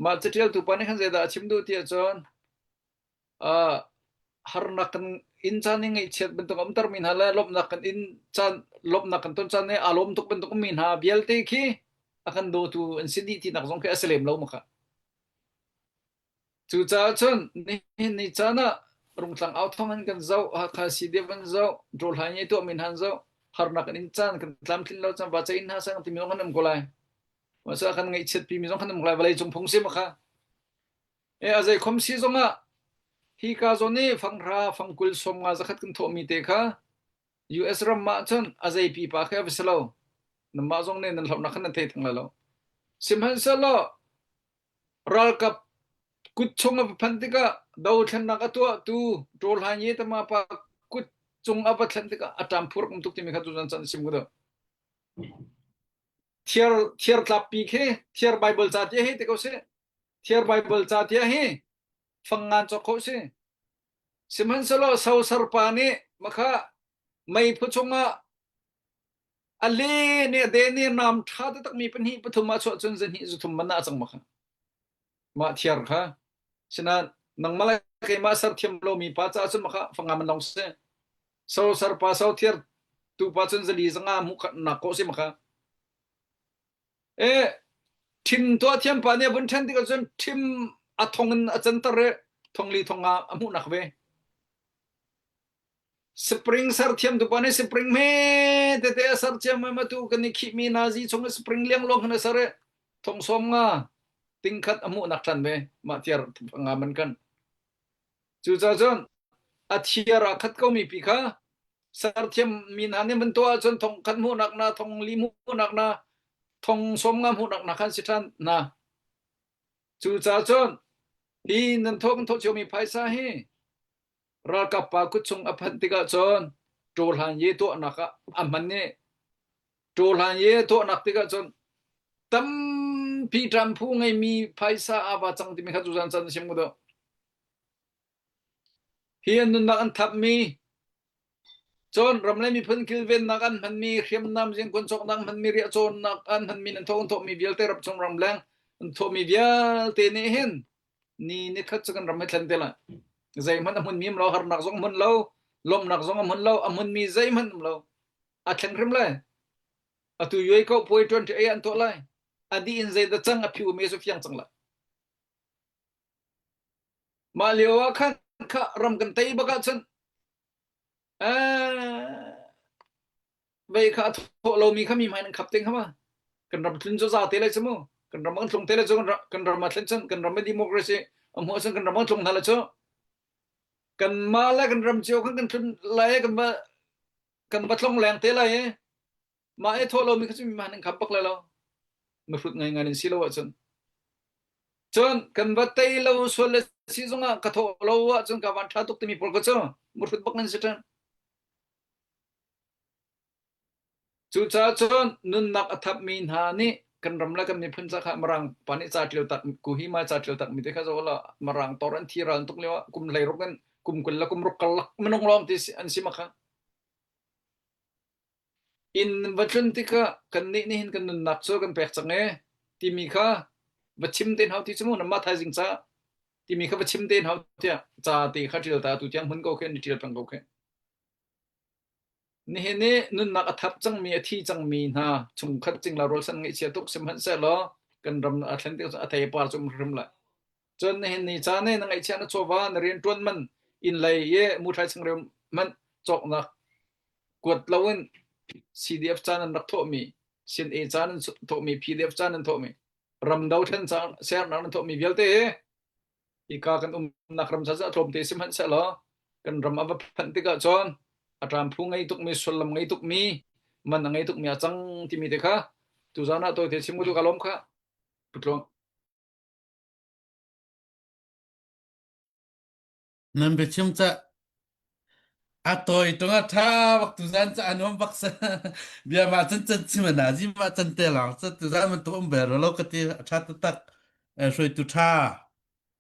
mah catial tu pa nih khan zeidah a chim duh tiah cun uh, harnak kan in caan i ngaihchiat bantuk a umtermi hna le lawmhnak kan in caan lawmhnak kan ton caan i aa lawm tuk bantuk ummi hna vialte khi a kan dawtu an si dih tinak zong khi a si lem lo ma kha. Cucaah cun nihin ni caan ah Rungtlang au thawng in kan zoh, Hakha CDF an zoh, Rawlhai nge tuahmi hna an zoh, harnak kan in caan kan tlamtlin lo caan va cei hna sang timi zong kan um ko lai. Masa kan ngaihchiat pimi zong kan um ko lai vawlei cung phung si ma kha. E a zei khom si zongah hi ka zawn i fanghra fangkul 50 zakhat kan thawhmi te kha US ram ah cun a zei pipa khi a va si lo. Nanmah zong nih nan hlauhnak khan nan thei theng lai lo. Sihmanhsehlaw ralkap kut chung a va phanh tikah dothlennak a tuahtu Ṭawlhlan Ye Tama pa kut cung a va thlen tikah a ṭam phur um tuk timi kha tuzan chan sim ko dah. Thiar thiar tlappi khi thiar Bible ca tia hi ti ko sih. Thiar Baibal ca tiah hi fangngan cawk khawh si. Sihmanhsehlaw sosar pa nih makha meiphu chungah a le nih a de nih nam ṭha taktak mi pahnih pathum ah chuah cun zahnih zuthum man ah a cang makha. Mah thiar kha. Sinain nangmah le keimah ser thiam lomi pa caah cun makha fanga man lawng si. Sosar pa so thiar tu pa cun zali zanga hmuh nak kawh si makha. E ṭhim tuah thiam pa nih a vun ṭhen tikah cun ṭhim a thong in a canter i thongli thong ah a hmuhnak ve. Spring ser thiam tu pa nih spring hme tete a ser ciam ma tu kan i khihmi nazi chung i spring liangluang khan a ser i thong sawm nga tingkhat a hmuhnak ṭhan ve mah tiar nga man kan. Cucaah cun a thiar ah khat komi pi kha serthiam mi hna nih van tuah ahcun thong khat hmuhnak na thong li hmuhnak na thong sawm nga hmuhnak na khan si ṭhan hna. Cucaah cun hi nan thawk kan thawh ciomi phaisa hi ralkap pa kut chung a phanh tikah cun ṭawhlan ye tuahnak ah a hman i ṭawhlan ye tuahnak tikah cun tampi ṭamphu ngeimi phaisa aa va cang timi kha tuzan chan sim ko Hi an nunnak an thapmi, cun ram le miphun kilvennak an hmanmi, hriamnam zingkun cawknak hmanmi, riahcawnnak an hmanmi, an thawh an thawhmi vialte ram chung ramleng an thawhmi vialte nih hin ni nikhat cu kan ram hi thlen te lai. Zeihmanh a hmunmi um lo, harnak zong a hmun lo, lawmhnak zong a hmun lo, a hmunmi zeihmanh um lo. A thleng hrim lai. Atu yuai ko puai ṭuan ṭi ei an tuah lai. A dih in zeidah cang a phiu mi cu fiang cang lai. Mah lio ah khan kha ram kan tei bak ahcun vei kha a thawh lomi kha mi hmai nan khap te hnga ma? Kan ram tlun cu za te lai cu mu. Kan ram kan tlung te lai cu kan ram a thlen cun kan ram a democracy a hmuh ahcun kan ram kan tlung hna lai cu. Kanmah le kan ram cio khan kan tlun lai i kan va kan va tlong leng te lai i mah i thawh lomi kha cu mi hmai nan khap bak lai lo. Mihrut ngaingai nan si lo ahcun. Cun kan va tei lo sual le si zongah ka thawh lo ahcun ka van ṭha tuk timi pawl kha cu mihrut bak nan si ṭhan. Cucaah cun nunnak a thapmi hna nih kan ram le kan miphun ca kha Mirang pa nih ca ṭial tak ku hi ma ca ṭial tak mi te kha zo la Mirang tor an thi ral tuk lio ah kum 16 in kum 20 le kum ruk karlak minung lawng ti an si ma kha. Inn va tlun tikah kannih nih hin kan nunnak cu kan pek cang ee timi kha va chim te hau ti cu mu nangmah thaizing ca timi kha va chim te hau tiah ca te kha ṭial ta tu tiang hmun ko khin ni ṭial peng ko khin. Nihin i nunnak a thap cangmi a thi cangmi hna chungkhat cingla rualchan ngaihchia tuk sihmanhsehlaw kan ram a thlen tik a theipar cu um hrim lai. Cun nihin ni caan i na ngaihchia na chawva na rianṭuan man inn lei i muṭhai changreu hmanh cawknak kuat loin CDF caan an rak thawhmi, CNA caan an thawhmi, PDF caan an thawhmi, ram dothlen caan sernak an thawhmi vialte hi hika kan umnak ram ca tlawmte sihmanhsehlaw kan ram a va phanh tikah cun a ṭamphu ngei tukmi sullam ngei tukmi man a ngei tukmi a cang timi te kha tuzaan ah tawite chim ka lawm kha putluang Nan biachim ca a tawi tung a ṭha bak tuzaan ca a nuam bak sa bia ma cun chan chim na zi ma chan te lang ca tuzaan man tu um ber lo ka ti a ṭha taktak hruaitu ṭha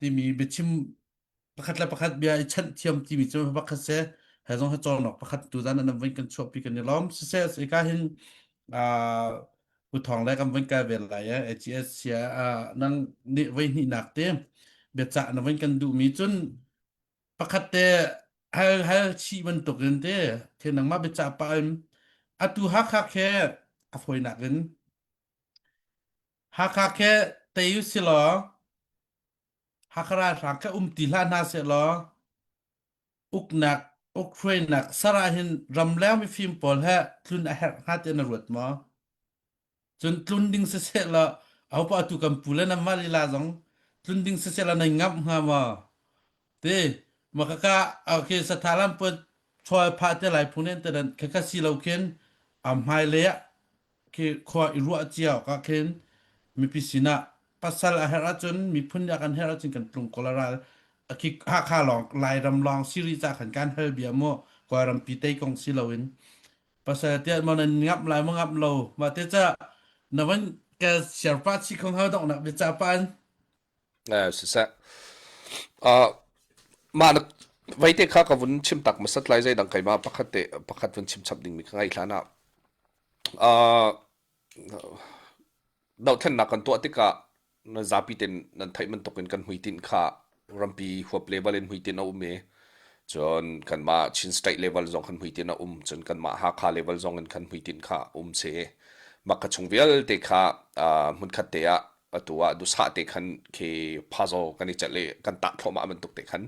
timi biachim pakhat le pakhat bia i chanh thiam timi cu pakhat se he zong he cawnawk pakhat tuzaan nan vun kan chuahpi kan i lawm siseh ika hin Pu Thawng le kan vun kai ve lai e AGS sia nang nih voi hnih nak te biacah na vun kan duhmi cun pakhat te hal hal chih bantuk in te the nangmah biacah pa in atu Hakha khe a fawinak in Hakha khe tei u si law Hakha ralhrang khe um ti hlah hna seh law uknak ukhruainak sar ah hin ramleng mifim pawl he tlun a herh hnga tiah na ruat maw? Cun tlun ding siseh law ahopaoh atu kan pu le nanmah lila zong tlun ding siseh law nan ngamh hnga maw? Ti makaka okay satha lam puan chawi phah te lai phung nen te nan khakha si lo khin a hmailei ah khi khua i ruah cia awk ah khin mipi sinah pasal a herh ahcun miphun nih a kan herh ahcun kan tlung ko la ral khi Hakha lawng Lairam lawng siri ca khan kan hal bia mu Kawlram pi tei kong si loin pasal tiah mo nan ngamh lai mo ngamh lo mah te ca na van ka share pa chi khong hau dong nak bia ca pa an Eh, siseh. Uh, mah na veite kha ka vun chim tak masat lai zei dang keimah pakhat te pakhat vun chim chap ding mi ka ngai hlan ah uh, dohthlennak kan tuah tikah na zapi ten nan theih bantuk in kan hmuitinh kha rampi huap level in hmuitinh a um i cun kanmah Chin state level zong kan hmuitinh a um cun kanmah Hakha level zong in kan hmuitinh kha um si mah ka chung vialte kha uh, hmunkhat te ah atu ah duhsah te khan khi puzzle kan i celh i kan tah thluahmah bantuk te khan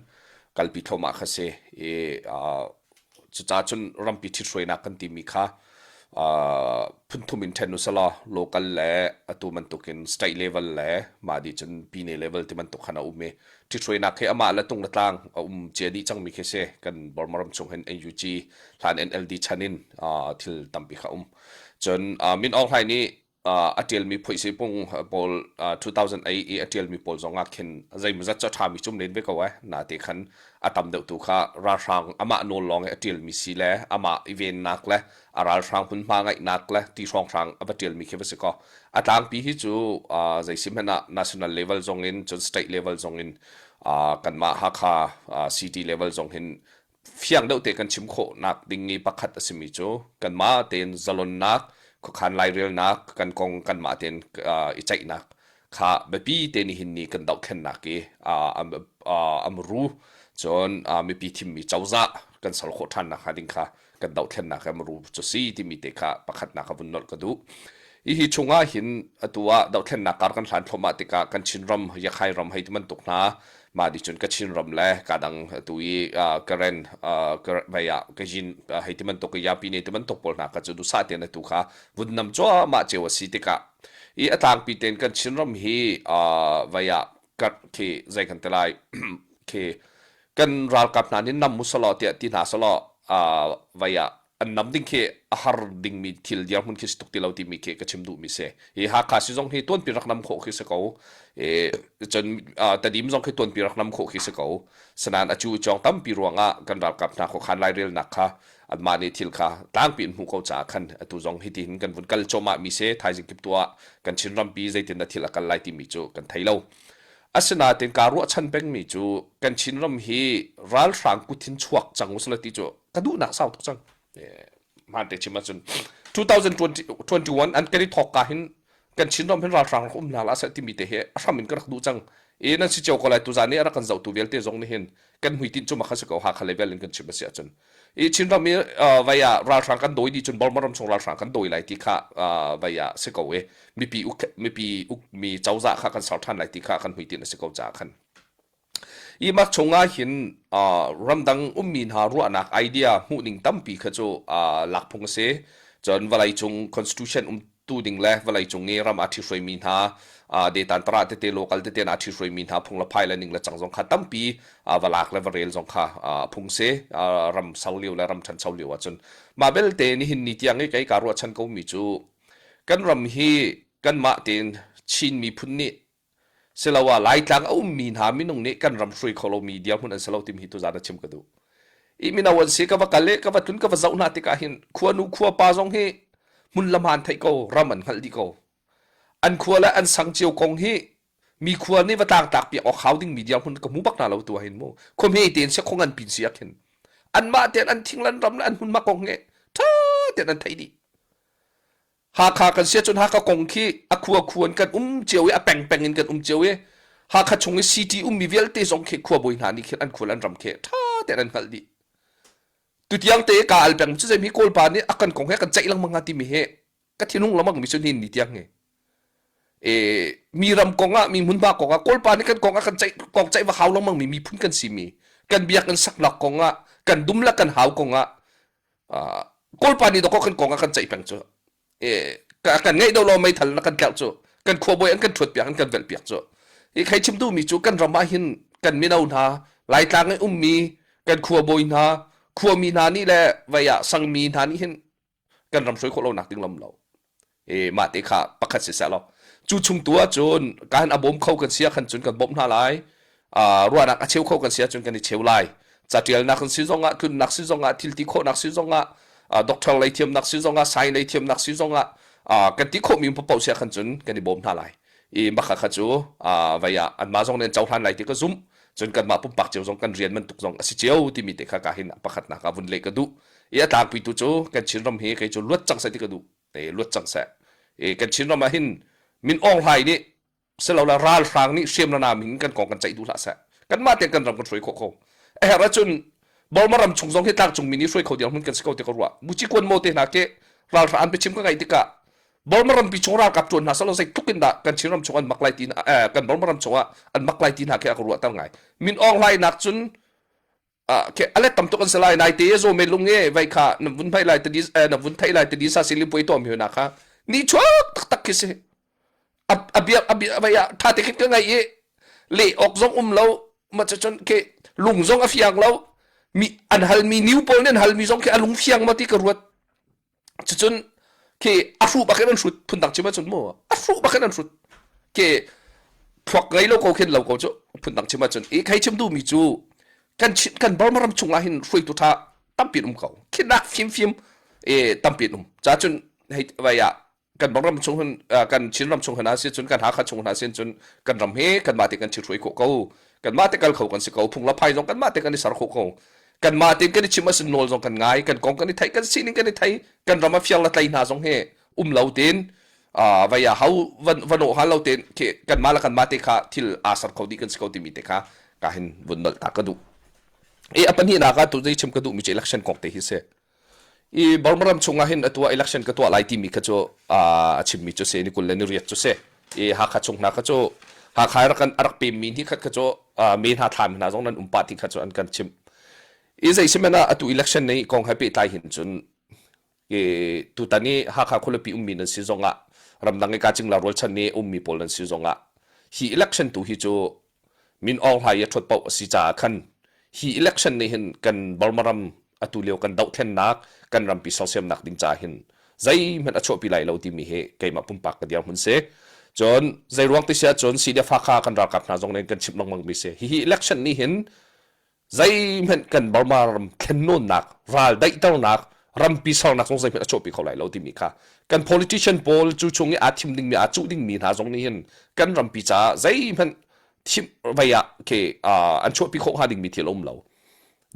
kalpi thluahmah kha si i uh, cucaah cun rampi ṭhithruainak kan timi kha uh, phunthum in ṭhen usalaw local le atu bantukin state level le mah dih cun pine level ti bantuk khan a um i ṭhithruainak khi amah le tung le tlang a um cia dih cangmi khi si kan Burma ram chung hin NUG hlan NLD chan in uh, thil tampi kha um cun uh, Min Aung Hlaing nih a ṭialmi phuihsipung pawl 2008 i a ṭialmi pawl zongah khin zeimawzat cu a ṭhami cum len ve ko eh. Nate khan a tam deuh tu kha ralhrang amah nawl lawng i a ṭialmi si le amah i vennak le a ralhrang hmunhma ngaihnak le ti hrawnghrang a va ṭialmi khi va si kaw. A tlangpi hi cu zei si hmanh ah national level zong in cun state level zong in kanmah Hakha city level zong hin fiang deuh te kan chim khawhnak ding i pakhat a simi cu kanmah tein zalonnak khuakhan lairelnak kan kong kanmah tein i ceihnak kha biapi te nihin ni kan dohthlennak i amru cun mipi thimmi cozah kan ser khawh ṭhan nakhnga ding kha kan dohthlennak amru cu si timi te kha pakhatnak a vun nolh ka duh. Hihi chungah hin atu ah dohthlennak kar kan hlan thluahmah tikah kan Chinram, Yakhai ram hei ti bantuk hna mah nih cun Kachin ram le kadang atu i Karen vei ah Kajin hei ti bantuk i Yapi ne ti bantuk pawl hna kha cu duhsah tein atu kha vun nam cuahmah cio a si tikah i a tlangpi tein kan Chinram hi vei ah khi zei kan ti lai khi kan ralkap hna nih nam musalaw tiah ti hna selaw vei ah. An nam ding khi a har dingmi thil dirhmun khi si tuk ti lo timi khi ka chim duhmi si. Hi Hakha si zong hi tuanpi rak nam khawh khi si ko. E, cun Tedim zong khi tuanpi rak nam khawh khi si ko. Sanan a cu cawng tampi ruangah kan ralkap hna khuakhan lairelnak kha anmah nih thil kha tlangpi in hmuh ko caah khan atu zong hitihin kan vun kal cuahmah mi si thaizing kip tuah kan Chin rampi zeitin dah thil a kal lai timi cu kan thei lo. Asinain kaa ruahchan pengmi cu kan Chinram hi ralhrang kuthin chuak cang usila ti cu ka duhnak sau tuk cang. Hmaan te chim ahcun 2021 an kan i thawk ka hin kan Chinram hin ralhrang rak um hna la seh timi te hi a hram in ka rak duh cang. E nan si cio ko lai tuzan i a rak kan zohtu vialte zong nih hin kan hmuitinh cu makha si ko Hakha level in kan chim a si ahcun. I Chinram i vai ah ralhrang kan dawi dih cun Burma ram chung ralhrang kan dawi lai ti kha vai ah si ko i mipi uk mipi ukmi cozah kha kan ser ṭhan lai ti kha kan hmuitinh a si ko caah khan. I mah chungah hin ramdang ummi hna ruahnak idea hmuhning tampi kha cu lak phung a si. Cun vawleicung constitution um tu ding le vawleicung i ram aa ṭhihruaimi hna detantara tete local tete aa ṭhihruaimi hna phung le phai le ning le cang zong kha tampi va lak le va rel zong kha phung si ram sau lio le ram ṭhancho lio ahcun mah belte nihin ni tiang i kei kaa ruahchan ko mi cu kan ram hi kanmah tein Chin miphun nih siloah Laitlang a ummi hna minung nih kan ram hruai kho lomi dirhmun an si lo timi hi tuzaan ah chim ka duh. I mino an si ka va kal i ka va tlun ka va zoh hna tikah hin khuanu khuapa zong hi hmun le hmaan theih ko ram an hngalh dih ko. An khua le an sang cio kong hi mi khua nih va tlangtlak piak awk hau dingmi dirhmun ka hmu bak hna lo tu ah hin mu. Khuahme tein sia khuangan pin si ah khin anmah tein an thing lan ram le an hmunhma kong hi ṭha tein an theih dih. Hakha kan si ahcun Hakha kong khi a khua khua in kan um cio i a pengpeng in kan um cio i Hakha chung i city ummi vialte zong khi khuabawi hna nih khin an khua le an ram khi ṭha tein an hngalh dih. Tutiang te ka al peng cu zeimi Kawlpa nih a kan kong he kan ceih lengmang hnga timi hi ka thinhung lengmang mi cu nihin ni tiang hi. E, mi ram kong ah mi hmunhma kong ah Kawlpa nih kan kong ah kan ceih kong ceih va hau lengmang mi miphun kan si mi kan biakinn saknak kong ah kan dum le kan hau kong ah Kawlpa nih dawkaw kan kong ah kan ceih peng cu. E, kan ngeih do lo meithal na kan tlerh cu. Kan khuabawi an kan ṭhuat piak an kan velh piak cu. Hi khai chim duhmi cu kan ram ah hin kan mino hna Laitlang i ummi kan khuabawi hna khuami hna nih le vei ah sangmi hna nih hin kan ram hruai khawh lonak ding lam lo. E mah te kha pakhat si seh law cu chung tu ahcun kan a bawm kho kan si ahkhan cun kan bawmh hna lai ruahnak a cheu kho kan si ahcun kan i cheu lai catialnak si zongah tlunnak si zongah thil ti khawhnak si zongah doctor lei thiamnak si zongah science lei thiamnak si zongah kan ti khawhmi paoh si ahkhan cun kan i bawm hna lai i mah kha cu vei ah anmah zong nih an cohlan lai ti ka zumh cun kanmah pumpak cio zong kan rian bantuk zong a si cio timi te kha ka hin pakhatnak ah vun leh ka duh i a tlangpi tu cu kan Chinram hi kei cu luat cang seh ti ka duh te luat cang seh i kan Chinram ah hin Min Aung Hlaing nih silole ralhrang nih hriam le nam in kan kong kan ceih duh hlah seh kanmah tein kan ram kan hruai khawh ko a herh ahcun Burma ram chung zong hi tlangcung mi nih hruai kho dirhmun kan si ko ti ka ruah Muci kuan mo te hna ke ralhrang an biachim ka ngaih tikah Burma rampi chung ralkap ṭuan hna salo zeitluk in dah kan Chin ram chung an mak lai ti eh, kan Burma ram chung ah an mak lai ti hna khi a ka ruahter ngai Min Aung Hlaing nak cun a let tam tuk an si lai nai te zo me lung e vai kha na vun thai lai te na vun thai lai te di sa sili pui to mi na kha ni chuak tak tak khi si a bia a bia vai a tha te khin ka ngai i le ok zong um lo ma cha chon ke lung zong a fiang lo mi an hal mi new pawl nen hal mi zong khi a lung fiang ma ti ka ruat Cucun khi a hruh bak in an hrut phundang chim ahcun mu a hruh bak in an hrut khi thluak ngei lo ko khin lo ko cu phundang chim ahcun i khei chim duhmi cu kan kan Burma ram chungah hin hruaitu ṭha tampi um ko khinak fimfim e tampi um ca cun hei vai ah kan ram chung hun kan Chin ram chung hna si cun kan Hakha chung hna sin cun kan ram hi kanmah te kan ṭhihruai khawh ko kanmah te kal kho kan si ko phung la phai zong kanmah te kan i ser khawh ko kanmah tein kan i chim asin nawl zong kan ngai kan kong kan i theih kan sining kan i thei kan ram a fiang la tlai hna zong hi um lo tein vai a hau van van hal lo tein khi kanmah le kanmah te kha thil aa ser kho dih kan si ko timi te kha ka hin vun nolh ta ka duh i a pahnihnak ah tu zei chim ka duh mi cu election kong te hi si I Burma ram chungah hin atu ah election ka tuah lai timi kha cu a chimmi cu si ni 28 cu si. I Hakha chung hna kha cu Hakha i rak a rak pemmi hni khat kha cu me hna thlam hna zong nan um pah ti kha cu an kan chimh. I zei si hmanh ah atu election ni kong he pehtlai hin cun i tutan i Hakha khualipi ummi nan si zongah ramdang i Kacingla rualchan i ummi pawl nan si zongah hi election tu hi cu Min Aung Hlaing i a ṭhuat paoh a si caah khan hi election nih hin kan Burma ram. Atu lio kan dohthlennak, kan rampi sersiamnak ding ca hin zeihmanh a chuahpi lai lo timi hi keimah pumpak ka dirhmun si. Cun zeiruang ti si ahcun CDF Hakha kan ralkap hna zong nih kan chimh lengmang mi si. Hihi election nih hin zeihmanh kan Burma ram thlennawnnak, ral daihternak, rampi sernak zong zeihmanh a chuahpi kho lai lo timi kha kan politician pawl cu chung i aa thim dingmi aa cuh dingmi hna zong nih hin kan rampi caah zeihmanh thim vei ah khi an chuahpi khawh hnga dingmi thil a um lo.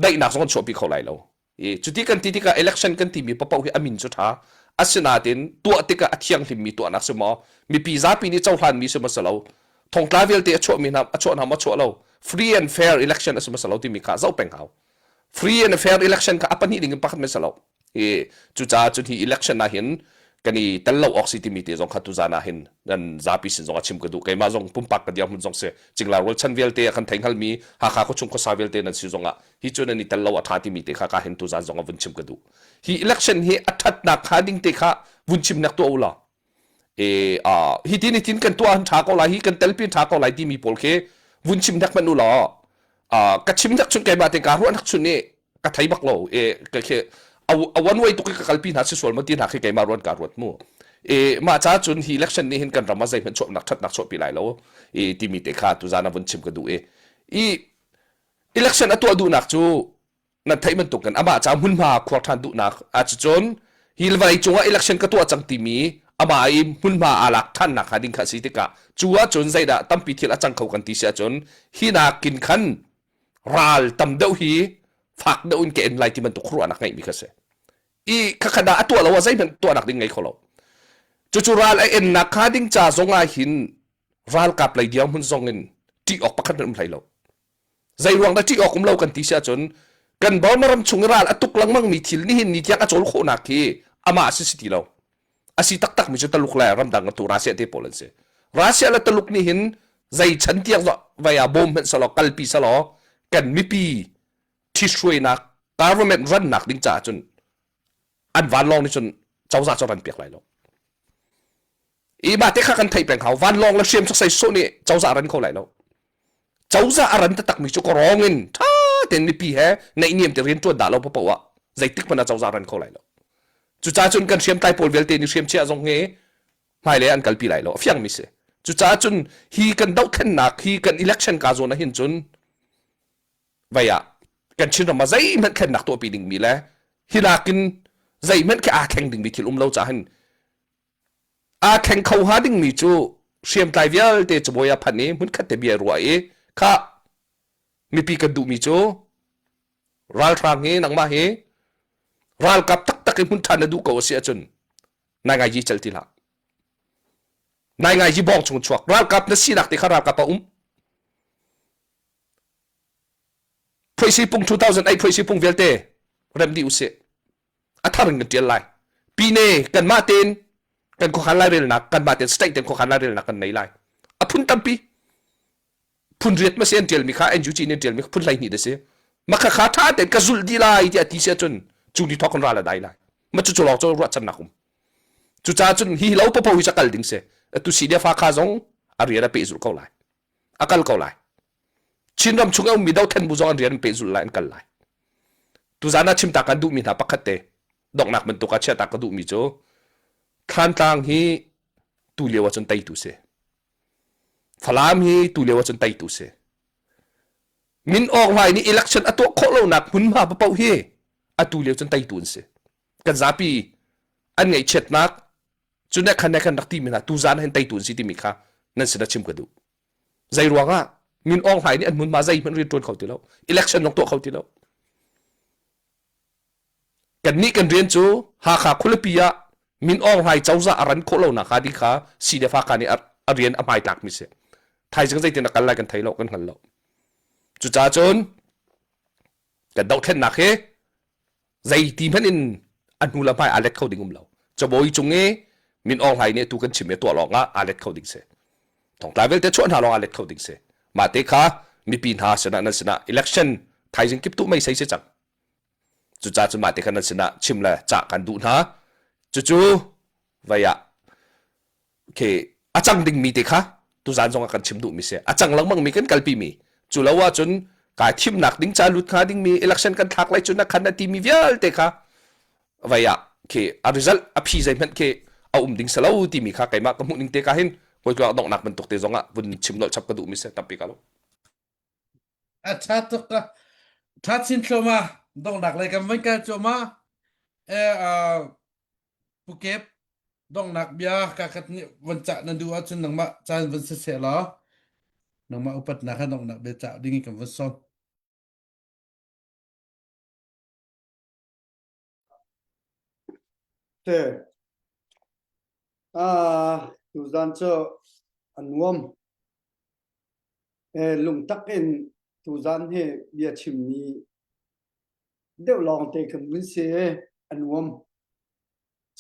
Daihnak zong an chuahpi kho lai lo. I cuti kan ti tikah election kan timi paoh hi a min cu ṭha. Asinain tuah tikah a thianghlimmi tuahnak si maw? Mipi zapi nih cohlanmi si maw si lo? Thongtla vialte a chuahmi hna a chuah hna maw chuah lo? Free and fair election a si maw si lo timi kha zoh peng hau. Free and fair election kha a pahnih ding in pakhat men si lo. I cucaah cun hi election ah hin kan i tel lo awk si timi te zong kha tuzan ah hin nan zapi sin zong ah chim ka duh. Keimah zong pumpak ka dirhmun zong si cingla rualchan vialte a kan thei hngalmi Hakha khuachung khuasa vialte nan si zong ah hi cu nan i tel lo a ṭha timi te kha ka hin tuzan zong ah vun chim ka duh. Hi election hi a ṭhatnak kha ding te kha vun chimnak tuah u law e uh, hi tin hi tin kan tuah han ṭha ko lai hi kan telpi ṭha ko lai timi pawl khi vun chim hnek hmanh u law uh, ka chim hnek chun keimah te ka ruah hnek chun i ka thei bak lo e ka khi a one way tuk i ka kalpi hna si sual ma ti hna khi keimah ruan ka ruat mu e mah ca cun hi election nih hin kan ram ah zeihmanh chuahnak ṭhatnak chuahpi lai lo e timi te kha tuzan ah vun chim ka duh i i Election a tuah duhnak cu nan theih bantuk in amah ca hmunhma khuar ṭhan duhnak ahcun hi vawlei cungah election ka tuah cang timi amah i hmunhma aa lak ṭhannak hnga ding kha a si tikah cu ahcun zeidah tampi thil a cang kho kan ti si ahcun hi nakin khan ral tam deuh hi fak deuh in ka en lai ti bantuk ruahnak ngeihmi kha si. I khakhat ah a tuah lo ah zeihmanh tuahnak ding ngei kho lo. Cucu ral a ennak kha ding ca zong ah hin ralkap lei dirhmun zong in ṭih awk pakhat hmanh um hlei lo. Zei ruang dah ṭih awk um lo kan ti si ahcun kan Burma ram chung i ral a tuk lengmang mi thil nihin ni tiang a cawl khawhnak hi amah a si si ti lo. A si taktak mi cu Taluk le ramdang tu Russia te pawl an si. Russia le Taluk nih hin zei chan tiang vai ah bawm hmanh selaw kalpi selaw kan mipi ṭhithruainak government rannak ding caah cun an vanlawng nih cun cozah cu ran piak lai lo. I mah te kha kan theih peng hau. Vanlawng le hriam saksai sawh nih cozah ran kho lai lo. Cozah a ran taktak mi cu kawrawng in ṭha tein mipi he naihniam te rian ṭuan dah lo paoh ah zeitik hmanh ah cozah ran kho lai lo. Cucaah cun kan hriamtlai pawl vialte nih hriamchiah zong hi hmailei an kalpi lai lo. A fiang mi si. Cucaah cun hi kan dohthlennak hi kan election ka zawn ah hin cun vai ah kan Chinram ah zeihmanh thlennak tuahpi dingmi le hi nakin zeihmanh khi aa thleng dingmi thil um lo caah hin Aa thleng kho hnga dingmi cu hriamtlai vialte cabuai ah phanh i hmunkhat te bia ruah i khah mipi kan duhmi cu ralhrang hi nangmah hi ralkap taktak i hmun ṭha na duh ko a si ahcun nai ngai ji cal ti hlah. Nai ngai ji bawng chung chuak ralkap na sinak te kha ralkap a um. Phuaisi pung 2008 phuaisi pung vialte rem dih usih. A thar in kan ṭial lai. Pine kanmah tein kan khuakhan lairelnak kanmah tein state tein khuakhan lairelnak kan nei lai. A phun tampi. Phun riat ma si an ṭialmi kha NUG nih an ṭialmi phun 12 da si. Makha kha ṭha tein ka zulh dih lai tiah ti si ahcun cu ni thawk in ral a dai lai. Ma cu cu lawng cu ruahchannak um. Cucaah cun hi lo popo hi ca kal ding si. Atu CDF Hakha zong a rian a pehzulh ko lai. A kal ko lai. Chinram chung a ummi dothlen bu zong an rian an pehzulh lai an kal lai. Tuzan ah chimta kan duhmi hna pakhat te donghnak bantuk ah chiahta ka duhmi cu Thlantlang hi tu lio ahcun teitu si. Falam hi tu lio ahcun teitu si. Min Aung Hlaing nih election a tuah khawh lonak hmunhma paoh hi atu lio cun teitu an si. Kan zapi an ngaihchiatnak cu ne khan ne khan rak timi hna tuzan hin teitu an si timi kha nan sinah chim ka duh. Zei ruangah Min Aung Hlaing nih an hmunhma zeihmanh rian ṭuan kho ti lo. Election zong tuah kho ti lo. Kannih kan rian cu Hakha khualipi ah Min Aung Hlaing cozah a ran khawh lonak hnga ding kha CDF Hakha nih a rian a hmaitlak mi si. Thaizing zeitin a kal lai kan thei lo, kan hngal lo. Cucaah cun kan dohthlennak hi zeiti hmanh in a hnu le hmai aa let kho ding um lo. Cabawi cung i Min Aung Hlaing nih tu kan chim i tuah lawng ah aa let kho ding si. Thongtla vialte chuah hna lawng aa let kho ding si. Mah te kha mipi hna sinah nan sinah election thaizing kip tu mei sei si cang. Cucaah cu mah te kha nan sinah chim le cah kan duh hna. Cucu vai ah khi a cang dingmi te kha tuzan zong ah kan chim duhmi si. A cang lengmang mi kan kalpi mi. Cu lo ahcun Kai thimnak ding ca lut hnga dingmi election kan thlak lai cu na khan na timi vialte kha vai ah khi a result a phi zeihmanh khi a um ding salo timi kha keimah ka hmuh ning te ka hin koi donghnak bantuk te zong ah vun chim nolh chap ka duh mi se tampi ka lo. A ṭha tuk ka ṭha chin thluahmah donghnak lei kan van kal cuahmah. Eh, uh, Pu Kep, donghnak bia kakhat nih van cah na duh ahcun nangmah caan van si seh law nangmah upatnak kha donghnak bia cah ding in kan van sawm. Te. Ah, tuzan cu a nuam. Eh, lungtak in tuzan hi bia chimmi deuh lawngte kan vun si a nuam.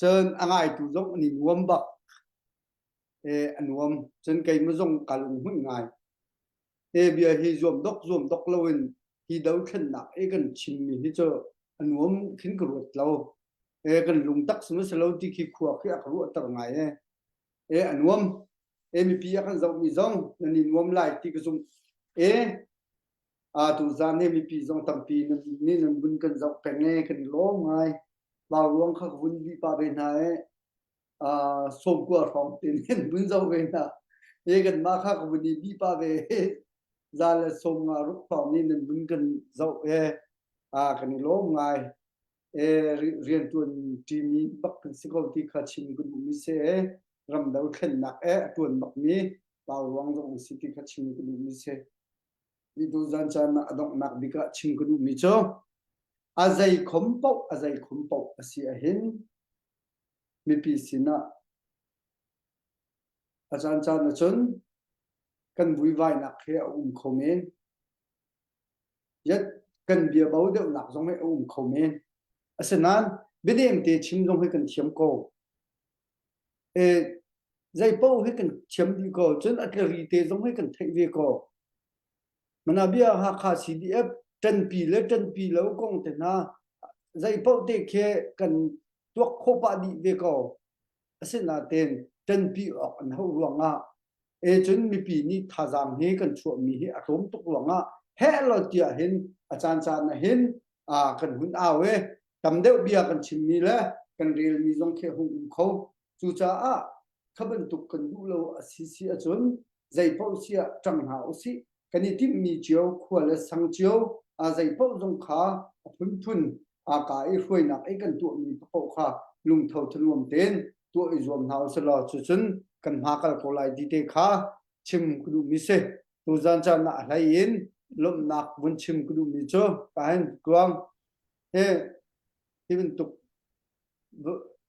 Cun a ngaitu zong an i nuam bak. Eh, a nuam. Cun keimah zong ka lunghmuih ngai. Hi bia hi zuam dok zuam dok loin hi dothlennak i kan chimmi hi cu a nuam khin ka ruat lo. Eh, kan lungtak si lo ti khi khua khi a ka ruahter ngai eh. Eh, a nuam. Eh, mipi a kan zohmi zong nan i nuam lai ti ka zumh. Eh, a tuzan hi mipi zong tampi nan nih nan vun kan zoh peng e kan i lawm ngai. Vauruang kha ka vun bih pah ve hna e. 90 hrawng tin in vun zoh ve hna. E kanmah kha ka vun i bih pah ve za le 56 hrawng nih nan vun kan zoh e. A kan i lawm ngai. E riantuan ṭimi bak kan si ko ti kha chim ka duhmi si e. Ramdo thlennak e a ṭuan bakmi Vauruang zong an si ti kha chim ka duhmi si. Tuzan caan ah a donghnak bik ah chim ka duhmi cu a zei khom paoh a zei khom paoh a si ahhin mipi sinah a caancaan ahcun kan vuivainak he a um kho men. Yet kan biabo deuhnak zong hi a um kho men. Asinain bianem te chim zong hi kan thiam ko. E, zei paoh hi kan thiam dih ko. Cun a tlari te zong hi kan theih ve ko. Mana bia Hakha CDF ṭanpi le ṭanpi lo kong te hna zei paoh te khi kan tuak khawh pah dih ve ko. Asinain ṭanpi awk an hauh ruangah e cun mipi nih thazaang hi kan chuahmi hi a tlawm tuk ruangah heh lo tiah hin a caan caan ah hin kan hun au e tam deuh bia kan chimmi le kan relmi zong khi a hung um kho. Cucaah kha bantuk kan duh lo a si si ahcun zeipaoh si ah ṭang hna usih. Kan i timhmi cio khua le sang cio zeipaoh zong kha a phunphun aa kaa i hruainak i kan tuahmi paoh kha lungtho thanuam tein tuah i zuam hna usih law cucun kan hma kal ko lai ti te kha chim ka duhmi si. Tuzan caan ah a hlei in lawmhnak vun chim ka duhmi cu ka hin tluang hi hi bantuk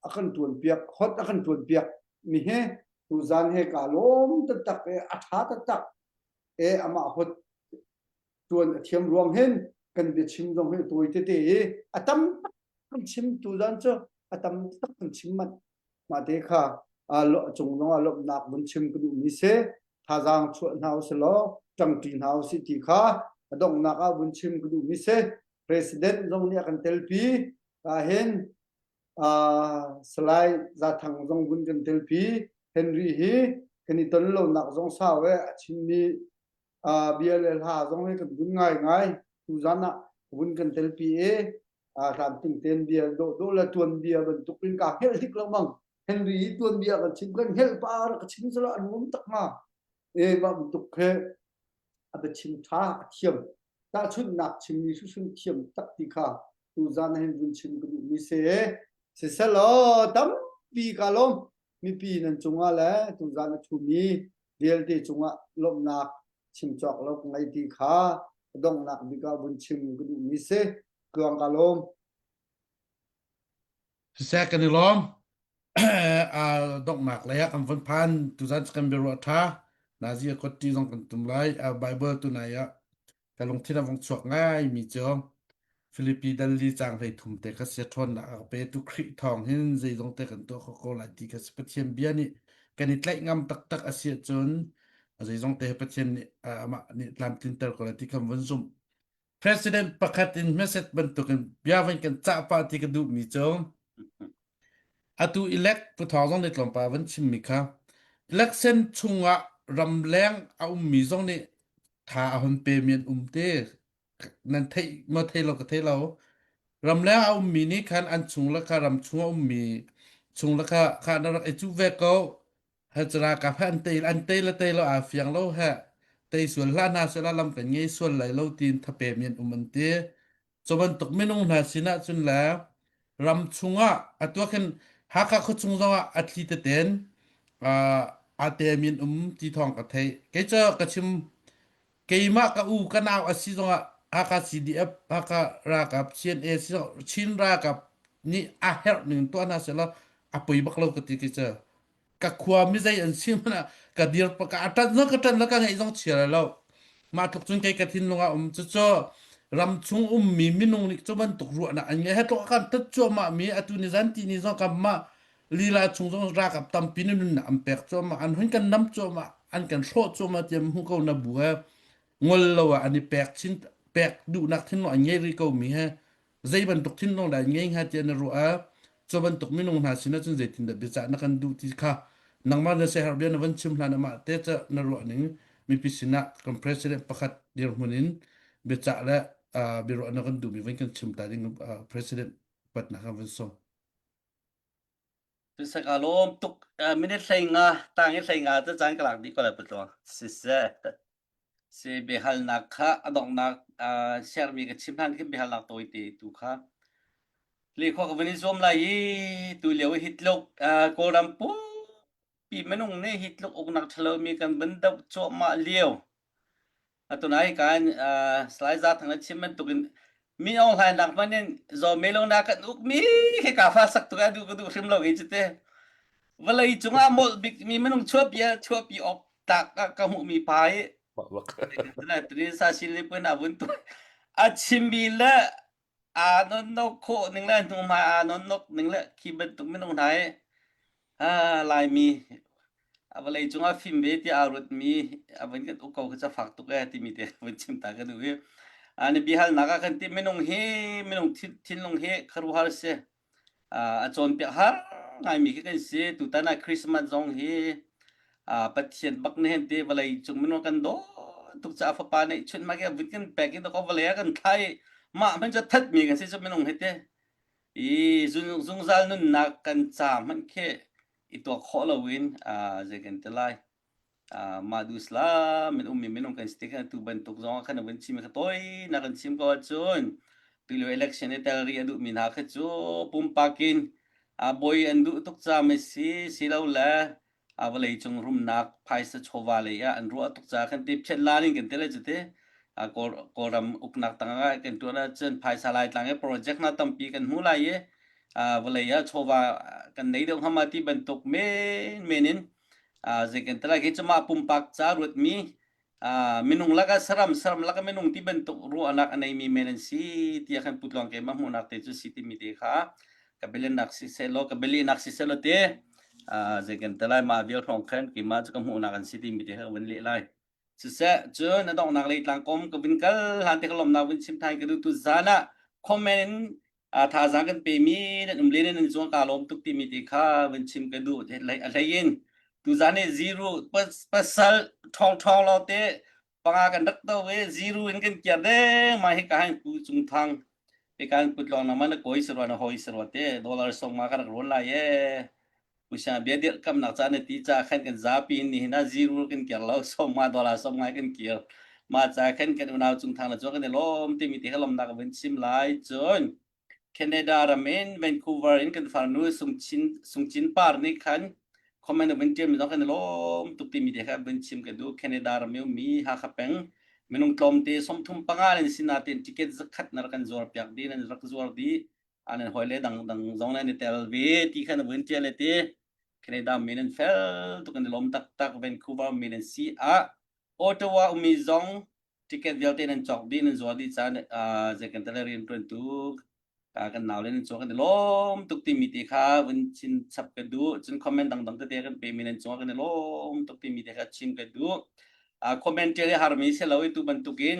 a kan ṭuanpiak hot a kan ṭuanpiak mi hi tuzan he kaa lawm taktak e a ṭha taktak e amah hot ṭuan a thiam ruang hin kan biachim zong hi tawi tete i a tam tak kan chim tuzan cu a tam tak kan chim manh mah te kha cung zong ah lawmhnak vun chim ka duhmi si thazaang chuah hna usih law ṭangṭi hna usih ti kha a donghnak ah vun chim ka duhmi si president zong nih a kan telpi Ahhin Salai Zathang zong vun kan telpi. Henry hi kan i ton lonak zong sau e a chimmi bia le hla zong hi kan vun ngai ngai. Tuzan ah vun kan telpi i tlamtling tein bia dawhdawh le tuanbia bantuk in kaa hngelh hnik lengmang. Henry hi tuanbia kan chim kan hngelh pa rak ka chim sala an um tak hnga. E mah bantuk he a biachim ṭha a thiam. Tahchunhnak chimmi hrimhrim thiam tak ti kha tuzan hin vun chim ka duhmi si. Siselaw tampi ka lawm. Mipi nan cungah le tuzan a ṭhumi vialte cungah lawmhnak chim cawk lo ka ngei ti kha a donghnak bik ah vun chim ka duhmi si. Tluang ka lawm. Siseh kan i lawm. Donghnak lei ah kan vun phan. Tuzan cu kan biaruah ṭha. Nazi a kotti zong kan tum lai. Bible tunai ah ka lungthin a vung chuak ngai mi cu Filipi dal li caang 33 te kha sia ṭhawnnak a ka petu Khrih thawng hin zeizong te kan tuah kho ko lai ti kha si. Pathian bia nih kan i tlaih ngam taktak a si ahcun zeizong te Pathian nih amah nih tlamtlinter ko lai ti kan vun zumh. President pakhat in hmeset bantukin bia van kan cah pah ti ka duhmi cu atu elect Pu Thawng zong nih tlawmpal van chimmi kha election chungah ramleng a ummi zong nih tha a hun pemi an um te. Nan theih maw thei lo ka thei lo. Ramleng a ummi nih khan an chung le kha ram chung a ummi chung le kha kha na rak i cuh ve ko. He ralkap he an tei an tei le tei lo aa fiang lo he tei sual hlah hna sehla lam kan ngei sual lai lo tiin thape mi an um an ti. Cu bantuk minung hna sinah cun le ram chungah atu ah khin Hakha khuachung zongah a thli teten uh, aa temi an um ti thawng ka theih. Kei cu ka chim keimah ka u ka nau a si zongah Hakha CDF, Hakha ralkap, CNA si zong Chin ralkap nih a herh ning tuah hna sehla a poi bak lo ka ti kei cu. Ka khua mi zei an si hmanh ah ka dir ka a ṭanh zong ka ṭanh lo ka ngeih zong chia lo. Mah tluk cun kei ka thinlung ah um cucu ramchung ummi minung nih cu bantuk ruahnak an ngei. He tluk kan tat cuahmah mi atu ni zan ti ni zong kan mah lila chung zong ralkap tampi nih nunnak an pek cuahmah an hun kan nam cuahmah an kan hrawh cuahmah tiah hmu ko na bu he ngol lo ah an i pek chin pek duhnak thinlung an ngei rih ko mi he zei bantuk thinlung dah an ngei hnga tiah na ruah ah cu bantuk minung hna sinah cun zeitindah biacah na kan duh ti kha nangmah na siaherh bia na van chim hlan ah mah te ca na ruah ning mipi sinah kan president pakhat dirhmun in biacah le biaruah na kan duhmi van kan chim ta ding president upatnak kan van sawm. Saka lawm tuk minute hlei nga tang i hlei nga te caan ka lak dih ko lai patluang siseh Si biahalnak kha a donghnak uh, share-mi ka chim hlan khin biahalnak tawite tu kha lehkhua ka van i zuam lai i tu lio hi tluk uh, Kawlram pumpi minung nih hi tluk uknak ṭhalomi kan van doh cuahmah lio atunai kan uh, Salai Za Thang na chim bantukin Min Aung Hlaing nak hmanh in zaw me lo na kan ukmi khi ka fa sak tuk a duh ka duh hrim lo i cite vawlei cungah molh bik mi minung chuahpi chuahpi awk tak ah ka hmuhmi pa i Trin sa sin le pun a vun tu a chimmi le aa non nok khawh ning le hnu hmai aa non nok ning le khi bantuk minung hna hi ah Laimi a vawlei cungah fim ve tiah aa ruatmi a vun kan uk ko khi ca fak tuk ee timi te vun chim ta ka duh i ani biahalnak ah kan ti minung hi minung thinlung hi kharuhar si a cawnpiak har ngaimi khi kan si tutan ah Christmas zong hi Pathian bak nih hin ti vawlei cung minung kan dawt tuk caah fapa neih chunh ma ke vun kan pek i ko vawlei ah kan thlai mah hmanh cu thatmi kan si cu minung hi te i zungzal nunnak kan ca hmanh khi i tuak khawh loin zei kan ti lai mah duslam in ummi minung kan si tikah tu bantuk zong ah khan a vun chim kha tawi na kan chim ko ahcun tulio election i tel rih a duhmi hna kha cu pumpak in bawi an duh tuk ca mei si silo le a vawlei cung rumnak phaisa chawva lei ah an ruah tuk ca kan ti phiat lan in kan ti le cu ti Kawlram uknak tangah kan tuan ahcun phaisa laitlang i project hna tampi kan hmu lai i vawlei ah chawva kan nei deuh hnga ma ti bantuk men men in zei kan ti lai khi cu mah pumpak ca ruatmi minung lakah saram saram lakah minung ti bantuk ruahnak a neimi men an si tiah khan putluang keimah hmuhnak te cu si timi te kha ka bialennak si sehlaw ka bialehnak si sehlaw te zei kan ti lai mah vial hrawng khan keimah cu ka hmuhnak an si timi te kha ka vun leh lai siseh cun a donghnak lei tlangkom ka vun kal hlan te ka lawmnak vun chim than ka duh tu zan ah comment in thazaang kan pemi nan um len in nan zuang ka lawm tuk timi te kha vun chim ka duh a hlei in tuzan i zero pasal ṭhawng ṭhawng lo te panga kan rak to i zero in kan kiar deng ma hi ka han pu cung thang pe kan put long na man koi sarwa na hoi sarwa te dollar song ma ka rak ron lai e Pusa bia dirhkamnak ca na ti ca khan kan zapi in nihin ah zero kan kir lo sawmnga dollar sawmnga kan kir mah ca khan kan unau cung thang le cu kan i lawm timi ti kha lawmnak vun chim lai cun Canada ram in Vancouver in kan farnu Sungchin Sungchin Par nih khan comment vun ṭial mi zong kan i lawm tuk timi ti kha vun chim ka duh Canada ram i ummi Hakha peng minung tlawmte 35 nan si nain ticket zakhat na rak kan zuar piak dih nan rak zuar dih an hawile dangdang zong nan i tel ve ti khan vun ṭial le ti Canada min an fel tuk an i lawm taktak Vancouver min an si ah Ottawa ummi zong ticket vialte nan cawk dih nan zuar dih caan zei kan tele rian ṭuantu kan nau le nan cawk kan i lawm tuk timi te kha vun chin chap ka duh cun comment dangdang tete kan pe mi nan cawk kan i lawm tuk timi te kha chim ka duh comment ṭial i harmi si lo i tu bantukin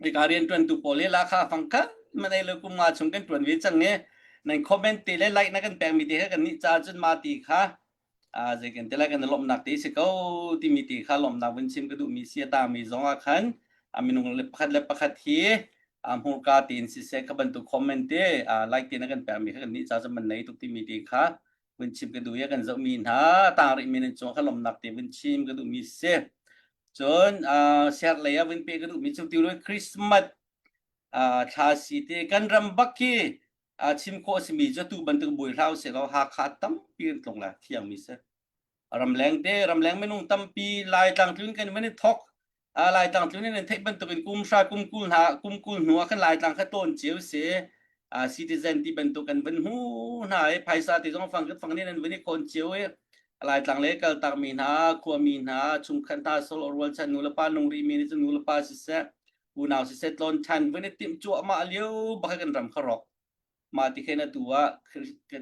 Hika rianṭuantu pawl hi lahkhah fangkhat man ei lo kum nga chung kan ṭuan ve cang i nan comment te le like na kan pekmi te kha kan nih ca cun mah ti kha zei kan ti lai kan i lawmhnak te si ko timi ti kha lawmhnak vun chim ka duhmi si a tangmi zong ah khan. A minung le pakhat le pakhat hi a hmurka tiin siseh kha bantuk comment te like te na kan pek mi kha kan nih ca man nei tuk timi te kha vun chim ka duh i kan zoh mi hna tang rih mi nan cung kha lomnak te vun chim ka duh mi si. Cun share lei ah vun pe ka duh mi cu ti Christmas thla si te kan ram bak khi chim khawh a simi cu tu bantuk buai hlah usih law Hakha tampi an tlung la thiang mi si. Ramleng te ramleng minung tampi Laitlang tlun kan van i thok. Laitlang tlun in an theih bantukin kum hra kum kul hna kum kul hnu ah khan Laitlang kha tawn cio si. Citizen ti bantuk kan van hmu hna i phaisa ti zong fang fang nin an van i khawn cio i Laitlang le kaltak mi hna khuami hna chungkhat hna sol rualchan nu le pa nung rih mi nih cun nu le pa siseh unau siseh tlawn ṭhan van i timh cuahmah lio bak kan ram kha rawk. Mah ti khin atu ah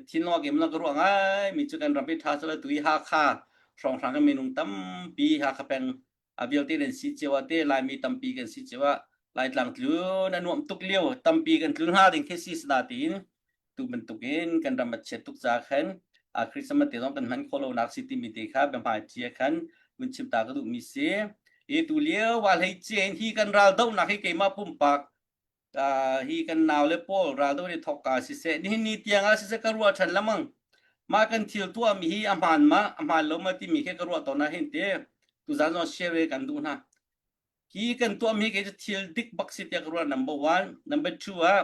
thinlung a kem ka ruah ngai mi cu kan ram hi ṭha sala tu hi Hakha hrawnghrang kan minung tampi Hakha peng a vialte nan si cio ah te Laimi tampi kan si cio ah Laitlang tlun a nuam tuk lio tampi kan tlun hnga ding khi si sana tiin tu bantukin kan ram a chiat tuk ca khan a Christmas te zong kan hman khawh lo nak si timi te kha biahmai cia khan vun chim ta ka duh mi si. I tu lio wa hlei cien hi kan ral dohnak hi keimah pumpak hi kan nau le pawl raldo nih thawkka siseh nihin ni tiang ah siseh ka ruah ṭhan lamang mah kan thil tuahmi hi a hmaan ma a hmaan lo ma timi khi ka ruah tawn ah hin te tuzan zong share ve kan duh hna hi kan tuahmi hi cu thil dik bak si tiah ka ruah number one number two ah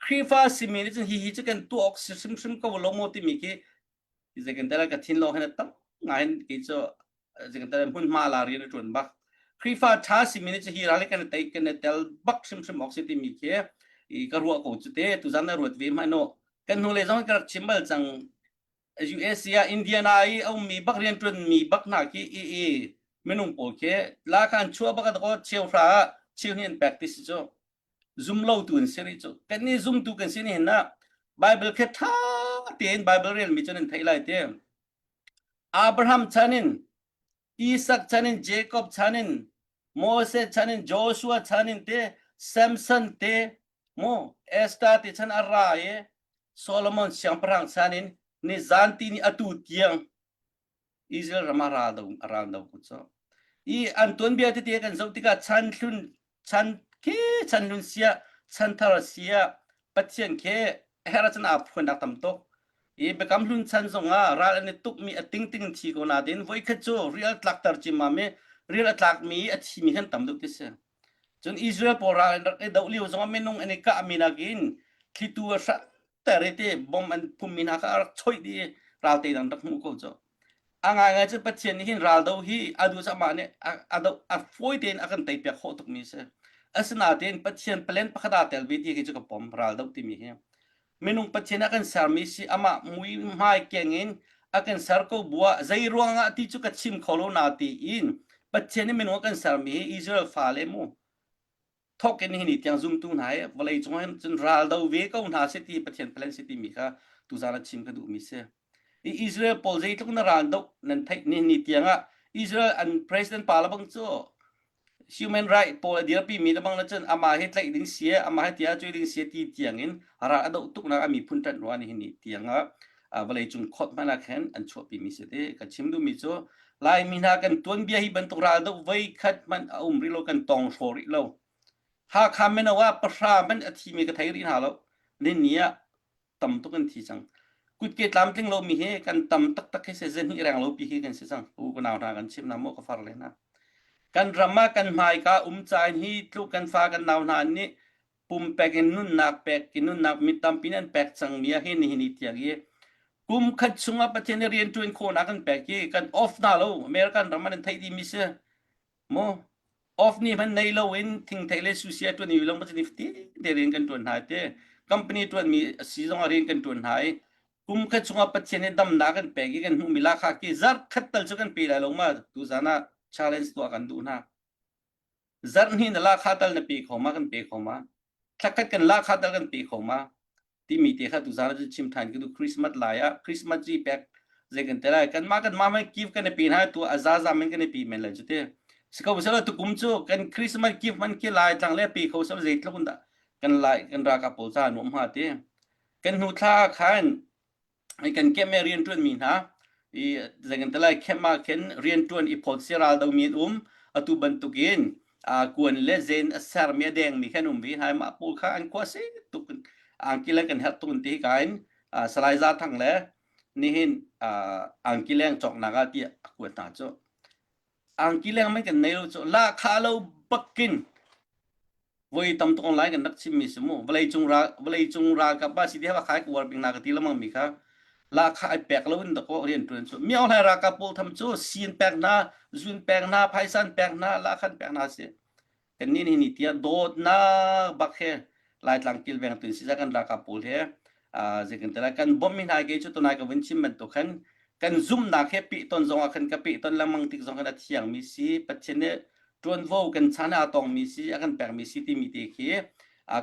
Khrihfa simi nih cun hi hi cu kan tuah awk si hrimhrim ko lo maw timi khi Zeitintiah ka thinlung hin a tam ngai in kei cu zeitintiah hmunhma la rian a ṭuan bak. Khrihfa ṭha simi nih cu hi ral hi kan i tei kan i tel bak hrimhrim awk si timi khi i ka ruah ko cu te tuzan na ruat ve hmanh u. Kan hnulei zong ka rak chim bal cang. USA ah Indiana i a ummi bak rianṭuanmi bak hna khi i i minung pawl khi la khan chuah bak a ko cheuhra ah cheu hi an pek ti si cu. Zumlotu an si rih cu. Kannih zumtu kan si ni hin ah Bible khi ṭha tein Bible relmi cu nan theih lai ti. Abraham chan in, Isaac chan in, Jacob chan in, Moses chan in, Joshua chan in te, Samson te, mu Esther te chan a ra i Solomon siangpahrang chan in nizan ti ni atu tiang Israel ram ah ral do a ral do ku cu. I an tuanbia tete kan zoh tikah chan hlun chan khi chan hlun sia chan thar sia Pathian khi her chan aa phuan tam tuk. I biakam hlun chan zongah ral an i tukmi a tingting in thi ko nain voikhat cu rial tlakter cimmam i rial a tlakmi a thimi kan tam deuh ti si. Cun Israel pawl ral an rak i doh lio zongah minung an i kahmi nakin thlitu a hrat ter i ti bom an phummi hna kha a rak choih dih i ralte dang rak hmuh ko cu. A ngaingai cu Pathian nih hin raldo hi a duh amah nih a do a fawi tein a kan teipiak khawh tukmi a si. Asinain Pathian plan pakhat aa tel ve ti khi cu ka pom raldo timi hi. Minung Pathian a kan sermi si amah mui hmai keng in a kan ser ko buah zei ruangah ti cu ka chim kho lo na tiin Pathian nih minung a kan sermi hi Israel fale mu thawk in nihin ni tiang zumtu hna hi vawlei cung ah cun ral do ve ko hna si ti Pathian plan si timi kha tuzaan ah chim ka duhmi si. I Israel pawl zeitluk na ral doh nan theih nihin ni tiang ah Israel an president pa lebang cu human right pawl a dirpi mi lebang na cun amah hi tlaih ding si amah hi tia cui ding si ti tiang in ral a doh tuk nak a miphun ṭanh rua nihin ni tiang ah vawlei cung khot hmanh ah khan an chuahpi mi si te ka chim duhmi cu Laimi hna kan tuanbia hi bantuk ral doh voi khat hmanh a um rih lo kan tong hraw rih lo Hakha mino ah pahra hmanh a thimi ka thei rih hna lo nin ni ah tam tuk an thi cang kutke tlamtling lo mi hi kan tam taktak hi se zehnih reng lo pi hi kan si cang u ka nau hna kan chim na mo ka far le hna kan ram ah kan hmaika um cain hi tluk kan fa kan nau hna nih pumpek in nunnak pek in nunnak mi tampi an pek cang mi ah hin nihin ni tiang hi kum khat chungah Pathian nih rian ṭuan khawhnak kan pek i kan off na lo American ram an theih dih mi si mu off ni hman nei lo in thingthei le susia ṭuan i long ni fati te rian kan ṭuan hna te company ṭuan mi si zong ah rian kan ṭuan hna i kum khat chungah Pathian nih damnak kan pek i kan hmuh mi lakha ki zarh khat tal cu kan pe lai lo ma tu zan ah challenge tuah kan duh hna Zarhhnih na lahkhah tal na pe kho ma kan pe kho ma? Thlakhat kan lahkhah tal kan pe kho ma? Timi te kha tuzaan ah chim than ka duh Christmas lai ah Christmas tree pek zei kan te lai kanmah kanmah man gift kan i pe hna tu a zaza men kan i pe men lai cu te si ko sela tukum cu kan Christmas gift man khi lai tlang le pe kho sel zeitluk in dah kan lai kan ralkap pawl ca nuam hnga te kan hnu thla khan kan camp ah rian ṭuanmi hna i zei kan ti lai camp ah khin rian ṭuan i phawt si ral domi an um atu bantukin. Kuan le zen a sermi a dengmi khan um ve hna. Mah pawl kha an khua si tuk angki le kan herh tuk ti ka in Salai Za Thang le nihin angki leng cawknak ah tiah a kuat hna cu. Angki leng mei kan nei lo cu la kha lo bakin voi tam tuk online kan rak chimmi si mu vawlei cung ral vawlei cung ralkap ba si dia khai kuar bing na ka ti lamang mi kha la kha ai pek lo in da ko rian tuan cu miao hlai ralkap pawl tham cu sin pek na zun pek na phaisan pek na la khan pek na si kan ni ni ni tia dawtnak bak he laitlang kilveng tun si kan ralkap pawl he zei kan tela kan bom mi hna ke chu tunai ka vun chim bantuk khan kan zumnak he pi ton zong ah khan ka pi ton lengmang tik zong khan a thiang mi si pathian nih ṭuanvo kan chan aa tongmi si a kan pekmi si timi te khi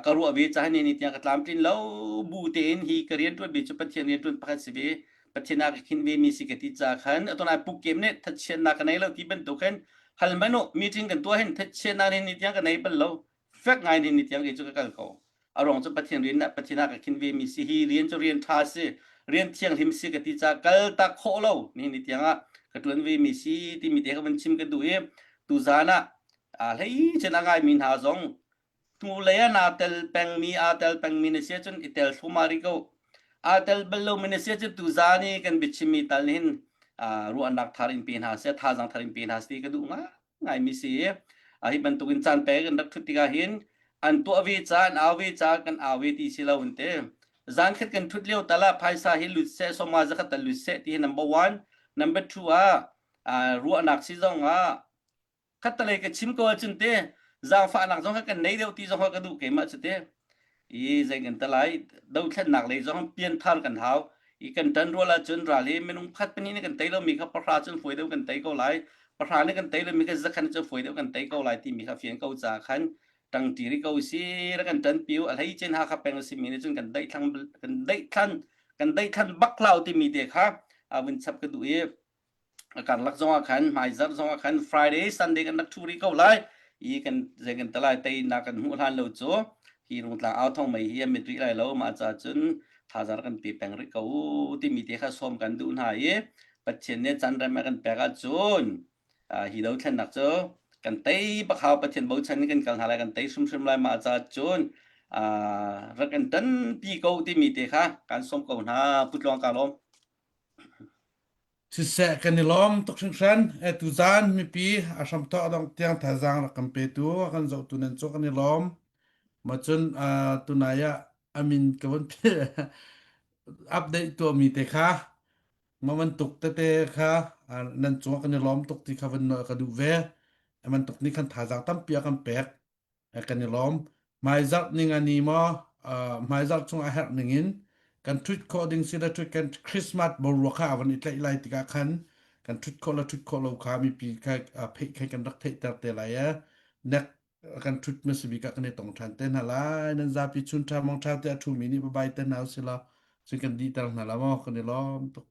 ka ruah ve ca ni ni tiang ka tlamtlin lo bu tein hi ka rian ṭuan bi cu Pathian rian ṭuan pakhat si ve Pathian a ka khin ve mi si ka ti ca khan atunai pukkem nih thachiatnak ka nei lo ti bantuk khan hal man u meeting kan tuah hin thachiatnak ni ni tiang ka nei bal lo fek ngai ni ni tiang kei cu ka kal ko a ruang cu Pathian rian ah Pathian ah ka khin ve mi si hi rian cu rian ṭha si rian thianghlim si ka ti ca kal tak khawh lo ni ni tiang ah ka ṭuan ve mi si timi te ka van chim ka duh i tuzan ah a hlei cun a ngai mi hna zong hnulei ah naa tel pengmi aa tel pengmi na si ahcun i tel thluma rih ko aa tel bal lomi na si ahcun tuzan i kan biachimmi tal hin ruahnak thar in pe hna seh thazaang thar in pe hna seh ti ka duh ngai ngaimi si. Hi bantukin caan pek kan rak ṭhut tikah hin an tuah ve ca an au ve ca kan au ve ti si lo in te. Zan khat kan ṭhut lio tal ah phaisa hi lut seh sawma zakhat tal lut seh ti hi number one. Number two ah ruahnak si zong ah khattalei ka chim ko ahcun te zaangfahnak zong kha kan nei deuh ti zong kha ka duh keimah cu te. I zei kan talai dothlennak lei zong pianthar kan hau i kan ṭan rual ahcun ral hi minung pakhat pahnih nih kan tei lomi kha pahra cun fawi deuh kan tei ko lai pahra nih kan tei lomi kha zakhan cun fawi deuh kan tei ko lai timi kha fian ko ca khan ṭangṭi rih ko si ra kan ṭan piu a hlei cin Hakha peng a simi nih cun kan daihthlang kan daihthlan kan daihthlan bak lau timi te kha a vun chap ka duh i a karlak zongah khan hmaizarh zongah khan Friday Sunday kan rak ṭhu rih ko lai i kan zei kan talai teinak kan hmuh hlan lo cu hi rungtlang au thong mei hi a mit rih lai lo mah ca cun thazar kan pe peng rih ko timi te kha sawm kan duh hna i Pathian nih caan rem a kan pek ahcun hi dothlennak cu kan tei bak hau Pathian bochan in kan kal hna lai kan tei hrimhrim lai mah ca cun rak kan ṭanpi ko timi te kha kan sawm ko hna putluang ka lawm Siseh kan i lawm tuk hringhran. E tuzaan mipi a hramthawk dong tiang thazaang rak kan petu a kan zohtu nan cu kan i lawm. Ma cun uh, tunai ah amin ka von update tuahmi te kha ma bantuk tete kha uh, nan cungah kan i lawm tuk ti kha van ka duh ve. Bantuk nih khan thazaang tampi a kan pek. Kan i lawm. Hmaizarh ning a ni maw hmaizarh chung a herh ning in kan ṭhut khawh ding si le ṭhut kan Christmas boruak kha a van i tlaih lai tikah khan kan ṭhut khawh le ṭhut khawh lo kha mipi kha pheih kha kan rak theihter te lai e. Nek kan ṭhut hmasa bik ah kan i tong ṭhan te hna lai. Nan zapi chun ṭha mang ṭha te a ṭhumi nih bye bye te hna usih law cun kan dihter hna la maw kan i lawm tuk.